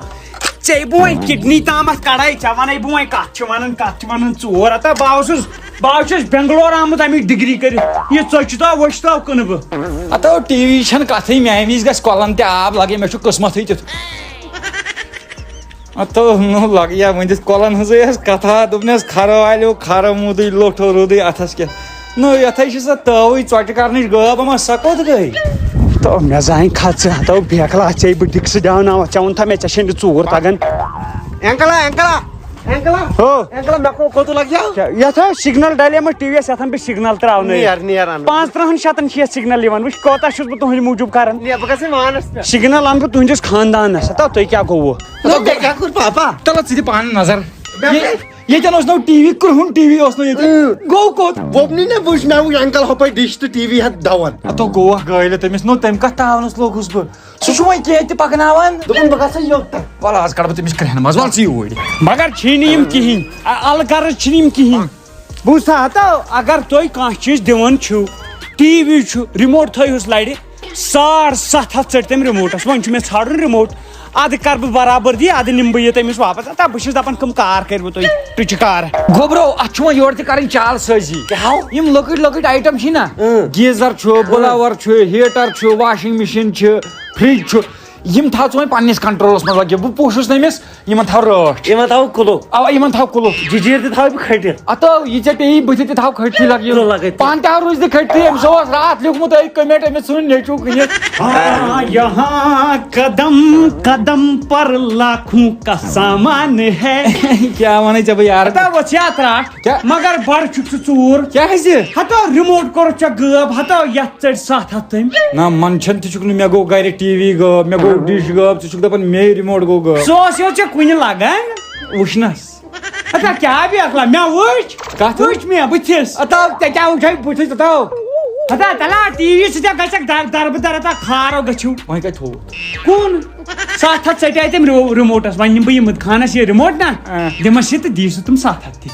ژےٚ بہٕ وۄنۍ کِڈنی تامَتھ کَڑَے، ژےٚ وَنَے بہٕ وۄنۍ کَتھ چھِ وَنان، کَتھ چھِ وَنان ژوٗر۔ ہتہٕ بہٕ اوسُس، بہٕ اوسُس بٮ۪نٛگلور آمُت اَمِچ ڈگری کٔرِتھ، یہِ ژۄچہِ تاو وۄچہِ تاو کٕنہٕ بہٕ۔ ہتہٕ ٹی وی چھَنہٕ کَتھٕے، میٛانہِ وِزِ گژھِ کۄلَن تہِ آب لَگٕنۍ، مےٚ چھُ قٕسمَتھٕے تیُتھ۔ اتو نو لگیا ؤنِتھ کۄلن ہٕنٛزٕے ٲس کتھا، دوٚپنس، "کھرو آلیو کھرو موٗدٕے لوٚٹھو روٗدٕے اتھس کیٛاہ؟" نو یتھے چھِ سۄ تٲوٕے ژۄچہِ کرنٕچ غٲب، اما سۄ کوٚت گٔے؟ تو مےٚ زانہِ کھژ ژٕ ہتو بیکلا، ژےٚ بہٕ ڈِکسہٕ دیاوناوتھ، ژےٚ ووٚنتھا مےٚ ژےٚ چھے نہٕ ژوٗر تگان۔ انکلا، انکلا، انکلا، ہو۔ انکلا، مےٚ کو-، کوٚت لگیو؟ کیٛاہ، یتھ ٲس سگنل ڈلیمٕژ ٹی وی یس، یتھ انہٕ بہٕ سگنل تراونٲوِتھ۔ نیر، نیر انہٕ۔ پانٛژھ ترٕہن شتن چھِ یتھ سگنل یِوان، وٕچھ کوتاہ چھُس بہٕ تُہنٛدِ موٗجوٗب کران۔ نیر، بہٕ گژھٕ وانس پٮ۪ٹھ۔ سگنل انہٕ بہٕ تُہنٛدِس خاندانس۔ ہتا تُہۍ کیٛاہ گوٚوٕ؟ نہ، مےٚ کیٛاہ کوٚر پاپا؟ تلہٕ ژٕ تہِ پانہٕ نظر۔ مےٚ یہِ-، کیٛاہ؟ ییٚتٮ۪ن اوس نہٕ ٹی وی، کرٛہُن ٹی وی اوس نہٕ ییٚتہِ۔ اۭں۔ گوٚو کوٚت؟ ووٚنُے نہ، وٕچھ، مےٚ وٕچھ انکل ہۄپٲرۍ ڈِش تہٕ ٹی وی ہٮ۪تھ دَوان۔ ہتو گوٚوکھ گٲلِتھ تٔمِس، نو تٔمۍ کتھ تاونس لوٚگُس بہٕ؟ سُہ چھُ وۄنۍ کینٛہہ تہِ پکناوان۔ دوٚپُن، بہٕ گژھٕ یوٚت۔ وَلہٕ آز کڑٕ بہٕ تٔمِس کرٛٮ۪ہنہٕ منٛز، وَل ژٕ یوٗرۍ۔ مگر چھِی نہٕ یِم کِہیٖنۍ، ا-، الغرض چھِنہٕ یِم کِہیٖنۍ۔ بوٗزتھا ہتو، اگر تُہۍ کانٛہہ چیٖز دِوان چھِو، ٹی وی چھُ، رِموٹ تھٲیہُس لرِ، ساڑ ستھ ہتھ ژٔٹۍ تٔمۍ رِموٹس۔ وۄنۍ چھُ مےٚ ژھانٛڈُن رِموٹ، ادٕ کرٕ بہٕ برابردی، ادٕ نِمہٕ بہٕ یہِ تٔمِس واپس۔ ہتا بہٕ چھُس دپان، کٕم کار کٔرِو تُہۍ، ٹُچہِ کار۔ گوٚبرو، اتھ چھُ وۄنۍ یورٕ تہِ کرٕنۍ چال سٲزی۔ کیٛاہ ہو؟ یِم لۄکٕٹۍ لۄکٕٹۍ آیٹم چھِ نا، اۭں۔ گیٖزر چھُ، اۭں۔ بٕلاور چھُ، ہیٖٹر چھُ، واشنگ مشین چھِ، فرج چھُ، یِم تھاو ژٕ وۄنۍ پننِس کنٹرولس منٛز لگٲوِتھ۔ بہٕ پوشُس نہٕ أمِس، یِمن تھاو رٲچھ۔ یِمن تھاو کُلُف۔ اوا، یِمن تھاو کُلُف۔ جِجیٖر تہِ تھاو بہٕ کھٔٹِتھ۔ ہتو، یہِ ژےٚ پیٚیی بٕتھِ تہِ تھاو کھٔٹتھٕے لگٲوِتھ۔ ژٕ لگٲوِتھ۔ پانہٕ تہِ ہاو روٗزِ تہِ کھٔٹتھٕے، أمِس اوس راتھ لیوٗکھمُت أکۍ comment، أمِس ژھٕنُن نیٚچوٗ کٕنِتھ۔ ہاں، یہاں قدم قدم پر لاکھوں کا سامان ہے۔ کیٛاہ ونے ژےٚ بہٕ یار؟ ہتا وۄتھ یا ترٛٹھ۔ کیٛاہ؟ مگر بڑٕ چھُکھ ژٕ ژوٗر۔ کیٛازِ؟ ہتو رِموٹ کوٚرُتھ ژےٚ غٲب، ہتو یتھ ژٔٹۍ ستھ ہتھ تٔمۍ۔ نہ، منٛدچھان تہِ چھُکھ نہٕ، مےٚ گوٚو گرِ ٹی وی غٲب، مےٚ گوٚو ڈِش غٲب، ژٕ چھُکھ دپان مے رِموٹ گوٚو غٲب۔ سُہ اوس یو ژےٚ کُنہِ لگان۔ وٕچھنس۔ ہتا کیٛاہ بیکلا، مےٚ وٕچھ۔ کتھ؟ وٕچھ مےٚ بٕتھِس۔ ہتا ژےٚ کیٛاہ وٕچھے بٕتھِس، ہتا؟ ہتا تلا ٹی وی سۭتۍ گژھکھ در-، دربہٕ در، ہتا کھارو گٔژھِو۔ وۄنۍ کتہِ تھووُتھ؟ کُن؟ ستھ ہتھ ژٔٹے تٔمۍ رِمو-، رِموٹس۔ وۄنۍ نِمہٕ بہٕ یِم خانس یہِ رِموٹ نا، آ۔ دِمس یہِ تہٕ دِیہِ سُہ تِم ستھ ہتھ تہِ۔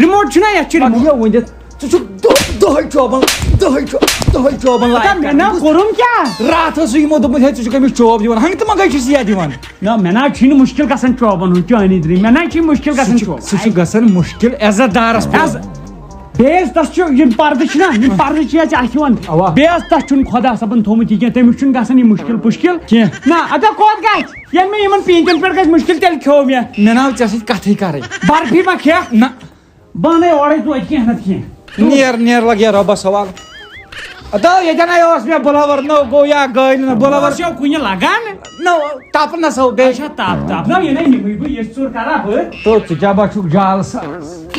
رِموٹ چھُنا یتھ چھُ مگر رِموٹ۔ یہِ ؤنِتھ، ژٕ چھُکھ دۄہ-، دۄہے چوبان، دۄہے چو-، دۄہے چوبان ہتا لایق مےٚ نا کران۔ کوٚرُم کیٛاہ؟ راتھ اوسُے یِمو دوٚپمُت، "ہے، ژٕ چھُکھ أمِس چوب دِوان، ہنٛگہٕ تہٕ منٛگے چھُس یہِ دِوان۔" نہ، مےٚ نا چھُے نہٕ مُشکِل گژھان چوبن ہُنٛد، چٲنی درٕنۍ، مےٚ نا چھُے مُشکِل گژھان سُہ چھُ، چوب۔ سُہ چھُ گژھان مُشکِل عزت دارس پٮ۪ٹھ۔ عز-، بیٚیہِ یُس تس چھُ، یِم پردٕ چھِنہ، یِم پردٕ چھِ اَسہِ اَتھِ یِوان۔ اَوا۔ بیٚیہِ یُس تس چھُنہٕ خۄدا صٲبن تھوٚومُت یہِ کینٛہہ، تٔمِس چھُنہٕ گژھان یہِ مُشکِل پُشکِل۔ کینٛہہ۔ نہ، ادا کوٚت گژھِ؟ ییٚلہِ مےٚ یِمن پیٖنتٮ۪ن پٮ۪ٹھ گژھِ مُشکِل، تیٚلہِ کھیوٚو مےٚ۔ مےٚ ناو ژےٚ سۭتۍ کتھٕے کرٕنۍ۔ برفی ما کھیٚکھ؟ نہ۔ بہٕ اَنَے اورَے توتہِ کینٛہہ نَتہٕ کینٛہہ۔ نیر، نیر لگیا رۄبَس حوالہٕ۔ ہتا ییٚتٮ۪ن ہے اوس مےٚ بُلاوَر، نو گوٚو یا گٲلۍ نہٕ بُلاوَر۔ اوس یو کُنہِ لگان؟ نو، تَپھ نہ سا بیٚیہِ۔ اچھا، تَپھ، تَپھ۔ نہ، یہِ نَے نِمٕے بہٕ، یہِ ژوٗر کَرا بہٕ؟ تو ژٕ کیٛاہ بَچھُکھ جال سا؟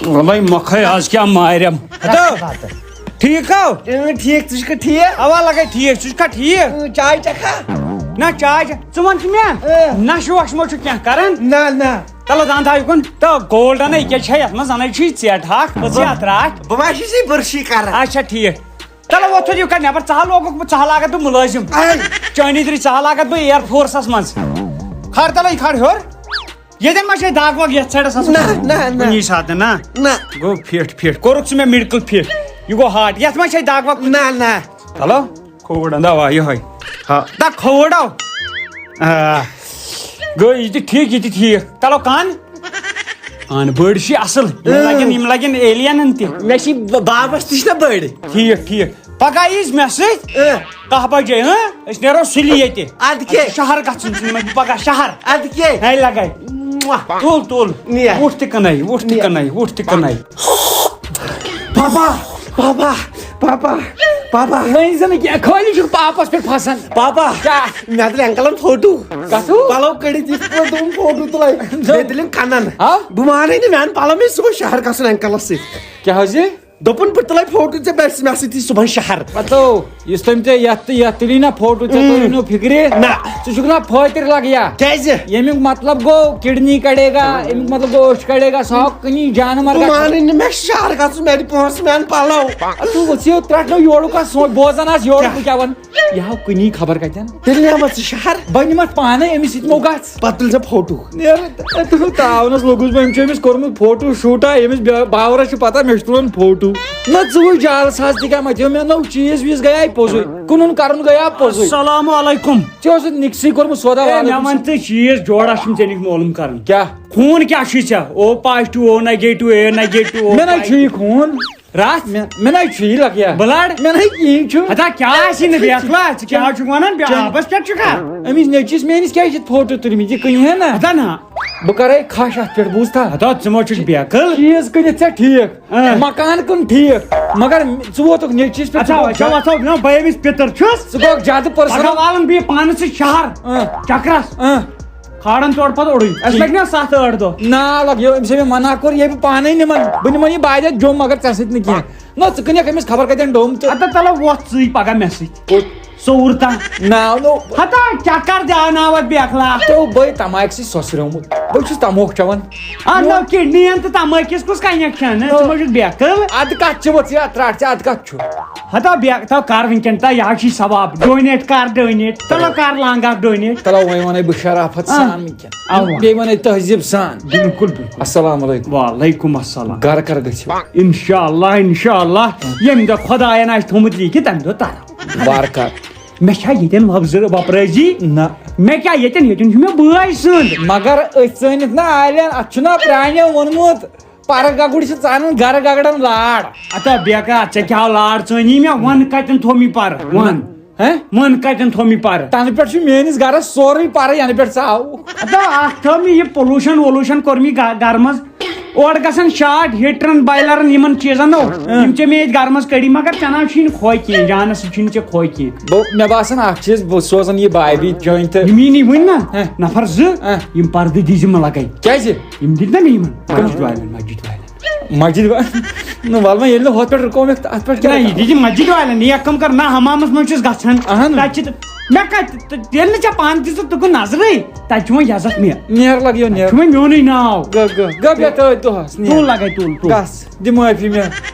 وَلَے مۄکھَے، آز کیٛاہ مارٮ۪م۔ ہتا، ٹھیٖک ہو؟ اۭں، ٹھیٖک، ژٕ چھُکھا ٹھیٖک؟ اَوا لگے ٹھیٖک، ژٕ چھُکھا ٹھیٖک؟ اۭں، چاے چکھا؟ نہ چاے چے، ژٕ وَن تہٕ مےٚ، اۭں۔ نشہٕ وشہٕ ما چھُ کینٛہہ کران؟ نہ، نہ۔ تَلہٕ دَنٛد ہاے کُن، تہٕ gold اَنے، کیٛاہ چھےٚ یَتھ منٛز؟ اَنے چھُے ژیٹہٕ ہاکھ، ژٕ ژیٹھ ترٛاٹھ۔ بہٕ ما چھُس یہِ بُرشی کران؟ اچھا، ٹھیٖک۔ تَلہٕ وۄتھ تھوٚد یہِ کَر نٮ۪بر، ژٕ ہا لوگُکھ بہٕ، ژٕ ہا لاگَتھ بہٕ مُلٲزِم۔ اَے۔ چٲنی دِرِ، ژٕ ہا لاگَتھ بہٕ air force منٛز۔ کھار تَلہٕ یہِ کھار ہیوٚر۔ ییٚتٮ۪ن ما چھے دَگ وَگ یَتھ side-س آسان؟ نہ، نہ، نہ۔ کُنی ساتہٕ نہ؟ نہ۔ گوٚو fit، fit۔ کوٚرُکھ ژٕ مےٚ medical fit؟ یہِ گوٚو heart۔ یَتھ ما چھے دَگ وَگ؟ نہ، نہ۔ چلو، کھووُر اَندا وا یِہوٚے۔ ہا، دَ کھووُر آو۔ آ، گوٚو یہِ تہِ ٹھیٖک، یہِ تہِ ٹھیٖک۔ چلو، کَن؟ اَن بٔڑ چھِ اَصٕل۔ یِم لَگن، یِم لَگن alien-ن تہِ۔ مےٚ چھِ ب-، بابَس تہِ چھِنہ بٔڑ۔ ٹھیٖک، ٹھیٖک۔ پگاہ ییٖزِ مےٚ سۭتۍ۔ اۭں۔ کاہ بجے، ہاں؟ أسۍ نیرو سُلہِ ییٚتہِ۔ اَدٕ کیٛاہ؟ شہر گژھُن چھُ مےٚ پگاہ شہر۔ اَدٕ کیٛاہ؟ ہے لگے۔ مُہ۔ تُل، تُل۔ نیر۔ وُٹھ تہِ کٕنَے، وُٹھ تہِ نیر۔ کٕنَے، وُٹھ تہِ کٕنَے۔ پاپا، پاپا، پاپا، پاپا۔ وۄنۍ زَن کیٛاہ، خٲلی چھُکھ پاپَس پٮ۪ٹھ پھسان۔ پاپا۔ کیٛاہ؟ مےٚ تُلۍ uncle-ن فوٹو۔ کَتھ ہو؟ پَلو کٔڑِتھ یِتھ پٲٹھۍ دوٚپُن فوٹو تُلَے۔ نہ۔ بیٚیہِ تُلِم کَنَن۔ ہا؟ بہٕ مانَے نہٕ، مےٚ اَن پَلو، مےٚ چھِ صُبحٲے شہر گژھُن uncle-س سۭتۍ۔ کیٛاہ حظ یہِ؟ دوٚپُن، "بہٕ تُلے فوٹو ژےٚ، مےٚ سۭتۍ، مےٚ سۭتۍ یِیہِ صُبحن شہر۔" پتہٕ یُس تٔمۍ ژےٚ یتھ تہٕ یتھ تُلی نا فوٹو، ژےٚ توٚرُے نہٕ فِکرِ۔ نہ۔ ژٕ چھُکھ نا فٲطر لگیا؟ کیٛازِ؟ ییٚمیُک مطلب گوٚو کڈنی کڑے گا، امیُک مطلب گوٚو أچھ کڑے گا، سُہ آو کُنی جانور بہٕ گژھِ۔ مانٕے نہٕ، مےٚ چھِ شہر گژھُن، مےٚ دِ پونٛسہٕ، مےٚ اَن پلو۔ ژٕ وٕچھ یہِ ترٛٹھ نہٕ یورُک آسہٕ، سونچ بوزان آسہٕ یورُک کیٛاہ؟ بہٕ کیٛاہ وَنہٕ۔ یہِ ہاو کُنی خبر کتٮ۪ن۔ تیٚلہِ نِمَتھ ژٕ شہر۔ بہٕ نِمَتھ پانے، أمِس سۭتۍ مو گژھ۔ پتہٕ تُلۍ زِ فوٹو۔ نیرٕ، تہٕ تاونس لوٚگُس بہٕ، أمۍ چھُ أمِس کوٚرمُت فوٹو شوٗٹا، أمِس بے-، باورس چھُ پتہ مےٚ چھُ تُلُن فوٹو۔ نہ ژٕ وٕچھ جالس حظ تہِ کیٛاہ متیو مےٚ نوٚو چیٖز ویٖز گٔیے پوٚزُے، کٕنُن کرُن گٔیے پوٚزُے۔ السلام علیکم۔ ژےٚ اوسُتھ نِکسٕے کوٚرمُت سودا اے، مےٚ وعلیکم وَن السلام۔ ژٕ چیٖز جوڑا چھُم ژےٚ نِش معلوم کرُن۔ کیٛاہ؟ خوٗن کیٛاہ چھُے ژےٚ؟ او positive، O negative، A negative، او مےٚ نہ positive۔ چھُ یہِ خوٗن۔ راتھ؟ مےٚ، مےٚ نَے چھُ یہِ لَگیا۔ بٕلَڈ؟ مےٚ نَے کِہیٖنۍ چھُ۔ ہتا کیٛاہ آسی نہٕ بیکلا؟ ژٕ کیٛاہ چھُکھ وَنان؟ بے-، چل۔ آبَس پٮ۪ٹھ چھُکھا؟ أمِس نیٚچوِس میٛٲنِس کیٛازِ چھِ فوٹو تُلمٕتۍ؟ یہِ کٕنہِ ہے نہ۔ ہتا نہ۔ بہٕ کَرَے کھَش اَتھ پٮ۪ٹھ، بوٗزتھا؟ ہتا ژٕ ما چھُکھ بیکٕل؟ چیٖز کٕنِتھ ژےٚ ٹھیٖک، اۭں۔ مکان کٕن ٹھیٖک، مگر ژٕ ووتُکھ نیٚچوِس پٮ۪ٹھ، اَتھا، ژٕ گوٚکھ اَتھا، زیادٕ، اَتھا، نہ، بہٕ أمِس پِتٕر چھُس۔ ژٕ گوٚکھ زیادٕ پَگاہ personal۔ والَن بہٕ یہِ پانَس سۭتۍ شہر، اۭں۔ چَکرَس۔ اۭں۔ کھالَن تورٕ پَتہٕ اوٚڑُے۔ اَسہِ لَگہِ نا سَتھ ٲٹھ دۄہ۔ نا لَگہِ، ییٚمہِ سۭتۍ مےٚ منع کوٚر، یے بہٕ پانَے نِمَن۔ بہٕ نِمَن یہِ باجہِ جوٚم، مگر ژےٚ سۭتۍ نہٕ کینٛہہ۔ نہ، ژٕ کٕنکھ أمِس خبر کَتٮ۪ن ڈوٚم تہٕ۔ اَدٕ تَلہ وۄتھ ژٕے پَگاہ مےٚ سۭتۍ۔ کوٚت؟ سوٚوُر تام۔ نہ، نو۔ ہتا چَکر دیٛاوناوَتھ بیکلا۔ تو بٔے تَماکہِ سۭتۍ سۄسریومُت۔ بہٕ چھُس تَموکھ چٮ۪وان۔ اَدٕ نو کِڈنی یَن تہٕ تَمٲکِس کُس connection؟ نو۔ ژٕ ما چھُکھ بیکٕل؟ اَدٕ کَتھ چھِ وۄژھ یہِ اَتھ ترٛٹھ ژےٚ، اَدٕ کَتھ چھُ؟ ہتا بے-، تَو کَر وٕنکٮ۪ن، تَو یہِ حظ چھُے ثواب۔ Donate کَر donate۔ تَلہ کَر لانٛگَکھ donate۔ تَلہ وۄنۍ وَنَے بہٕ شرافت آ۔ سان وٕنکٮ۪ن۔ اَوا۔ بیٚیہِ وَنَے تہذیٖب سان۔ بِلکُل، بِلکُل۔ السلام علیکم۔ وعلیکم السلام۔ گَرٕ کَر گٔژھِو؟ اِنشاء اللہ، اِنشاء اللہ۔ ییٚمہِ دۄہ خۄدایَن آسہِ تھوٚمُت لیٖکھِتھ، تَمہِ دۄہ تَرو۔ وارٕ کار۔ مےٚ چھا ییٚتٮ۪ن وۄپزٕ-، وۄپرٲزی؟ نہ۔ مےٚ کیٛاہ ییٚتٮ۪ن، ییٚتٮ۪ن چھُ مےٚ بٲے سُنٛد۔ مگر أتھۍ ژٲنِتھ نا آلٮ۪ن، اَتھ چھُنہ پرٛانیو ووٚنمُت، پَرٕ گگُر چھِ ژانان گَرٕ گگرَن لار۔ اَتھا بیکار، ژےٚ کیٛاہ لار ژٲنی مےٚ؟ وَن کَتٮ۪ن تھوٚو مےٚ پَرٕ؟ وَن۔ ہیں؟ وَن کَتٮ۪ن تھوٚو مےٚ پَرٕ؟ تَنہٕ پٮ۪ٹھ چھُ میٛٲنِس گَرَس سورُے پَرٕ، یَنہٕ پٮ۪ٹھ ژٕ آوُکھ۔ اَتھا اَتھ تھٲو مےٚ یہِ pollution وولوٗشن کوٚر مےٚ گَ-، گَرٕ منٛز۔ اورٕ گژھان شاٹ ہیٖٹرَن، بایلَرَن، یِمَن چیٖزَن نو۔ اۭں۔ یِم چھِ مےٚ ییٚتہِ گَرٕ منٛز کٔڑی، مگر ژےٚ نہ چھُے نہٕ کھوے کینٛہہ، جانَس سۭتۍ چھُے نہٕ ژےٚ کھوے کینٛہہ۔ بہٕ، مےٚ باسان اَکھ چیٖز، بہٕ سوزَن یہِ بایہِ بیٚیہِ جوٚمہِ تہٕ یِم یی نہٕ وٕنہِ نہ، ہہ۔ نفر زٕ، ہہ۔ یِم پردٕ دیٖزِ مہ لگے۔ کیٛازِ؟ یِم دِتۍ نہ مےٚ یِمن۔ کٔمِس؟ مسجد والٮ۪ن، مسجد والٮ۪ن۔ مسجد وا-، نہ، وَلہٕ وۄنۍ ییٚلہِ نہٕ ہۄتھ پٮ۪ٹھ رُکومکھ تہٕ اَتھ پٮ۪ٹھ کیٛاہ نہ، کرٕ؟ یہِ دِتۍ مسجد والٮ۪ن، یہِ کٲم کر نہ، حمامس منٛز چھُس گژھان۔ اہن۔ تَتہِ چھِ تہٕ، مےٚ کَتہِ، تہٕ ییٚلہِ نہٕ ژےٚ پانہٕ تہِ ژٕ تُکُن نظرٕے، تَتہِ چھُ وۄنۍ یزتھ مےٚ۔ نیر لگ یو، نیر۔ چھُ وۄنۍ میونُے ناو۔ گہ، گہ، گہ، بیٚہہ تٔتھۍ دۄہس، نیر۔ تُل لگے، تُل، تُل۔ گژھ، دِ معٲفی مےٚ۔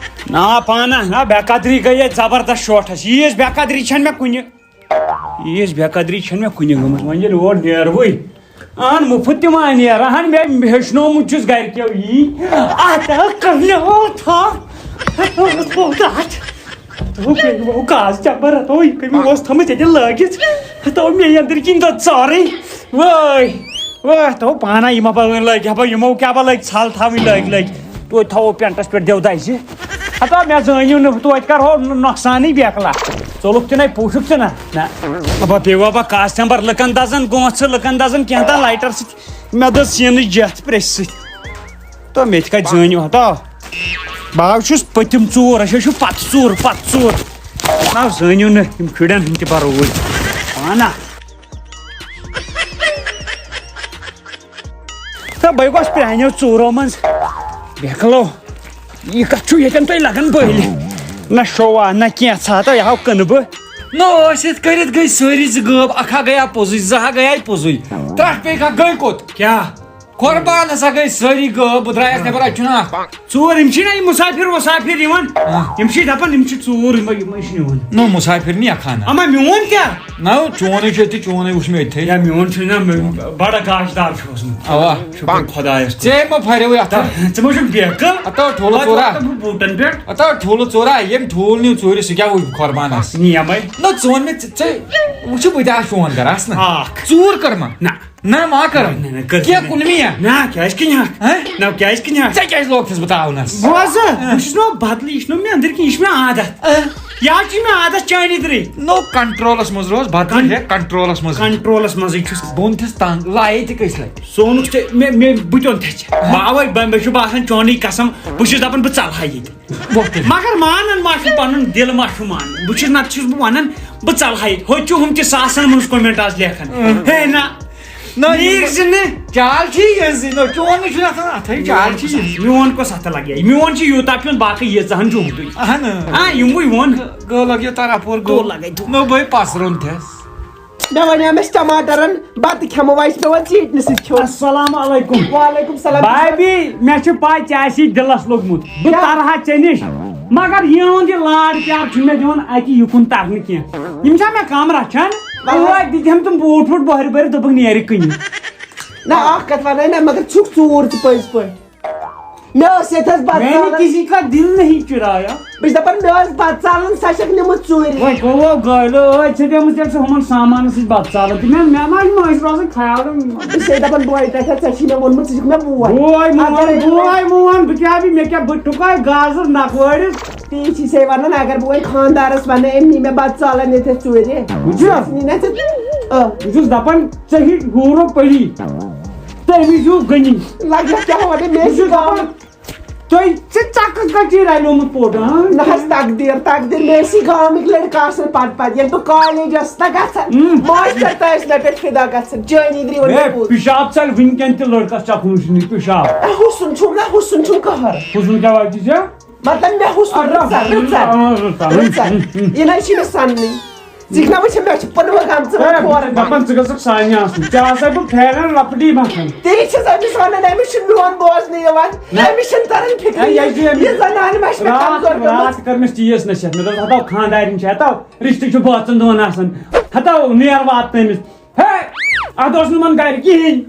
نا پانہ، نا بے قدری گٔیے زبردست شوٹھس۔ ییٖژ بے قدری چھَنہٕ مےٚ کُنہِ۔ ییٖژ بے قدری چھَنہٕ مےٚ کُنہِ گٔمٕژ۔ وۄنۍ ییٚلہِ اور نیرٕ بٕے، اہن مُفت تہِ ما نیرٕ؟ اہن مےٚ ہیٚچھنومُت چھُس گرِکیو یی۔ اتھ ہا کٔرنہِ وول تھا۔ ہتو کٔمۍ وو کاز چمبر، ہتو یہِ کٔمۍ اوس تھٲمٕژ ییٚتہِ لٲگِتھ۔ ہتو مے أنٛدرۍ کِنۍ دۄد سورُے۔ وٲے، وٲے، ہتو پانہ یِمو بہٕ وۄنۍ لٲگۍ ہا بہٕ یِمو کیٛاہ بہٕ لٲگۍ ژھل تھاوٕنۍ لٲگۍ لٲگۍ۔ توتہِ تھاوو پینٹس پٮ۪ٹھ دٮ۪وداے زِ۔ ہتا مےٚ زٲنِو نہٕ، توتہِ کرہو نۄ-، نۄقصانٕے بیکلا۔ ژوٚلُکھ تہِ نَے، پوٗشُکھ تہِ نہ۔ نہ۔ ابا بیٚیہِ وابا کاس تمبر لُکن دزن گونٛژھ، لُکن دزن کینٛہہ تام لایٹر سۭتۍ۔ مےٚ دٔز سیٖنٕچ جٮ۪تھ پریٚسہِ سۭتۍ۔ تو مےٚ تہِ کتہِ زٲنِو ہتا؟ بہٕ حظ چھُس پٔتِم ژوٗر، أسۍ حظ چھِ پتہٕ ژوٗر، پتہٕ ژوٗر۔ نہ زٲنِو نہٕ، یِم شُرٮ۪ن ہٕنٛدۍ تہِ بروٗد۔ پانہ۔ تہٕ بہٕ گوس پرٛانیو ژوٗرو منٛز۔ بیکلو، یہِ کتھ چھُ ییٚتٮ۪ن تۄہہِ لگان بٔلۍ؟ نہ شووا، نہ کینٛژھا، تہٕ یہِ ہاو کٕنہٕ بہٕ۔ نہ ٲسِتھ کٔرِتھ گٔے سٲری زٕ غٲب، اکھ ہا گٔیا پوٚزُے، زٕ ہا گٔیے پوٚزُے، ترٛٹھ پیٚیہِ کھا گٔے کوٚت؟ کیٛاہ؟ قۄربان ہسا گٔے سٲری غٲب، بہٕ درٛایس نٮ۪بر، اَتہِ چھُنہٕ اکھ۔ ژوٗر، یِم چھِنہ یِم مُسافِر وُسافِر یِوان، آ۔ یِم چھِ دَپان یِم چھِ ژوٗر، یِم، یِم چھِنہٕ یِوان۔ نو مُسافِر نی اکھ ہنا۔ اما میون کیٛاہ؟ نو چونُے چھُ أتی، چونُے وُچھ مےٚ أتھے۔ یا میون چھُنہ مےٚ بڑٕ گاشدار چھُ اوسمُت۔ اوا۔ شُکر خۄدایس کُن۔ ژےٚ ما پھریوٕے اتھ؟ ژٕ ما چھُکھ بیکہٕ؟ اتھ آو ٹھوٗلہٕ پتہٕ ژورا۔ ووتُکھ بہٕ بوٗٹن پٮ۪ٹھ۔ اتھ آو ٹھوٗلہٕ ژورا، ییٚمۍ ٹھوٗل نیوٗ ژوٗرِ، سُہ کیٛاہ وُچھ قۄربانس؟ نیمے۔ نہ ژٕ وَن مےٚ، ژےٚ، ژےٚ وٕچھِ بہٕ تہِ آسہٕ چون گرٕ، آسہٕ نہ؟ اکھ۔ ژوٗر کٔرمہ؟ نہ۔ نہ ما کٔرم۔ نہ، نہ، کٔر کینٛہہ نہٕ۔ کُنہِ مےٚ۔ نہ، کیٛازِ کِنۍ ہا؟ ہہ؟ نہ، کیٛازِ کِنۍ ہا؟ ژےٚ کیٛازِ لوگتھس بہٕ تاونس؟ بوزٕ، ہہ۔ بہٕ چھُس نہٕ بدلٕے، یہِ چھُنہٕ مےٚ أنٛدٕرۍ کِنۍ، یہِ چھُ مےٚ عادت۔ ہہ۔ یا چھُ مےٚ عادت چانہِ أنٛدرٕے۔ نو کنٹرولس منٛز روز، بدلٕے کن-، ہے، کنٹرولس منٛز۔ کنٹرولس منٛزٕے چھُس۔ بہٕ وُنتھس تنگ، لایے تہِ کٔژِ لٹہِ۔ سونُک ژےٚ، مےٚ، مےٚ، بہٕ تہِ اوٚن تھچہِ۔ بہٕ آوے، بہٕ، مےٚ چھُ باسان چونُے قسم، بہٕ چھُس دپان بہٕ ژلہٕ ہا ییٚتہِ۔ وۄتھ تیٚلہِ۔ مگر مانان ما چھُ پنُن دِل ما چھُ مانان؟ بہٕ چھُس، نتہٕ چھُس بہٕ ونان بہٕ ژلہٕ ہا ییٚتہِ۔ ہوٚتہِ چھُ ہُم تہِ ساسن منٛز comment آز لیکھان۔ اۭں۔ ہے نہ۔ نہ، نیٖر زِ نہٕ۔ چال چھِ یہِ زِ نہ، چون نہٕ چھُنہٕ آسان اتھے، چال چھِ یہِ۔ میون کۄس اتھٕ لگہِ ہا؟ میون چھُ یوٗتاہ پیوٚن، باقٕے ییٖژاہ ہن چھُ ہُمتُے۔ اہن۔ آ، یِموٕے ووٚن۔ گوٚو لگہِ تران پوٗرٕ، گوٚو۔ گوٚو لگے دُ-، نوٚو بٲے پسرُن تھس۔ مےٚ وَنیٛاو مےٚ چھِ ٹماٹرن بَتہٕ کھٮ۪مو، وۄنۍ چھِ مےٚ وۄنۍ ژیٖٹنہِ سۭتۍ کھیوٚن۔ السلام علیکم۔ وعلیکم السلام۔ بھابی، مےٚ چھِ پَے ژےٚ آسی دِلَس لوٚگمُت۔ بہٕ کیٛاہ؟ تَرٕ ہا ژےٚ نِش۔ مگر یِہُنٛد یہِ لاڈ پیار چھُنہٕ مےٚ دِوان اَتہِ یُکُن تَرنہٕ کینٛہہ۔ یِم چھا مےٚ کَم رَچھان؟ وَلہٕ حظ۔ اوے دِتۍ ہَم تِم بوٗٹھ ووٗٹھ بۄہرِ بۄہرِ، دوٚپُکھ نیر یہِ کٕنہِ۔ نہ، اَکھ کَتھ وَنَے نہ، مگر چھُکھ ژوٗر ژٕ پٔزۍ پٲٹھۍ۔ مےٚ ٲس ییٚتہِ حظ بَتہٕ میانہِ ژالان۔ کسی کا دل نہیں چرایا۔ بہٕ چھَس دَپان، مےٚ ٲس بَتہٕ ژالان، سۄ چھَکھ نِمٕژ ژوٗرِ۔ وۄنۍ گوٚو، وۄنۍ گٲلۍ ٲدۍ چھِ گٔمٕژ، تیٚلہِ چھِ ہُمَن سامانَس سۭتۍ بَتہٕ ژالان تہِ۔ مےٚ، مےٚ ما، مےٚ ٲسۍ روزان خیال۔ بہٕ چھَسے دَپان، بوے، تَتہِ حظ، ژےٚ چھی مےٚ ووٚنمُت، ژٕ چھُکھ مےٚ بوے۔ بوے مون، اگر بوے مون، بہٕ کیٛاہ، بہٕ، مےٚ کیٛاہ، بہٕ ٹُکاے گازُر نَکوٲرِس۔ تی چھِسے وَنان، اگر بہٕ وۄنۍ خانٛدارَس وَنہٕ، أمۍ نی مےٚ بَتہٕ ژالان ییٚتٮ۪تھ ژوٗرِ۔ وٕچھِو؟ نی نہ ژٕ، آ۔ بہٕ چھُس دَپان، ژےٚ ہی ہوٗرو پٔری۔ تہٕ أمِس ہیوٗ غنی۔ لَگہِ کیٛاہ وَنہٕ، مےٚ بہٕ چھُس چھُ دَپان، تۄہہِ ژےٚ ژَکہٕ کَتہِ چھُے رَلیومُت پوٚٹ، ہاں؟ نہ حظ، تقدیٖر، تقدیٖر، مےٚ ٲسی گامٕکۍ لٔڑکہٕ آسان پَتہٕ پَتہٕ۔ ییٚلہِ بہٕ کالج ٲسٕس نہ گژھان، ہُم۔ ماسٹر تہِ ٲسۍ مےٚ پٮ۪ٹھ فِدا گژھان۔ جٲنی درٛے وۄنۍ ہے، مےٚ پوٚز۔ پِشاب ژَلہِ وٕنکٮ۪ن تہِ لٔڑکَس چَکُن چھُنہٕ یہِ پِشاب۔ اے، حُسُن چھُم نہ، حُسُن چھُم قہر۔ حُسُن کیٛاہ وَتہِ ژےٚ؟ مطلب، مےٚ حُسُن، اَدٕ رٕژَر، رٕژَر، آ، رٕژَر، رٕژَر۔ ہُم، ہُم۔ یہِ نہ حظ چھِ مےٚ سَننٕے۔ ژٕ چھِکھ نا وٕچھان، مےٚ چھِ پُلوٕ گامژٕ ہے، وۄنۍ کھورَن۔ دَپان ژٕ گٔژھکھ سانہِ آسٕنۍ۔ ژےٚ آسَے بہٕ پھیران لۄکٹی مۄکھَن۔ تیٚلہِ چھَس أمِس وَنان، أمِس چھُنہٕ میون بوزنٕے یِوان، نہ۔ أمِس چھُنہٕ تَران فِکرِ۔ ہے، یہِ چھُ أمِس یہِ زَنان ما چھِ مےٚ راتھ، کَمزور گٔمٕژ؟ راتھ کٔر مےٚ تیٖژ نصیحت، مےٚ دوٚپ، ہَتاو خانٛدارِنۍ چھِ، ہَتاو رِشتہٕ چھُ بٲژَن دۄن آسان، ہَتاو نیر واتنٲومٕژ۔ ہے، اَتھ اوس نہٕ یِمَن گَرِ کِہیٖنۍ۔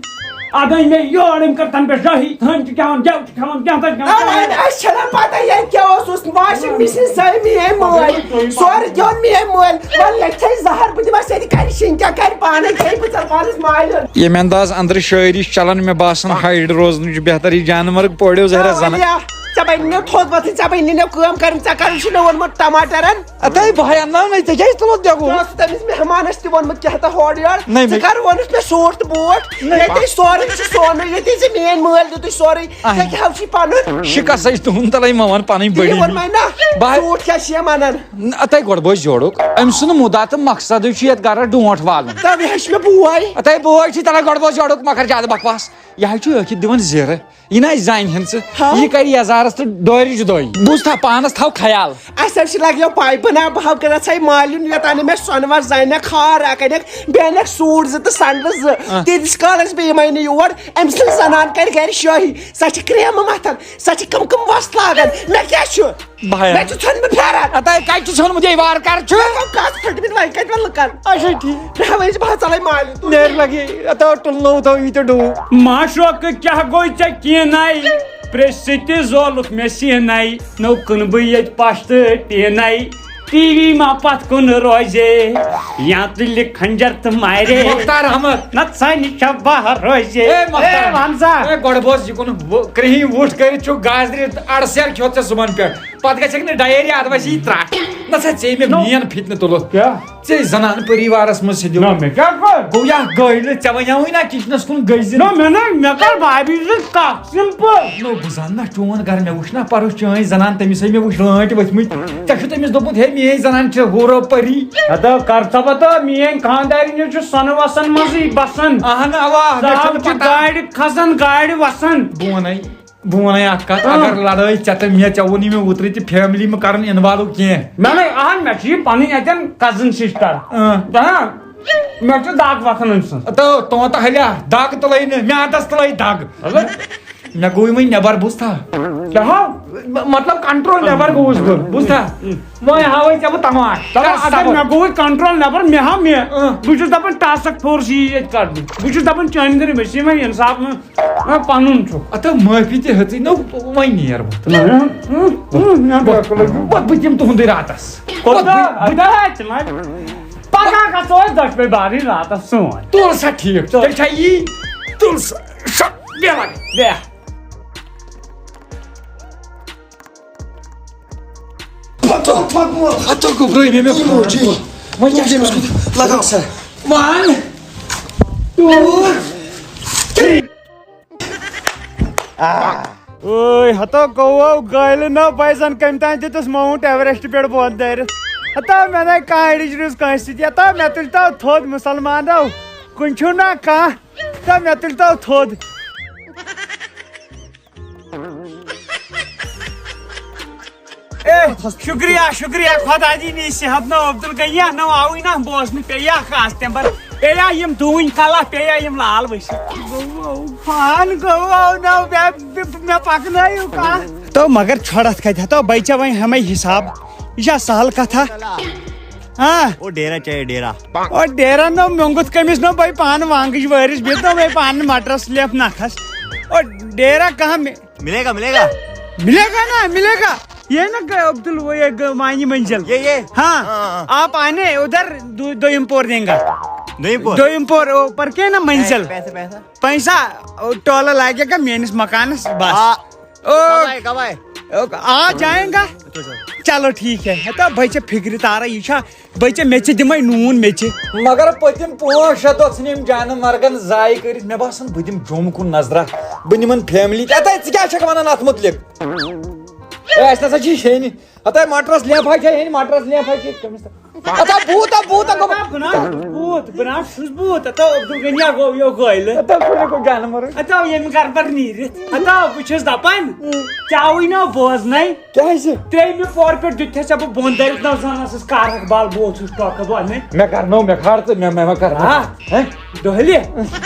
اَدٕ أنۍ مےٚ یور، أمۍ کٔر تَنہٕ پٮ۪ٹھ شٲہی، تھٔنۍ چھِ کھٮ۪وان، گٮ۪و چھِ کھٮ۪وان، کینٛہہ تہِ چھِ کھٮ۪وان۔ اَوَے، اَسہِ چھَنہ پَتہ یہِ کیٛاہ اوس، اوس واشنگ مِشیٖن سٲرٕے میٛٲنۍ مٲلۍ، سورُے دیُن میٛٲنۍ مٲلۍ۔ وۄنۍ لٔگۍ تھَے زَہر، بہٕ دِمَس ییٚتہِ کَرِ شِنکیٛاہ کَرِ پانَے، کھیٚیہِ بہٕ ژَلہٕ پانَس مالہِ۔ ییٚمہِ انداز اندرِ شٲعری چھِ چلان، مےٚ باسان ہایِڈ روزنٕے چھُ بہتر۔ یہِ جانور پوڑیو زہرا زنان۔ اَوَے، ژےٚ بَنہِ نہٕ تھوٚد وۄتھٕنۍ، ژےٚ بَنہِ نہٕ کٲم کَرٕنۍ، ژےٚ کَرُن چھُ مےٚ ووٚنمُت ٹماٹرَن۔ اَتے بہٕ ہا اَنناو نَے، ژےٚ کیٛازِ تُلُتھ بیگُل؟ ژٕ اوسُتھ تٔمِس مہمانَس تہِ ووٚنمُت کیٛاہ تام ہورٕ یورٕ۔ نَے، ژٕ نَے۔ کَر ووٚنُتھ مےٚ سوٗٹ تہٕ بوٗٹ؟ نَے۔ ییٚتی سورُے چھُ سونُے، ییٚتی ژےٚ میٛٲنۍ مٲلۍ دیُتُے سورُے۔ اَہَن۔ ژےٚ کیٛاہ چھُے پَنُن؟ شِکَس ہے چھِ تُہُنٛد تَلَے مےٚ وَن پَنٕنۍ تی بٔڑی۔ ووٚنمَے نا، بہٕ ہا سوٗٹ کیٛاہ چھِ یِم اَنان؟ نہ، اَتے گۄڈٕ بوز جوڑُک۔ أمۍ سُنٛد مُدا تہٕ مقصدٕے چھُ یَتھ گَرَس ڈونٛٹھ والُن۔ تَوَے ہا چھُ مےٚ بوے۔ اَتے بوے چھُے تَلَے گۄڈٕ بوز جوڑُک، مۄکَر زیادٕ بکواس۔ یہِ حظ چھُ ٲکھِتھ دِوان زِرٕ۔ یہِ نہ آسہِ زَنہِ ہِنٛد ژٕ۔ ہاں۔ یہِ کَرِ یَزارَس تہٕ ڈورِ جُدٲیی۔ بوٗزتھا، پانَس تھاو خیال۔ اَسہِ حظ چھِ لَگیو پایپہٕ نا، بہٕ ہاو کَران ژھاے مالیُن یَتھ اَنہٕ مےٚ سۄنہٕ وَس زَنہِ کھار اَکھ اَنٮ۪کھ، بیٚیہِ اَنٮ۪کھ سوٗٹ زٕ تہٕ سَنڈلہٕ زٕ۔ آ۔ تیٖتِس کالَس بہٕ یِمَے نہٕ یور، أمۍ سٕنٛز زَنان کَرِ گَرِ شٲہی۔ سۄ چھِ کرٛیمہٕ مَتھان، سۄ چھِ کٕم کٕم وَس لاگان۔ مےٚ کیٛاہ چھُ؟ بھایا۔ مےٚ چھُ ژھیوٚنمُت پھیران۔ اَتَے کَتہِ چھُ ژھیوٚنمُت یہِ وارٕ کَر چھُ؟ مےٚ گوٚو کَتھ پھٔٹمٕتۍ، وۄنۍ کَتہِ وَنہٕ لُکَن؟ اچھا، ٹھیٖک۔ مےٚ ہا وۄنۍ چھِ بہٕ ژَلَے مالہِ تُل۔ نیر لگے، اَتَو ٹُلنو تھو یہِ تہِ ڈوٗ۔ معاشرُک کیٛاہ گوٚو ژےٚ کینٛہہ نَے؟ پرٛژھ تہِ زولُکھ مےٚ سینَے، نو کٕنہٕ بہٕ ییٚتہِ پَش تہٕ ٹیٖنَے۔ ٹی وی ما پَتھ کُن روزے، یا تُلہِ خنجر تہٕ مارے۔ مختار احمد۔ نہ ژَنہِ چھا بہر روزے۔ A Mukhtar. اے وَن سا۔ اے گۄڈٕ بوز یہِ کُن، وُ-، کرٛہِنۍ وُٹھ کٔرِتھ چھُ گازرِ اَڑٕ سیر کھیوٚت ژےٚ صُبحن پٮ۪ٹھ۔ پتہٕ گژھکھ نہٕ ڈایریا، ادٕ وَسی یہِ ترٛٹھ۔ نہ سا ژےٚ مےٚ نو۔ مین فتنہٕ تُلُتھ۔ کیٛاہ؟ ژےٚ زنان پریوارس منٛز سیٚدیو۔ نہ، مےٚ کیٛاہ کوٚر؟ گوٚو یا گٔے نہٕ، ژےٚ وَنیٛاوُے نا کچنس کُن گٔے زِ نہ، نہٕ۔ مےٚ نہ، مےٚ کٔر بھابھی سۭتۍ کتھ، simple۔ نو، بہٕ زن نا چون گرٕ، مےٚ وٕچھ نا پرُس چٲنۍ زنان، تٔمِس ہے مےٚ وٕچھ رٲنٹۍ ؤتھمٕتۍ۔ ژےٚ چھُ تٔمِس دوٚپمُت، ہے، میٛٲنۍ زنان چھِ حورو پری۔ ہتو کر ژٕ پتہ، میٛٲنۍ خانٛدارِنۍ چھِ سۄنہٕ وسن منٛزٕے بسان۔ اہن، اوا، مےٚ سۄ چھُنہٕ چھِ پتہ۔ گاڑِ کھسان، گاڑِ وسان۔ بہٕ وَنے۔ بہٕ وَنَے اَکھ کَتھ، اگر لڑٲے ژےٚ تہٕ مےٚ، ژےٚ ووٚنُے مےٚ اوترٕ تہِ family مہٕ کَرُن involve کینٛہہ۔ نہ نہ، اہن، مےٚ چھِ یہِ پَنٕنۍ اَتٮ۪ن cousin sister۔ اۭں۔ دَپان، مےٚ چھُ دَگ وۄتھان أمۍ سٕنٛز۔ تہٕ تونٛتہٕ ہَلیا، دَگ تُلَے نہٕ، میٛادَس تُلَے دَگ۔ مطلب؟ مےٚ گوٚو وۄنۍ نٮ۪بَر، بوٗزتھا؟ کیٛاہ ہو؟ مہ-، مطلب control نٮ۪بَر گوٚوُس بہٕ، بوٗزتھا؟ وۄنۍ ہاوَے ژےٚ بہٕ تماش۔ دَپان، کر اگر صبر۔ مےٚ گوٚو وۄنۍ control نٮ۪بَر، مےٚ ہاو مےٚ۔ اۭں۔ بہٕ چھُس دَپان task force یی ییٚتہِ کَڑنہِ۔ بہٕ چھُس دَپان چانہِ دٔرۍ مےٚ چھِ یِمَے اِنصاف نہٕ۔ نہ، پَنُن چھُ۔ اَتھ ہا معٲفی تہِ ہیٚژٕے نہ، وۄنۍ نیر بہٕ۔ نہ، نہ، نہ، نہ، بہٕ، بہٕ، بہٕ دِمہٕ تُہُنٛدُے راتَس۔ کوٗتاہ؟ بہٕ، بہٕ، اَدٕ حظ، ژٕ ما-، پَگاہ گژھو أسۍ دۄشوَے بارٕنۍ راتَس سون۔ تُل سا ٹھیٖک، تُل۔ تیٚلہِ چھا یی؟ تُل سا، شا، بیٚہہ لَگے۔ بیٚہہ۔ پھۄتو پھۄتمُت۔ ہَتو گوٚبرٲے مےٚ، مےٚ تُل جی۔ وۄنۍ کیٛاہ چھُ أمِس کوٚرمُت؟ لگاو سا۔ One, two, three۔ اوے، ہتو گوٚو گٲلہِ نہ، بٲے زن کٔمۍ تام دیُتُس Mount Everest پٮ۪ٹھ بۄن دٲرِتھ۔ ہتو مےٚ نَے کانٛہہ اَڑِچ رٕژ کٲنٛسہِ سۭتۍ۔ ہتو مےٚ تُلۍ تو تھوٚد مُسلمانو، کُنہِ چھُو نا کانٛہہ؟ تہٕ مےٚ تُلۍ تو تھوٚد۔ اے، شُکریہ، شُکریہ، خۄداے دِیِن یہِ صحت نو عبدالغنی، نو آوٕے نہ بوزنہٕ، پیٚیہِ اکھ خاص تمبر، پیٚیہِ یِم ڈوٗنۍ کلہ، پیٚیہِ یِم لال ؤسِتھ۔ گوٚو، پان گوٚو، نو مےٚ، مےٚ پکنٲیِو کانٛہہ۔ تو مگر چھۄڑتھ کتہِ ہتو بچہ وۄنۍ ہمے حساب، یہِ چھا سہل کتھا؟ ہاں۔ او ڈیرا چاہے ڈیرا۔ او ڈیرا نو میونگُت کٔمِس نو بھائی پان وانگٕج وٲرِس بیٚیہِ نو بھائی پان مٹرس لیپ نکھس۔ او ڈیرا کہاں مِ-، ملے گا، ملے گا۔ ملے گا نا، ملے گا۔ یہ نا گ-، عبدال، وہ یہ گ-، مانی منزل۔ یہ، یہ۔ ہاں۔ ہاں، ہاں۔ آپ آنے ادھر دو-، دویم پور دیں گا۔ دویم پور؟ دویم پور، اوپر کے نا منزل۔ پیسہ، پیسہ، پیسہ۔ پیسہ، او، ٹولہ لگے گا میٲنِس مکانس، بس۔ آ۔ او، کب آئے، کب آئے؟ او، آ جائیں گا۔ اچھا، اچھا۔ چلو ٹھیک ہے۔ ہتا بھائی ژےٚ فکرِ تارا، یہِ چھا بھائی ژےٚ، مےٚ ژےٚ دِمے نوٗن، مےٚ ژےٚ۔ مگر پٔتِم پانٛژھ شےٚ دۄہ ژھٕنۍ یِم جانہٕ مرگن ضایع کٔرِتھ۔ مےٚ باسان بہٕ دِمہٕ جوٚم کُن نظرا، بہٕ نِمن family تہِ۔ اَتَے ژٕ کیٛاہ چھَکھ وَنان اَتھ مُتعلِق؟ اے، اَسہِ نہ سا چھِ ہیٚنۍ۔ ہَتَے مٹرَس لیمفا چھے ہیٚنۍ، مٹرَس لیمفا چھے کٔمِس تام۔ ہَتَے بھوٗت، ہَتَے بھوٗت، ہَتَے بھوٗت۔ بہٕ نہ چھُس بھوٗت، بہٕ نہ چھُس بھوٗت، ہَتَے عبدالغنی ہا گوٚو یو گٲلۍ۔ ہَتَے کُنہِ کُن جانہٕ مرٕے۔ ہَتَے ییٚمہِ گرٕ پٮ۪ٹھ نیٖرِتھ، ہَتَے بہٕ چھُس دَپان، ژےٚ آوٕے نہ بوزنَے۔ کیٛازِ؟ ترٛیٚیِمہِ پورٕ پٮ۪ٹھ دیُت ژےٚ بہٕ بۄن دٲرِتھ نہ زَن ٲسٕس کارَکھ بال، بہٕ اوسُس ٹۄکہٕ بۄنٕے۔ مےٚ کَرنو، مےٚ کھار ژٕ، مےٚ، مےٚ، مےٚ کَرنو۔ آ۔ ہے؟ دۄہلہِ؟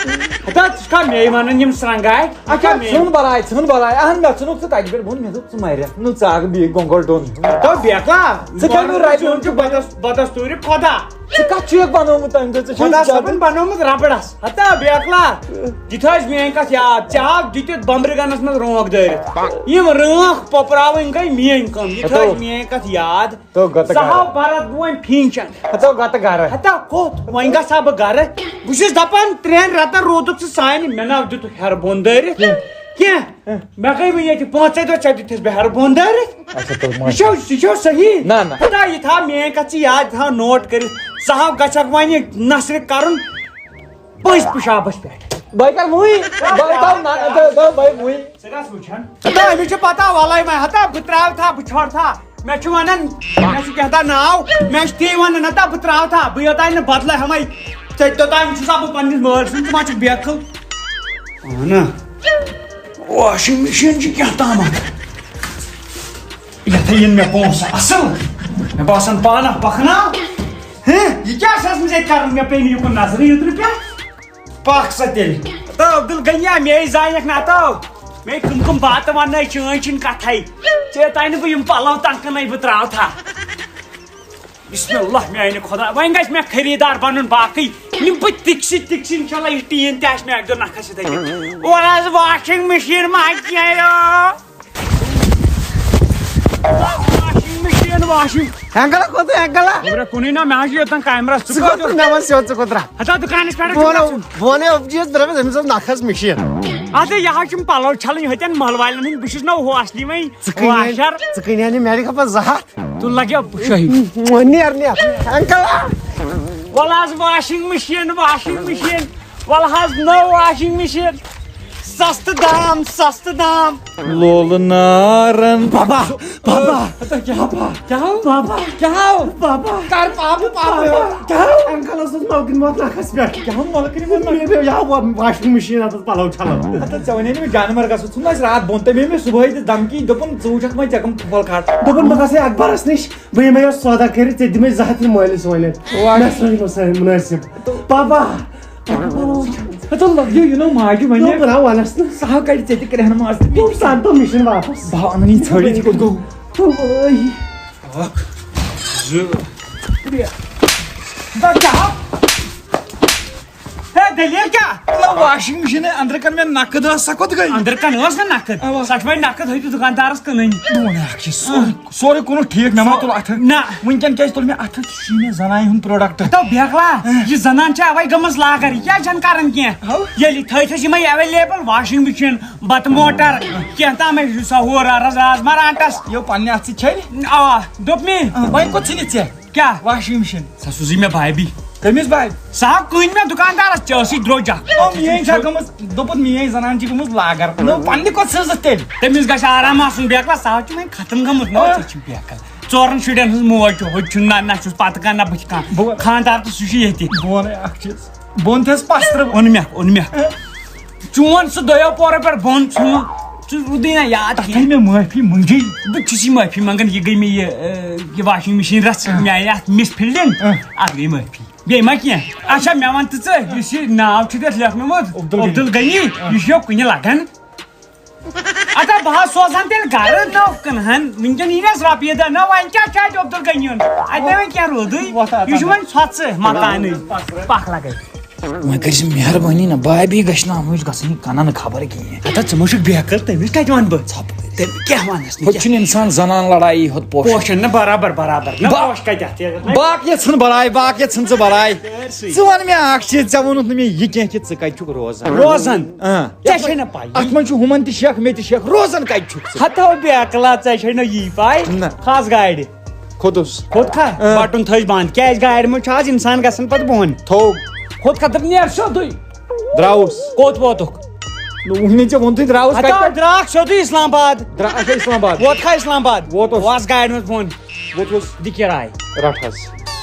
ہتا، ژٕ چھُکھا مے وَنان یِم سرٛنٛگاے؟ اچھا، ژھٕن بلاے، ژھٕن بلاے۔ اہن، مےٚ ژھٕنُکھ ژٕ تَتہِ پٮ۪ٹھ بۄن، مےٚ دوٚپ، ژٕ مَرٮ۪کھ نہٕ، ژٕ آکھ بیٚیہِ گۄنٛگَل ڈوٚن۔ تو بیکلا، ژٕ کَمہِ رَبہِ میون چھُ بدس-، بدستوٗرِ خۄدا۔ ژٕ کَتھ چھُکھ بَنومُت تَمہِ دۄہ؟ ژےٚ چھُے خۄدا زیادٕ صٲبن بَنومُت رَبڑَس۔ ہتا بیکلا، دِتھ ٲسۍ میٛٲنۍ کَتھ یاد۔ ژےٚ آو دِتِتھ بمبرِ گنَس منٛز رونٛگ دٲرِتھ۔ یِم رٲنٛکھ پۄپراوٕنۍ گٔے میٛٲنۍ کٲم۔ یہِ تھٲے ہتو۔ میٛٲنۍ کَتھ یاد۔ تو گتہٕ ژٕ گرٕ۔ ہاو بھرت بہٕ وۄنۍ پھِنٛچن۔ ہتو گتہٕ گرٕ۔ ہتا کوٚت؟ وۄنۍ گژھٕ ہا بہٕ گرٕ۔ بہٕ چھُس دپان، ترٛٮ۪ن رٮ۪تن روٗدُکھ ژٕ سانہِ، مےٚ ناو دِتُکھ ہٮ۪رٕ بۄن دٲرِتھ۔ کینٛہہ۔ کینٛہہ؟ مےٚ گٔے وۄنۍ ییٚتہِ پانٛژے دۄہ، ژےٚ دِتِتھ مےٚ ہٮ۪رٕ بۄن دٲرِتھ۔ اچھا، تو وۄنۍ۔ یہِ چھو، یہِ چھو صحیح؟ نہ، نہ۔ ہتا یہِ تھاو میٲنۍ کتھ ژٕ یاد، تھاو نوٹ کٔرِتھ۔ ژٕ ہاو گژھکھ وۄنۍ نثرِ کرُن۔ پٔزۍ پِشابس پٮ۪ٹھ۔ بہٕ کر وُے، بہٕ تھاو نہ، بہٕ، بہٕ، بہٕ وُے۔ ژٕ کس وٕچھان؟ ہتا، أمِس چھِ پتہ، وَلَے وۄنۍ، ہتا، بہٕ ترٛاوٕ تھا، بہٕ ژھۄٹہٕ تھا۔ مےٚ چھُ وَنان، مےٚ چھُ کیٛاہ تام ناو، مےٚ چھُ تی وَنان، ہتا، بہٕ ترٛاوٕ تھا، بہٕ یوٚتام نہٕ بدلہٕ ہٮ۪مَے، ژےٚ توٚتام چھُ سا بہٕ پنٛنِس مٲلۍ سُنٛد، ژٕ ما چھُکھ بیقٕل؟ اَہَن۔ واشنگ مشین چھِ کیٛاہ تامَتھ۔ یَتھ ہے یِن مےٚ پونٛسہٕ اَصٕل۔ مےٚ باسان پانہٕ پَکناو۔ ہہ؟ یہِ کیٛاہ چھِ ٲسمٕژ ییٚتہِ کَران؟ مےٚ پیٚیہِ نہٕ یُکُن نظرٕے یُترٕ پٮ۪ٹھ۔ پَکھ سا تیٚلہِ۔ تو عبدالغنیا، مے زانکھ نہ تو۔ مے کم کم باتہٕ وَنَے، چٲنۍ چھِنہٕ کَتھَے۔ ژےٚ تانۍ نہٕ بہٕ یِم پَلو تَنہٕ کٕنَے، بہٕ ترٛاوٕ تھا۔ بسم اللہ میٛانہِ خۄدا، وۄنۍ گژھِ مےٚ خریٖدار بَنُن باقٕے۔ یِم بہٕ تِکسہِ، تِکسہِ، اِنشاء اللہ یہِ ٹیٖن تہِ آسہِ مےٚ اَکہِ دۄہ نَکھَس یِتھَے کٔنۍ۔ وَلہٕ حظ، واشنگ مشین ما اَتہِ نیرو؟ Washing machine, washing. اینگل کوٚت، اینگل؟ خبرا کُنُے نہ، مےٚ حظ چھُ یوٚتن کیمرہ۔ ژٕ ژٕ کوٚت کوٚت؟ مےٚ وَن سیوٚد، ژٕ کوٚت درٛاکھ؟ ہتا دُکانَس پٮ۪ٹھ حظ چھُ وَنو، گژھُن۔ وَنو أبجیَس درٛامٕژ، أمِس ٲس نَکھَس مِشیٖن۔ اَدٕ یہِ حظ چھُم پَلو چھَلٕنۍ، ہوٚتٮ۪ن مَل والٮ۪ن ہٕنٛدۍ، بہٕ چھُس نہ ہُہ اَصلی وۄنۍ ژٕ کٕنہِ ہا، واشر۔ ژٕ کٕنہِ ہا نہٕ مےٚ لیکھا پَتہٕ زٕ ہَتھ۔ تُل لَگیو شٲہی۔ نیرٕ، نیرٕ، اینگل۔ وَلہٕ حظ واشنگ مِشیٖن، واشنگ مِشیٖن۔ وَلہٕ حظ نٔو واشنگ مِشیٖن۔ سستہٕ دام، سستہٕ دام۔ لولہٕ نارن۔ بابا، بابا۔ ہتا کیٛاہ؟ بابا۔ کیٛاہ؟ بابا۔ کیٛاہ؟ بابا۔ کر پاپہٕ پاپہٕ؟ بابا۔ کیٛاہ؟ انکلس اوس ملکن ووت نکھس پٮ۪ٹھ۔ کیٛاہ ملکن ووت نکھس؟ مےٚ پیوٚو یا وا-، واشنگ مشین اتھس پلو چھلان۔ ہتا ژےٚ ونے نہٕ مےٚ جانور گژھو ژھُن اسہِ راتھ بۄن تہٕ مےٚ مےٚ صبحٲے تہِ دمکی دوٚپُن ژٕ وٕچھکھ وۄنۍ ژےٚ کٕم پھۄل کھار۔ دوٚپُن بہٕ گژھے اکبرس نِش۔ بہٕ یِمے یۄس سودا کٔرِتھ، ژےٚ دِمے زٕ ہَتھ رۄپیہِ مٲلِس وٲلِتھ۔ واہ۔ مےٚ سا یہِ مُسٲ-، مُنٲسِب۔ پاپا۔ ہَتو لَگ یہِ، یہِ نو ماجہِ وَنہِ۔ نو، بہٕ ناو وَنَس نہٕ۔ سُہ ہا کَڑِ ژےٚ تہِ کرٛٮ۪ہن ماز تہٕ مےٚ تِم تہِ۔ سَن تِم مِشِن واپَس۔ بہٕ اَنہٕ یہِ ژھٲنٛڈِتھ یہِ کوٚت گوٚو؟ اوے۔ اَکھ، زٕ۔ ترٛےٚ۔ دَہ کیٛاہ؟ ہے، دٔلیٖل کیٛاہ؟ نہ، واشنگ مِشیٖن أنٛدرٕ کَنہِ مےٚ نَقٕد ٲس، سۄ کوٚت گٔے؟ أنٛدرٕ کَنہِ ٲس نہ نَقٕد؟ اَوا۔ سۄ چھِ وۄنۍ نَقٕد، ہیٚتِو دُکاندارَس کٕنٕنۍ۔ بہٕ وَنہٕ اَکھ چیٖز، سورُے، آ۔ سورُے کُنُتھ ٹھیٖک، مےٚ ما تُل اَتھٕ؟ نہ۔ وٕنکٮ۪ن کیٛازِ تُل مےٚ اَتھٕ؟ یہِ چھُ مےٚ زَنانہِ ہُنٛد پرٛوڈَکٹ۔ ہَتو بیکلا، آ۔ یہِ زَنان چھےٚ اَوَے گٔمٕژ لاگر، یہِ کیٛازِ چھَنہٕ کَران کینٛہہ؟ ہَو۔ ییٚلہِ یہِ تھٲیِتھ چھِ یِمَے ایویلیبٕل، واشنگ مِشیٖن، بَتہٕ موٹر، کینٛہہ تام یُس سا ہورٕ رَز-، رازما رانٛٹَس۔ یو پننہِ اَتھٕ ژھیٚنہِ۔ اَوا، دوٚپ مےٚ۔ آ، وۄنۍ کوٚت ژھٕنِتھ ژےٚ؟ کیٛاہ؟ Washing machine. سۄ سوٗزٕے مےٚ بھابی۔ کٔمِس بھابی؟ سۄ ہا کٕنۍ مےٚ دُکاندارَس، ژےٚ ٲسٕے درٛوٚج اَکھ۔ او، میٛٲنۍ چھا گٔمٕژ، دوٚپُت میٛٲنۍ زنان چھِ گٔمٕژ لاگر۔ نو، پننہِ کھۄتہٕ سٕنٛز تیٚلہِ۔ تٔمِس گژھِ آرام آسُن، بیکلا، سۄ ہا چھِ وۄنۍ ختم گٔمٕژ، نو، آ۔ ژےٚ چھِ بیکلا۔ ژورَن شُرٮ۪ن ہٕنٛز موج چھِ، ہُتہِ چھُنہٕ نہ، نہ چھُس پَتہٕ کانٛہہ، نہ بُتھِ کانٛہہ۔ بہٕ خانٛدار تہٕ سُہ چھُ ییٚتہِ۔ بہٕ وَنَے اَکھ چیٖز۔ بہٕ وَنہٕ تھَس پَسترٕ۔ اوٚن مےٚ، اوٚن مےٚ۔ چون سُہ دۄیو پورو پٮ۪ٹھ بۄن ژھُنُن، ژٕ روٗدُے نہ یاد تَتھ کینٛہہ۔ آے مےٚ معٲفی منٛگی۔ بہٕ چھُس یہِ معٲفی منٛگان، یہِ گٔے مےٚ یہِ، یہِ واشنگ مِشیٖن رَژھ، مےٚ آیہِ اَتھ مِس فِلڈِنٛگ، اَتھ گٔے معٲفی۔ بیٚیہِ ما کینٛہہ؟ اچھا، مےٚ وَن تہٕ ژٕ، یُس یہِ ناو چھُ تَتھ لیکھنومُت، عبدالغنی۔ عبدالغنی، آ۔ یہِ چھُ یَوٕ کُنہِ لَگان؟ اَدٕ بہٕ حظ سوزہن تیٚلہِ گَرٕ، نہ کٕنہٕ ہن۔ وٕنکٮ۪ن یی نہ اَسہِ رۄپیہِ دَہ، نہ وۄنۍ کیٛاہ چھُ اَتہِ عبدالغنیُن؟ اَتہِ نہ وۄنۍ کینٛہہ روٗدُے۔ وۄتھ ہا یہِ چھُ وۄنۍ ژھۄژٕ مکانٕے۔ پَکھ لَگَے۔ وۄنۍ کٔرۍ زِ مہربٲنی نہ، بابی گژھِ نہٕ اَمٕچ گژھٕنۍ کَنَن خبر کِہیٖنۍ۔ ہتا ژٕ مہ چھُکھ بیکٕل، تٔمِس کَتہِ وَنہٕ بہٕ؟ ژھۄپہٕ کٔرِتھ۔ تٔمۍ کیٛاہ وَنَس نہٕ ہُتہِ کینٛہہ۔ چھُنہٕ اِنسان زَنان لڑایی ہُتھ پوشان۔ پوشان نہ برابر، برابر۔ نہ با-، پوش کَتہِ اَتھ؟ باقٕے ژھٕن بَلاے، باقٕے ژھٕن ژٕ بَلاے۔ ژٕ وَن مےٚ اَکھ چیٖز، ژےٚ ووٚنُتھ نہٕ مےٚ یہِ کینٛہہ کہِ ژٕ کَتہِ چھُکھ روزان۔ روزان؟ اۭں۔ ژےٚ چھے نہ پَیی۔ اَتھ منٛز چھُ ہُمَن تہِ شک، مےٚ تہِ شک، روزان کَتہِ چھُکھ ژٕ؟ ہتو بیکلا، ژےٚ چھے نہ یی پَے؟ نہ۔ کھس گاڑِ۔ کھوٚتُس۔ کھوٚت کھا؟ اۭں۔ بٹُن تھٲوِس بنٛد۔ کیٛازِ گاڑِ منٛز چھُ آز اِنسان گژھان پَتہٕ بۄن۔ تھوٚو۔ کھوٚت کھا؟ دوٚپ نیر سیوٚدُے۔ درٛاوُس۔ کوٚت ووتُکھ؟ نہ، وُنہِ ژےٚ ووٚنتھٕے درٛاوُس کَتہِ ہتا پٮ۪ٹھ؟ درٛاکھ سیوٚدُے اسلام آباد۔ درٛا-، اچھا، اسلام آباد۔ ووت کھا اسلام آباد؟ ووتُس۔ وَس گاڑِ منٛز بۄن۔ ووتُس۔ دِ کِراے۔ رَٹ حظ۔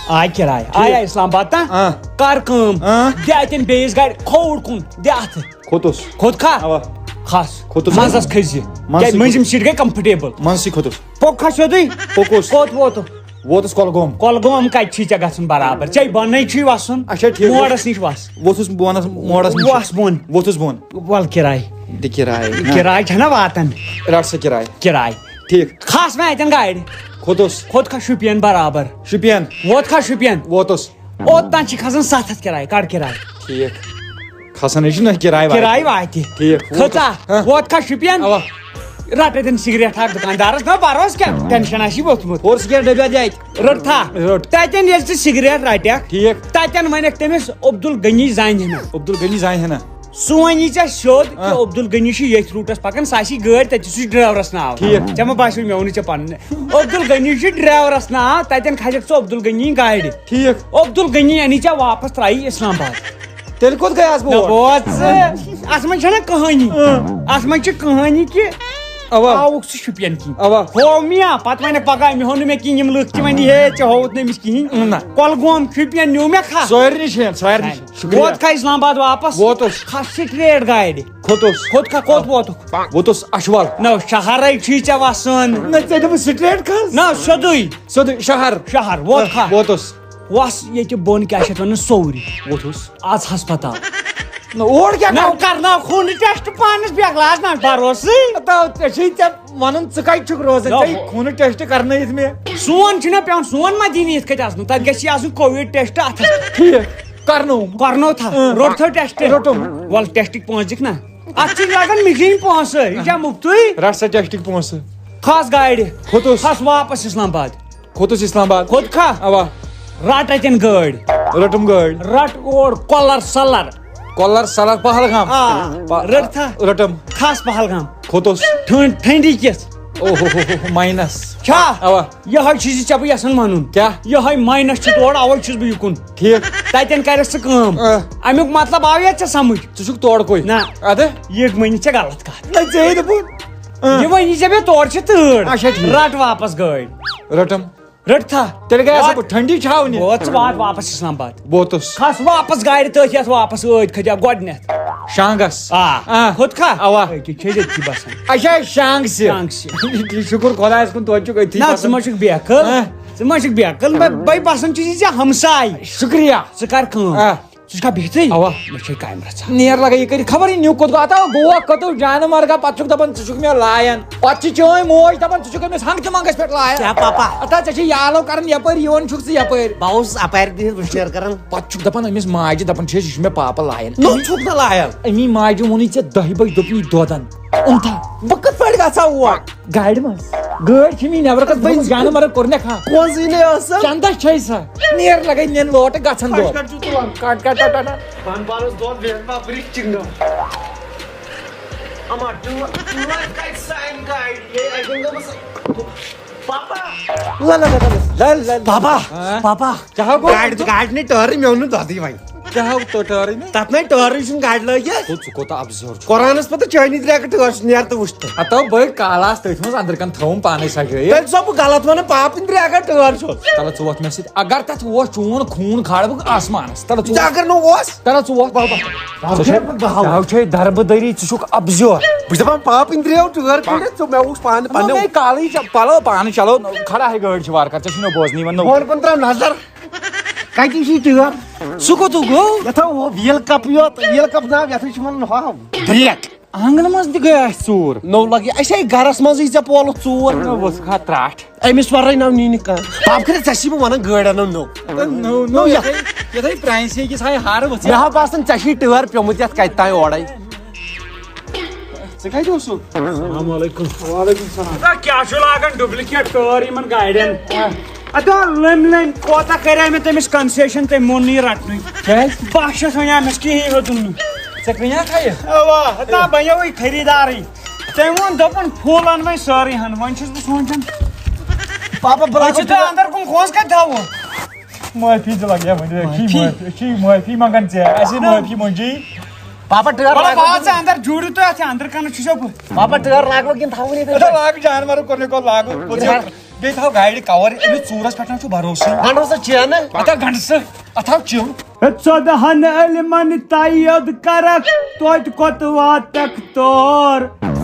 آے کِراے۔ ٹھیٖک۔ آیا اسلام آباد تام؟ آ۔ کر کٲم۔ آ۔ دِ اَتٮ۪ن بیٚیِس گاڑِ کھووُر کُن۔ دِ اَتھٕ۔ کھوٚتُس۔ کھوٚت کھا؟ اَوا۔ کھس۔ کھوٚتُس۔ منٛزس کھٔسۍ زِ۔ منٛزسٕے کیٛازِ مٔنٛزِم کھوٚتُس۔ سیٖٹ گٔے comfortable۔ منٛزسٕے کھوٚتُس۔ پوٚک کھا سیوٚدُے؟ پوٚکُس۔ کوٚت ووتُکھ؟ ووتُس کۄلگوم۔ کۄلگوم کَتہِ چھُے ژےٚ گژھُن برابر؟ ژےٚ بۄنَے چھُے وَسُن۔ اچھا، ٹھیٖک۔ موڈَس نِش وَس۔ ووٚتھُس بہٕ وَنَس، موڈَس نِش۔ وَس بۄن۔ ووٚتھُس بۄن۔ وَل کِراے۔ دِ کِراے۔ کِراے چھَنہ واتان؟ رَٹ سا کِراے۔ کِراے۔ ٹھیٖک۔ کھس مےٚ اَتٮ۪ن گاڑِ۔ کھوٚتُس۔ کھوٚت کھا شُپین برابر؟ شُپین۔ ووت کھا شُپین؟ ووتُس۔ اوٚت تام چھِ کھسان ستھ ہتھ کِراے، کڑ کِراے۔ ٹھیٖک۔ کھسان ہے چھِ نہ کِراے واتہِ۔ کِراے واتہِ۔ ٹھیٖک۔ کھٔژا؟ ہاں۔ ووت کھا شُپین؟ اوا۔ رٹ اتٮ۪ن سگریٹ اکھ دُکاندارس، نہ بروس کیٛاہ؟ ٹینشن آسی ووٚتھمُت۔ ہور سگریٹ ڈبیا دِ اتہِ۔ رٔٹ تھا۔ رٔٹ۔ تتٮ۪ن ییٚلہِ ژٕ سگریٹ رٹکھ، ٹھیٖک۔ تتٮ۪ن ونکھ تٔمِس عبدالغنی زانہِ ہنا۔ عبدالغنی زانہِ ہنا۔ سُہ ونی ژےٚ سیوٚد کہِ آ۔ عبدالغنی چھُ ییٚتھۍ روٗٹس پکان، سُہ آسی گٲڑۍ تتہِ، سُہ چھُ ڈرایورس ناو۔ ٹھیٖک۔ ژےٚ ما باسیو مےٚ ووٚنُے ژےٚ پننہِ؟ عبدالغنی چھُ ڈرایورس ناو، تتٮ۪ن کھسکھ ژٕ عبدالغنی گاڑِ۔ ٹھیٖک۔ عبدالغنی انی ژےٚ واپس ترایی اسلام آباد۔ تیٚلہِ کوٚت گٔیس بہٕ نہ، اور؟ بوز ژٕ، اتھ منٛز چھنہ کہانی۔ اۭں۔ اتھ منٛز چھِ کہانی کہِ اوا۔ آوُکھ ژٕ شُپین کِنۍ۔ اوا۔ ہو میا، پتہٕ ونکھ پگاہ مےٚ ہوٚو نہٕ مےٚ کِہیٖنۍ، یِم لُکھ تہِ ونہِ ہے ژےٚ ہووُتھ نہٕ أمِس کِہیٖنۍ۔ نہ۔ کۄلگوم شُپین نیوٗ مےٚ کھس۔ سارنٕے چھِ، سارنٕے چھِ۔ شُکریہ۔ ووت کھا اسلام آباد واپس؟ ووتُس۔ کھس سٹریٹ گاڑِ۔ کھوٚتُس۔ کھوٚت کھا، کوٚت ووتُکھ؟ ووتُس اچھوال۔ نہ، شہرے چھُے ژےٚ وسُن۔ نہ، ژےٚ دوٚپُتھ سٹریٹ کھس۔ نہ، سیوٚدُے۔ سیوٚدُے شہر۔ شہر، ووت کھا؟ ووتُس۔ وَس ییٚتہِ بۄن کیٛاہ چھِ اَتھ وَنان، سورُے۔ ووٚتھُس۔ آز ہسپتال۔ نہ، اور کیٛاہ نہ، کَرٕ؟ کرناو خوٗنہٕ ٹیسٹ پانَس بیکلاس نہ بروسٕے۔ تو ژےٚ چھُے ژےٚ وَنُن، ژٕ کَتہِ چھُکھ روزان؟ نہ، ژےٚ ہو۔ خوٗنہٕ ٹیسٹ کرنٲیِتھ مےٚ۔ سون چھُنہ پٮ۪وان، سون ما دِنۍ یِتھ کٔنۍ اَژنہٕ؟ تَتھ گژھِ آسُن کووِڈ ٹیسٹ اَتھَس۔ ٹھیٖک، کرنووُم۔ کرنو تھا، اۭں۔ روٚٹ تھٲو ٹیسٹ۔ روٚٹُم۔ وَل ٹیسٹٕکۍ پونٛسہٕ دِکھ نہ۔ اَتھ چھِ لَگان مِجِنۍ پونٛسہٕ، یہِ چھا مُفتٕے؟ رَٹ سا ٹیسٹٕکۍ پونٛسہٕ۔ کھس گاڑِ۔ کھوٚتُس۔ کھس واپس اسلام آباد۔ کھوٚتُس اسلام آباد۔ کھوٚت کھا؟ اوا۔ رٹ اتٮ۪ن گٲڑۍ۔ رٔٹٕم گٲڑۍ۔ رٹ اور کۄلر سلر۔ کۄلر سلر پہلگام۔ آ، پا-، رٔٹ تھا۔ رٔٹٕم۔ کھس پہلگام۔ کھوٚتُس۔ ٹھنڈ، ٹھنڈی کِژھ؟ اوہو، ماینس۔ چھا؟ اوا۔ یہے چھُ زِ ژےٚ بہٕ یژھان ونُن۔ کیٛاہ؟ یہے ماینس چھُ تورٕ، اوے چھُس بہٕ یُکُن۔ ٹھیٖک۔ تتٮ۪ن کرٮ۪س ژٕ کٲم۔ آ۔ امیُک مطلب آو یا ژےٚ سمجھ؟ ژٕ چھُکھ تورٕ کُے۔ نہ۔ ادٕ؟ یہِ ؤنِتھ ژےٚ غلط کتھ۔ نہ، ژےٚ ہے دوٚپُن۔ آ۔ یہِ ؤنِتھ ژےٚ مےٚ تورٕ چھِ تۭر۔ اچھا، ٹھیٖک۔ رٹ واپس گٲڑۍ۔ رٹم۔ رٔٹ تھا۔ تیٚلہِ گٔیے سا وات۔ بہٕ ٹھنڈی چھاونہِ۔ ووت ژٕ وات واپس اسلام آباد۔ ووتُس۔ کھس واپس گاڑِ تٔتھۍ یتھ واپس ٲدۍ کھٔتۍ گۄڈٕنیتھ۔ شانگس۔ آ۔ آ۔ کھوٚت کھا؟ اوا۔ أکہِ چھے ییٚتھی بسان۔ اچھا، شانگ سے۔ شانگ سے۔ شُکُر خۄدایس کُن، توتہِ چھُکھ أتھی نہ، بسان۔ ژٕ ما چھُکھ بیکھل؟ ہہ؟ ژٕ ما چھُکھ بیکھل؟ بے، بے بسان چھُے ژےٚ ہمساے۔ شُکریہ۔ ژٕ کر کٲم۔ آ۔ ژٕ چھُکھا بِہتھٕے؟ اوا۔ مےٚ چھے کامہِ رژھا۔ نیر لگے یہِ کٔرِتھ، خبر یہِ نیوٗ کوٚت گوٚو۔ ہتا گوٚوا کتو جانہٕ مرگا، پتہٕ چھُکھ دپان ژٕ چھُکھ مےٚ لایان۔ پتہٕ چھِ چٲنۍ موج دپان ژٕ چھُکھ أمِس ہنٛگتہٕ منٛگس پٮ۪ٹھ لایان۔ کیٛاہ پاپا؟ ہتا ژےٚ چھے یالو کران یپٲرۍ، یِوان چھُکھ ژٕ یپٲرۍ۔ بہٕ اوسُس اپارِ بِہِتھ وٕشنیر کران۔ پتہٕ چھُکھ دپان أمِس ماجہِ، دپان چھِ أسۍ، یہِ چھُ مےٚ پاپہٕ لایان۔ نہ چھُکھ نہٕ لایان۔ أمی ماجہِ ووٚنُے ژےٚ دہہِ بجہِ دوٚپُن یہِ دۄدن۔ اوٚن تھا۔ بہٕ کِتھ پٲٹھۍ گژھٕ ہا اور؟ گاڑِ منٛز۔ گٲڑۍ چھِ مےٚ نٮ۪برٕ کَنہِ بٔنۍ جانہٕ مَرٕ کوٚر مےٚ کھا۔ پونٛسہٕ یی نہٕ آسان۔ چندس چھے سا۔ نیر لگے نین لوٹہٕ گژھن دور۔ کٹ، کٹ، کٹ، کٹ۔ بن پانس دۄد بیٚیہِ ما برِک چِنٛگم۔ اما ٹٲر، ٹٲر کَتہِ سانہِ گاڑِ؟ یے اَتہِ گوٚمُت پاپا۔ لا، لا، لا، لا، لا، لا۔ پاپا، ہاں؟ پاپا۔ کیٛاہ گوٚو؟ گاڑِ، گاڑِ نے ٹٲرٕے، مےٚ اوٚن نہٕ دۄدٕے وۄنۍ۔ کیٛاہ ہو تو ٹٲرٕے نہٕ؟ تَتھ نے ٹٲرٕے چھُنہٕ گاڑِ لٲگِتھ۔ گوٚو، ژٕ کوٗتاہ ابزور چھُکھ۔ قرآنَس پَتہٕ چٲنی ترٛےٚ کَٹھ ٹٲر چھِ، نیر تہٕ وٕچھ تہٕ۔ ہتو بٔے کالاس تٔتھۍ منٛز أنٛدرٕ کَنہِ تھٲوٕم پانَے سجٲیِتھ۔ تیٚلہِ چھُسو بہٕ غلط وَنان، پاپہٕ ترٛےٚ کَٹھ ٹٲر چھُس۔ تَلہٕ ژٕ ووٚتھ مےٚ سۭتۍ۔ اگر تَتھ اوس چون خوٗن کھالہٕ بہٕ آسمانَس۔ تَلہٕ ژٕ ژٕ ووٚتھ۔ اگر نہٕ اوس۔ تَلہٕ ژٕ ووٚتھ۔ بَل، بَل۔ ژٕ چھے، بَل، بَل۔ ژٕ ہاو چھے دربہٕ دٔری، ژٕ چھُکھ ابزور۔ بہٕ چھُس دَپان، پاپہٕ ترٛیو ٹٲر کٔڑِتھ، ژٕ مےٚ وُچھ پانہٕ نہ، پَنٕنٮ۪و۔ مے کالٕے چھِ، پَلو پانہٕ چلو، کھڑا ہے گٲڑۍ چھِ وارٕ کارٕ، ژےٚ چھُے نہٕ بوزنٕے یِوان، نہ۔ فون کُن ترٛاو نظر۔ کَتہِ چھِ یہِ ٹٲر؟ سُہ کوٚت گوٚو؟ یَتھ ہا ہُہ ویل کپ یوت، ویل کپ ناو، یَتھ چھِ وَنان ہۄ بریک۔ آنٛگنہٕ منٛز تہِ گٔے اَسہِ ژوٗر۔ نوٚو لَگہِ اَسہِ ہے گَرَس منٛزٕے ژےٚ پولُتھ ژوٗر۔ نہ، ؤژھ کھا ترٛٹھ۔ أمِس وَرٲے ناو نی نہٕ کانٛہہ۔ باب کٔرِتھ ژےٚ چھی بہٕ وَنان گٲڑۍ اَنو نوٚو۔ نوٚو، نوٚو یَتھَے، یَتھَے پرٛانسے کِس ہاے ہارٕ ؤژھ۔ مےٚ ہا باسان ژےٚ چھی ٹٲر پیوٚمُت یَتھ کَتہِ تام اورَے۔ ژٕ کَتہِ اوسُکھ؟ السلام علیکم۔ وعلیکم السلام۔ اَدا کیٛاہ چھُ لاگان duplicate ٹٲر یِمن گاڑٮ۪ن؟ اَدا لٔمۍ لٔمۍ کوتاہ کَرے مےٚ تٔمِس concession، تٔمۍ مون نہٕ یہِ رَٹنُے۔ کیٛازِ؟ بہٕ چھُس وَنان مےٚ چھُ کِہیٖنۍ ہیوٚتُن نہٕ۔ ژےٚ کٕنیٛاکھ ہا یہِ؟ اَوا، ہتا بَنیوٕے خریٖدارٕے۔ تٔمۍ ووٚن دوٚپُن full اَن وۄنۍ سٲرٕے ہَن، وۄنۍ چھُس بہٕ سونٛچان۔ پاپا، بہٕ وۄنۍ لاگہٕ چھُ تۄہہِ اَندَر کُن کھوژ کَتہِ تھاوُن؟ معٲفی تہِ لَگہِ ہا وۄنۍ، أسۍ چھِ معٲفی؟ معٲفی، أسۍ چھِ معٲفی منٛگان ژےٚ، اَسہِ ہے نہ۔ معٲفی منٛگی۔ پاپا ٹٲر وَلہٕ لاگو بہٕ آس کِنہٕ؟ اَندَر جوٗڑِو تُہۍ اَتھ اَندَر کَنَس چھُ سیوٚد۔ پاپا ٹٲر لاگو کِنہٕ تھاوُن یِتھَے اَدٕ کٔنۍ؟ لاگ جانوَرو کوٚر مےٚ کوٚر لاگُن، کوٚر ژےٚ۔ بیٚیہِ تھاو گاڑِ cover، أمِس ژوٗرَس پٮ۪ٹھ چھُ بھروسہٕ۔ گنٛڈو سا چینہٕ۔ اَتھ ہا گنٛڈٕ سا، اَتھ ہا چِو۔ ژۄدہن علمن تیٚد کرکھ، توتہِ کوٚت واتکھ تور؟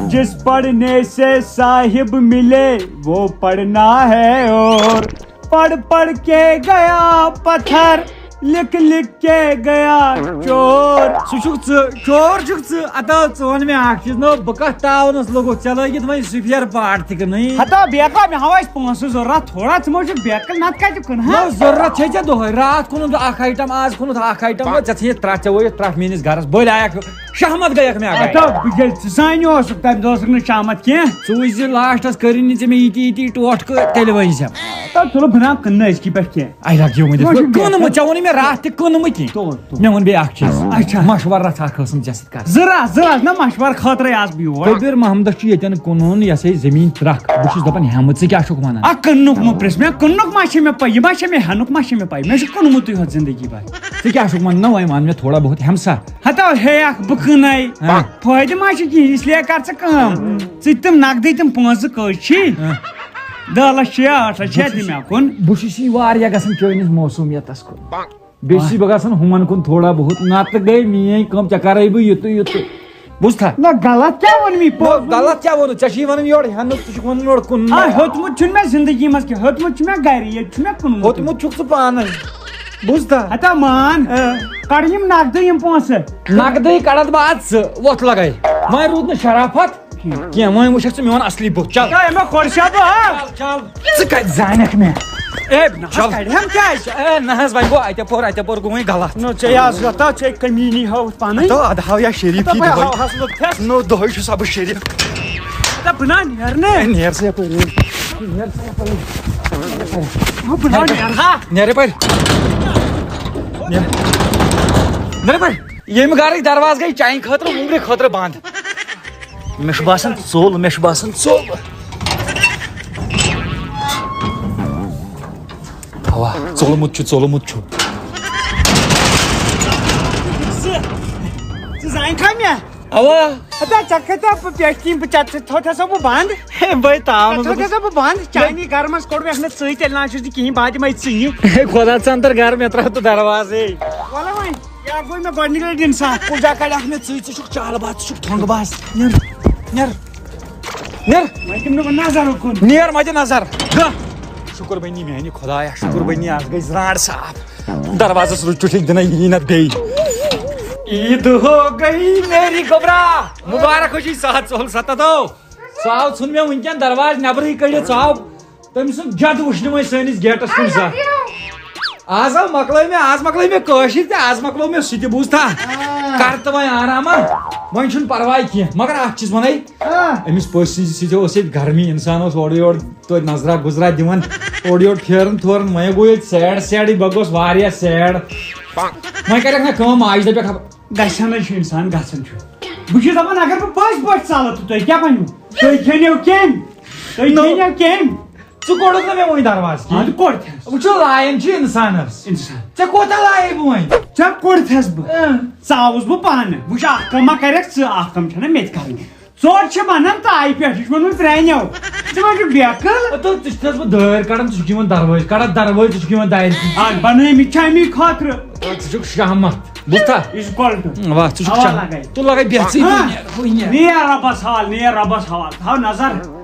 جس پڑھنے سے صاحب ملے، وہ پڑھنا ہے اور۔ پڑھ پڑھ کے گیا پتھر، لکھ لکھ کے گیا چور۔ سُہ چھُکھ ژٕ، چور چھُکھ ژٕ۔ اَتہ ژٕ وَن مےٚ اَکھ چیٖز، نو بہٕ کَتھ تاونَس لوٚگُکھ؟ ژےٚ لٲگِتھ وۄنۍ سُپیر پارٹ تہِ کٕنٕنۍ۔ ہتا بیکا، مےٚ ہاو اَسہِ پونٛسہٕ ضوٚرَتھ تھوڑا، ژٕ ما چھُکھ بیکل، نَتہٕ کَتہِ کٕنہٕ ہا؟ نو ضوٚرَتھ چھے ژےٚ دۄہَے، راتھ کٕنُتھ اَکھ آیٹَم، آز کٕنُتھ اَکھ آیٹَم، ژےٚ ژھٕنِتھ ترٛٹھ، ژےٚ وٲیِتھ ترٛٹھ میٛٲنِس گَرَس، بٔلۍ آیَکھ شہمت گٔیَکھ مےٚ اَگَے۔ ہتا بہٕ ییٚلہِ ژٕ سانہِ اوسُکھ، تَمہِ دۄہ اوسُکھ نہٕ شہمت کینٛہہ۔ ژٕ وٕچھ زِ لاسٹَس کٔرِنۍ نہٕ ژےٚ مےٚ یِتی یِتی ٹوٹھ کٔرۍ، تیٚلہِ ؤنۍ زِ۔ تَتھ تُلہٕ بہٕ ناو کٕننہٕ أزکی پٮ۪ٹھ کینٛہہ۔ I love you ؤنِتھ۔ ژٕ ما چھُکھ ژٕ کٕنہٕ مہٕ، بیکل؟ ژےٚ ووٚنُے مےٚ راتھ تہِ کٕنہٕ مہٕ کینٛہہ۔ تو، تو۔ مےٚ ووٚن بیٚیہِ اَکھ چیٖز۔ اچھا۔ مَشوَرٕ رَژھا اَکھ ٲسٕم ژےٚ سۭتۍ کَرٕنۍ۔ زٕ رَژھ، زٕ رَژھ نہ مَشوَرٕ خٲطرَے آس بہٕ یور۔ کبیر محمدس چھُ ییٚتٮ۪ن کٕنُن یہِ ہسا یہِ زٔمیٖن ترٛکھ۔ بہٕ چھُس دَپان ہٮ۪مہٕ ژٕ کیٛاہ چھُکھ وَنان؟ اَکھ کٕننُک مہٕ پرٛژھ مےٚ، کٕننُک ما چھِ مےٚ پَے، یہِ ما چھِ مےٚ ہٮ۪نُک ما چھِ مےٚ پَے، مےٚ چھُ کٕنمُتٕے ہوت زندگی بھر۔ ژٕ کیٛاہ چھُکھ وَنان؟ نہ وۄنۍ وَن مےٚ تھوڑا بہت ہٮ۪مہٕ سا۔ ہتا ہے اَکھ بہٕ کٕنَے، ہاں۔ فٲیدٕ ما چھِ کِہیٖنۍ، اس لیے کَر ژٕ کٲم۔ ژٕ تہِ تِم نقدٕے تِم پونٛسہٕ کٔژ چھی؟ ہاں۔ دَہ لَچھ چھِ یا ٲٹھ لَچھ چھِ بہٕ چھُس، دِمہٕ مےٚ کُن۔ بہٕ چھُس یہِ واریاہ گژھان چٲنِس موسوٗمیتَس کُن۔ بیٚیہِ چھُس بہٕ گژھان ہُمَن کُن تھوڑا بہت، نَتہٕ گٔے میٛٲنۍ کٲم، ژےٚ کَرَے بہٕ یُتُے یُتُے۔ بوٗزتھا؟ نہ، غلط کیٛاہ ووٚن مےٚ؟ نہ، پوٚز ووٚن۔ غلط کیٛاہ ووٚنُتھ؟ ژےٚ چھُے وَنان یورٕ ہٮ۪نُک، ژٕ چھُکھ وَنان یورٕ کٕنُن۔ آ، ہیوٚتمُت چھُنہٕ مےٚ زندگی منٛز کینٛہہ، ہیوٚتمُت چھُ مےٚ گَرِ، ییٚتہِ چھُ مےٚ کٕنمُت۔ ہوٚتمُت چھُکھ ژٕ پانَے۔ بوٗزتھا؟ ہتا مان، آ۔ کَڑ یِم نقدٕے یِم پونٛسہٕ۔ نقدٕے کَڑَتھ بہٕ اَتھ ژٕ، وۄتھ لَگَے۔ وۄنۍ روٗد نہٕ شرافت کینٛہہ، وۄنۍ وٕچھَکھ ژٕ میون اصلی بُتھ۔ چل۔ ہے، مےٚ کھۄر چھا بہٕ، ہا؟ چل، چل۔ ژٕ کَتہِ زانَکھ مےٚ؟ اے، نہ حظ، چل۔ کَڑِہَم کیٛازِ؟ اے، نہ حظ، وۄنۍ گوٚو اَتہِ پور، اَتہِ پور گوٚو وۄنۍ غلط۔ نہ، ژےٚ یہِ حظ یَتھ، ژےٚ کٔمی نی ہٲوٕتھ پَنٕنۍ۔ تو اَدٕ ہاو یا شریٖف، دَپَے یہِ دۄہَے۔ ہاو حظ لوٚگ پھٮ۪س۔ نو دۄہَے چھُس بہٕ شریٖف۔ دَپ بہٕ نا نیرٕ نہٕ۔ اے، نیر سا یَپٲرۍ، نیر۔ نیر سا یَپٲرۍ۔ ہا، بہٕ نا نیرٕ ہا۔ نیر یَپٲرۍ۔ نیر۔ نیر یَپٲرۍ۔ ییٚمہِ گرٕکۍ دروازٕ گٔے چانہِ خٲطرٕ، وُمرِ خٲطرٕ بنٛد۔ مےٚ چھُ باسان ژوٚل، مےٚ چھُ باسان ژوٚل۔ واہ، ژوٚلمُت چھُ، ژوٚلمُت چھُ۔ ژٕ، ژٕ زانکھا مےٚ؟ اوا۔ ہتا، ژےٚ کھٔتیا بہٕ پٮ۪ٹھٕ کِنۍ بہٕ ژےٚ تھوٚو تھسا بہٕ بنٛد؟ ہے، بہٕ تاو ژےٚ منٛز تھوٚو تھسا بہٕ بنٛد؟ چانی گرٕ منٛز کوٚڑ مےٚ نہٕ ژٕے، تیٚلہِ نہ چھُس نہٕ کِہیٖنۍ، بہٕ ہا دِمے ژٕے۔ ہے، خۄدا ژٕ اندر گرٕ، مےٚ ترٛاو تہٕ دروازے۔ وَلہٕ وۄنۍ، یہِ ہا گوٚو مےٚ گۄڈٕنِکۍ لَٹہِ اِنسان۔ کُل جا کَڑِ اَکھ مےٚ ژٕے، ژٕ چھُکھ چالہٕ باز، ژٕ چھُکھ ٹھۄنٛگہٕ باز۔ نیر، نیر، نیر۔ وۄنۍ دِمہٕ نہٕ بہٕ نظر اُکُن۔ نیر، مَتہِ نظر۔ گہ۔ شُکُر بَنی میٛانہِ خۄدایا، شُکُر بَنی، آز گٔے زرٛانٛٹھ صاف۔ دروازس رُکہِ ٹُٹھِکھ دِنَے یی نہ بیٚیہِ۔ عید ہو گئی میری گوبرا۔ مبارک ہو جی، ساتھ ژوٚل ستتو۔ سُہ آو، ژھُن مےٚ وٕنکٮ۪ن دروازٕ نٮ۪برٕے کٔڑِتھ، سُہ آو تٔمۍ سُنٛد جد وٕچھنہِ وۄنۍ سٲنِس گیٹس کُن سا۔ آز آو مۄکلٲے مےٚ، آز مۄکلٲے مےٚ کٲشِر تہِ، آز مۄکلٲو مےٚ سُہ تہِ، بوٗزتھا؟ آ۔ کر تہٕ وۄنۍ آرام، وۄنۍ چھُنہٕ پرواے کینٛہہ، مگر اکھ چیٖز ونے، آ۔ أمِس پٔژھۍ سٕنٛدِ سۭتۍ اوس ییٚتہِ گرمی، انسان اوس اورٕ یورٕ توتہِ نظرا گُزرا دِوان، اورٕ یورٕ پھیران تھوران، وۄنۍ گوٚو ییٚتہِ سیڈ سیڈٕے، بہٕ گوٚوس واریاہ سیڈ۔ وۄنۍ کرکھ نہ کٲم، ماجہِ دپکھ، گژھِ نہ چھُ انسان، گژھان چھُ۔ بہٕ چھُس دپان، اگر بہٕ پٔزۍ پٲٹھۍ ژلہٕ تہٕ تُہۍ کیٛاہ ؤنِو؟ تُہۍ کھیٚنِو کیٚمۍ؟ تُہۍ نو۔ کھیٚنِو کیٚمۍ؟ ژٕ کوٚڑُکھ نہٕ مےٚ وُنہِ دروازٕ کِہیٖنۍ۔ اَدٕ کوٚڑتھس۔ وٕچھو، لایان چھِ اِنسانَس۔ اِنسان۔ ژےٚ کوتاہ لایے بہٕ وۄنۍ؟ ژےٚ کوٚڑتھس بہٕ۔ اۭں۔ ژاوُس بہٕ پانہٕ۔ وٕچھ، اَکھ کٲم ما کَرٮ۪کھ ژٕ، اَکھ کٲم چھَنہ مےٚ تہِ کَرٕنۍ۔ ژوٚٹ چھِ بَنان تایہِ پٮ۪ٹھ، یہِ چھُ ووٚنمُت پرٛانیو۔ ژٕ ما چھُکھ بیقٕل؟ اَدٕ ژٕ چھُکھ تھَس بہٕ دٲرۍ کَڑان، ژٕ چھُکھ یِوان دروازٕ کَڑان، دروازٕ ژٕ چھُکھ یِوان دارِ کِنۍ۔ اَکھ بَنٲومٕتۍ چھِ اَمی خٲطرٕ۔ ژٕ چھُکھ شہمت۔ بوٗزتھا؟ یہِ چھُ کۄلٹہٕ۔ واہ، ژٕ چھُکھ اَوا شہمت۔ لَگَے۔ تُل لَگَے بیٚہہ ژٕے، ہاں۔ ہُہ نیرٕ، ہُہ نیرٕ۔ نیر رۄبَس حوال، نیر رۄبَس حوال۔ تھاو نظر۔